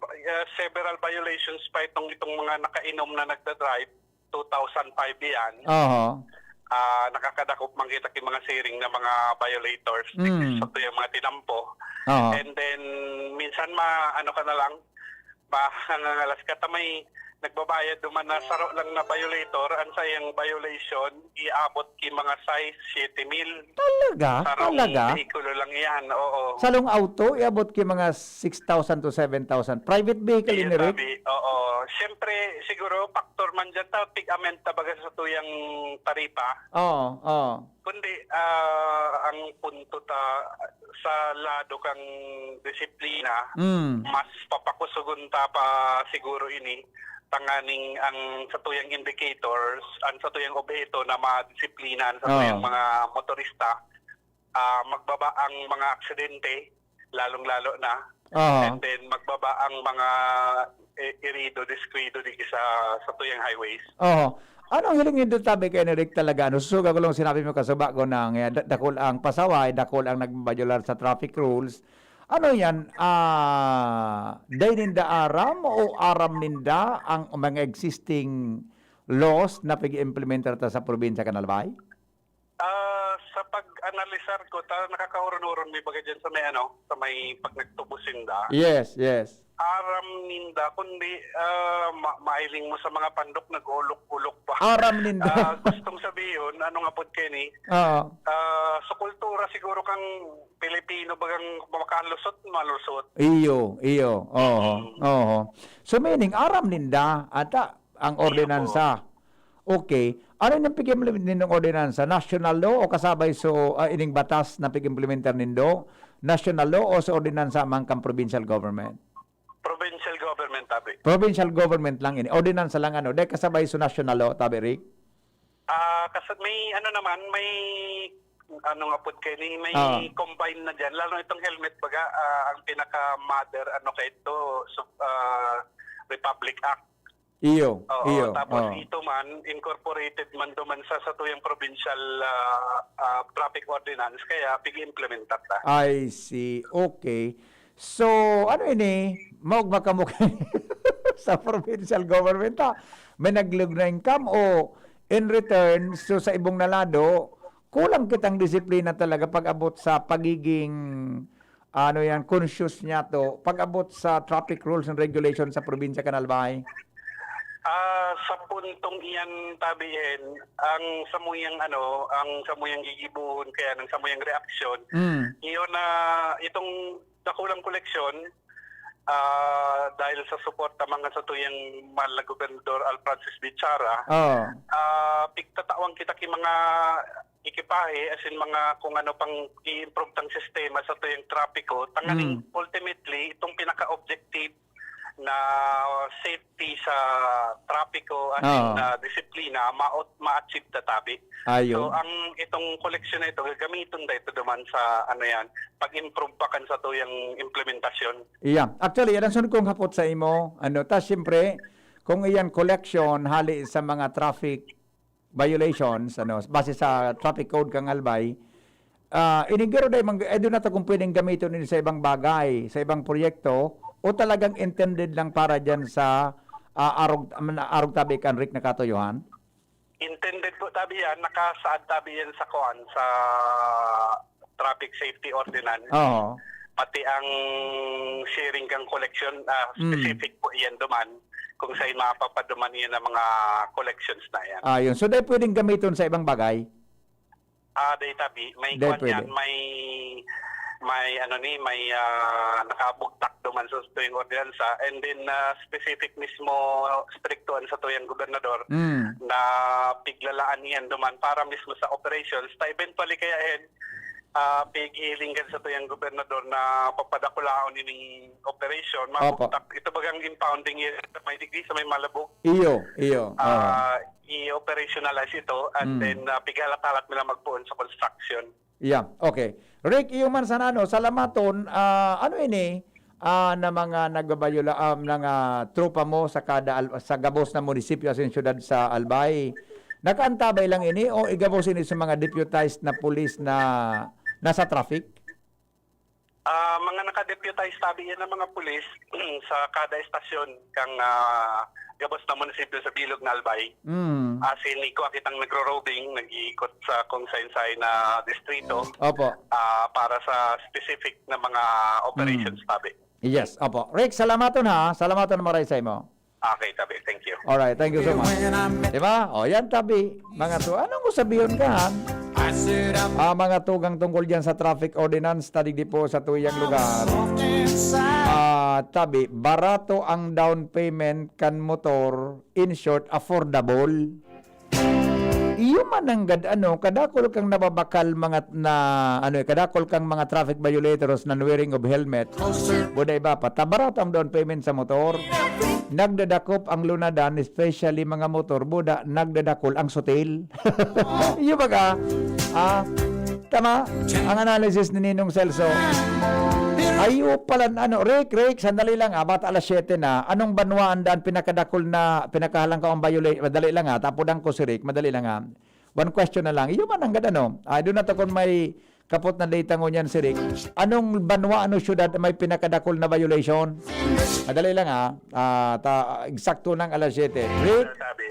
uh, several violations pa itong, itong mga nakainom na nagda-drive, two thousand five iyan. Oho. Ah, nakakadakop man kita ki mga siring na mga violators Mm. sa tuyang mga tinampo. Oho. And then, minsan ma, ano ka na lang, mangangalas ka ta may nagbabayad duman na saro lang na violator, ang sayang violation, iabot ki mga sais, siyete mil. Talaga? Sarong Talaga? Behikulo lang iyan, oo. Sarong auto, iabot ki mga six thousand to seven thousand. Private vehicle Iyo, ini, Rick? Tabi. Oo. Siyempre, siguro, factor man dyan, ta, pig-amend ta baga sa tuyang taripa. Oo, oo. Kundi, ah, ang punto ta, sa lado kang disiplina, Mm. mas papakusugon ta pa siguro ini, tanganing ang sa tuyang indicators, ang sa tuyang obheto na madisiplina sa Oo. tuyang mga motorista, ah, magbaba ang mga aksidente, lalong-lalo na. Aha. And then, magbaba ang mga eh, irido, diskwido di sa, sa tuyang highways. Oo. Ano ang hiling nindo tabi kay Eric talaga? Ano, susuga ko lang sinabi mo kasuba ko na nga, da- dakul ang pasaway, dakul ang nagbabayolar sa traffic rules. Ano yan? Ah, day ninda aram o aram ninda ang mga existing laws na pag-implementar ta sa probinsya kan Albay? Ah, sa pag-analisar ko, ta, nakakahuron-huron may baga dyan sa may ano, sa may pag nagtubos sinda. Yes, yes. Aram ninda, kundi ah, ma- mailing mo sa mga pandok, nag-ulok-ulok pa. Aram ninda. Ah, gustong sabihin, ano nga pod kini? Oo. Ah, sa kultura siguro kang Pilipino, bagang makalusot, malusot. Iyo, iyo. Oo, oo. So meaning, aram ninda, ata, ang Iyo ordinansa. Okay. Ano nang pag-implement ninyong ordinansa? National law o kasabay so ah, ining batas na pag-implementar nindo? National law o sa ordinansa man kan provincial government? Provincial government, tabi. Provincial government lang ini. Ordinansa lang ano. Dahil kasabay so national law, tabi, Rick? Ah, kasi may ano naman, may ano nga pod kini, may Ah. combine na diyan. Lalo itong helmet baga, ah, ang pinaka mother ano kay ito, so, ah, Republic Act. Iyo, Oo, iyo. tapos Oo. ito man incorporated man duman sa satuyang provincial ah, ah, traffic ordinance kaya pig-implementar ta. I see. Okay. So, ano ini? Maugma kamo sa provincial government, ha? May naglugnay income o in return, so sa ibong nalado, kulang kitang disiplina talaga pag-abot sa pagiging, ano yan, conscious niya to, pag-abot sa traffic rules and regulation sa probinsya kan Albay? Ah, sa puntong iyan, tabihin, ang samuyang ano, ang samuyang gigibuhon kaya ng samuyang reaksyon, Mm. iyon na itong dakulang koleksyon, ah, dahil sa suporta mga sa tuyang mahal na Gobernador Al Francis Bichara, Oh. ah, pigtatawang kita ki mga ekipahe, as in mga kung ano pang i-improve tang sistema sa tuyang trapiko, tanganing Mm. ultimately, itong pinaka-objective na safety sa trapiko, as in Oo. na disiplina, ma- ma-achieve tatabi. Ayo. So, ang itong koleksyon na ito, gagamiton na ito duman sa, ano yan, pag-improve pa kan sa tuyang implementasyon. Iya. Actually, yan ang sunod kong hapot sa imo. Ano, ta, siyempre, kung iyan collection, hali sa mga traffic violations, ano, base sa traffic code kang Albay, ah, inigero dahil mang, eh, doon nato kung pwedeng gamiton ini sa ibang bagay, sa ibang proyekto, o talagang intended lang para dyan sa ah, arog, arog tabi kan Rick na katuyuhan? Intended po tabi yan, nakasaad tabi yan sa kuan, sa Traffic Safety Ordinance. Oo. Pati ang sharing kang collection, ah, Mm. specific po iyan duman, kung saan mapapaduman iyan ang mga collections na yan. Ah, yun. So, dai pwedeng gamiton sa ibang bagay? Ah, dai tabi. May Dai kuwan pwede. yan, may, may ano ni, may, ah, nakabugtak duman sa tuyang ordinansa. And then, ah, specific mismo, strikto ang sa tuyang gobernador Mm. na piglalaan iyan duman para mismo sa operations. Ta eventually kaya, Ed, ah, pighihiling kan sa tuyang gobernador na papadakulaon ining operation. Opo. Mabugtak. Ito bagang impounding iyan sa may digdi, sa may Malabog. Iyo, iyo. Oo. Ah, i-operationalize ito and Mm. then, ah, pighalat-halat nila magpoon sa construction. Yeah, okay. Rick, iyo man sana, ano, salamaton, ah, ano ini, ah, na mga nagbabayula-, ah, mga tropa mo sa kada al-, sa gabos na munisipyo asin syudad sa Albay? Nakaantabay lang ini o igabos ini sa mga deputized na pulis na nasa traffic? Ah, mga naka-deputize tabi yan ng mga pulis sa kada estasyon kang, ah, gabos na munisipyo sa bilog na Albay. Mm. Asin igwa kitang nagro-roving, nag-iikot sa kung sain-sain na distrito, Opo. ah, para sa specific na mga operations Mm. tabi. Yes, opo. Rick, salamaton ha. Salamaton na maray sa imo. Okay, tabi. Thank you. Alright, thank you so much. Di ba? O, yan, tabi. Mga to, anong ko sabihon ka, ha? Ah, mga tugang tungkol dyan sa traffic ordinance, tadig di po sa tuyang lugar. Ah, tabi, barato ang down payment kan motor, in short, affordable. Iyo man nanggad, ano, kadakol kang nababakal mga na, ano, eh, kadakol kang mga traffic violators, non-wearing of helmet. Buda iba pa, ta barato ang down payment sa motor. Nagdadakop ang lunadan, especially mga motor, buda nagdadakol ang sutil. Iyo baga? Ah, tama ang analysis ni Ninong Celso. Ayo pala, ano, Rick, Rick, sandali lang, ah, bata alas siyete na. Anong banwaan daan pinakadakol na, pinakahalangkaw ang viola-, madali lang, ah, tapudan ko si Rick, madali lang, ah. One question na lang. Iyo man nanggad, ano? I do not know kung may kapot na data ngunyan si Rick. Anong banwa, ano syudad may pinakadakol na violation? Madali lang, ha. Ah, ta, eksakto ng alas siyete. Rick, Sabi,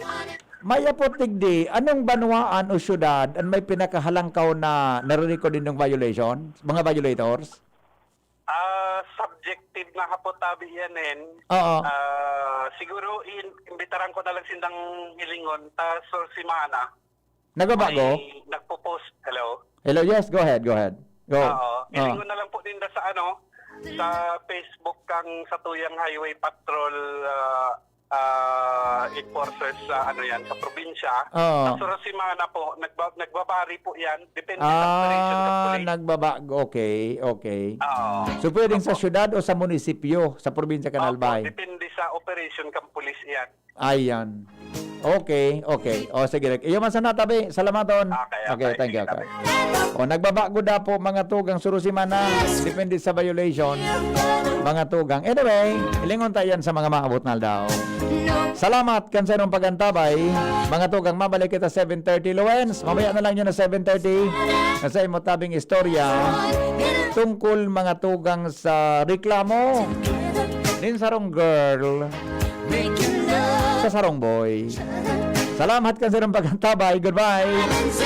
may apot digdi, anong banwaan o syudad ang may pinakahalangkaw na nare-record nindong violation? Mga violators? Ah, subjective na hapot tabi yan, Nen. Oo. Ah, siguro, in-, imbitaran ko na lang sindang hilingon, ta, so, si Mana. Nagbabago? May nagpo-post. Hello? Hello, yes, go ahead, go ahead. Go. Oo. Ah. Hilingon na lang po ninda sa ano, sa Facebook kang Satuyang Highway Patrol, ah, ah, enforcers sa ano yan, sa probinsya. Oo. Sa Sorosima na po, nagba-, nagbabari po yan. Depende sa operation ng Ah, police. Nagbabago. Okay, okay. Oo. So, pwedeng sa Opo. syudad o sa munisipyo, sa probinsya kan Albay? Opo, depende sa operation kang police yan. Ayan. Okay, okay. O, sige, Rick. Iyo man sana, tabi. Salamaton. Okay, Okay, okay. thank you, Sige, okay. tabi. O, nagbabago na po, mga tugang, surusimana. Depende sa violation, mga tugang. Anyway, hilingon tayo yan sa mga maabot na aldaw. Salamat kan sa inyong pag-antabay. Mga tugang, mabalik kita seven thirty, Loens. Mamaya na lang yun na seven thirty. Nasa imo tabing istorya tungkol, mga tugang, sa reklamo nin sarong girl sa sarong boy. Salamat kan sa inyong pag-antabay. Goodbye.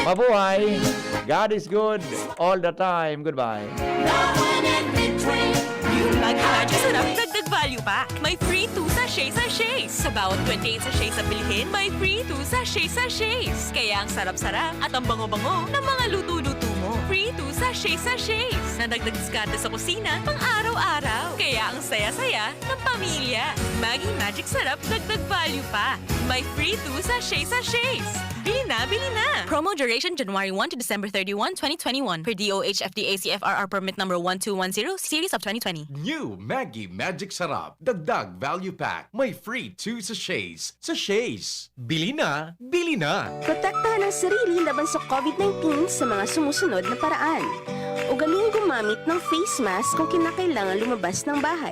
Mabuhay. God is good all the time. Goodbye. Love one and between. Yung Maggi Magic Sarap, dagdag value pa. May free two sachet sachets. Sa bawat twenty-eight sachets na bilhin, may free two sachet sachets. Kaya ang sarap-sarap at ang bango-bango ng mga luto-luto mo. Free two sachet sachets. Na dagdag diskarte sa kusina, pang araw-araw. Kaya ang saya-saya ng pamilya. Maggi Magic Sarap, dagdag value pa. May free two sachet sachets. Bili na, bili na! Promo duration January one to December thirty-one, twenty twenty-one, per D O H F D A C F R R permit number one two one zero, series of twenty twenty. New Maggi Magic Sarap, dagdag value pack. May free two sachets. Sachets. Bili na, bili na! Protektahan ang sarili laban sa COVID nineteen sa mga sumusunod na paraan. Ugaliing gumamit ng face mask kung kinakailangan lumabas ng bahay.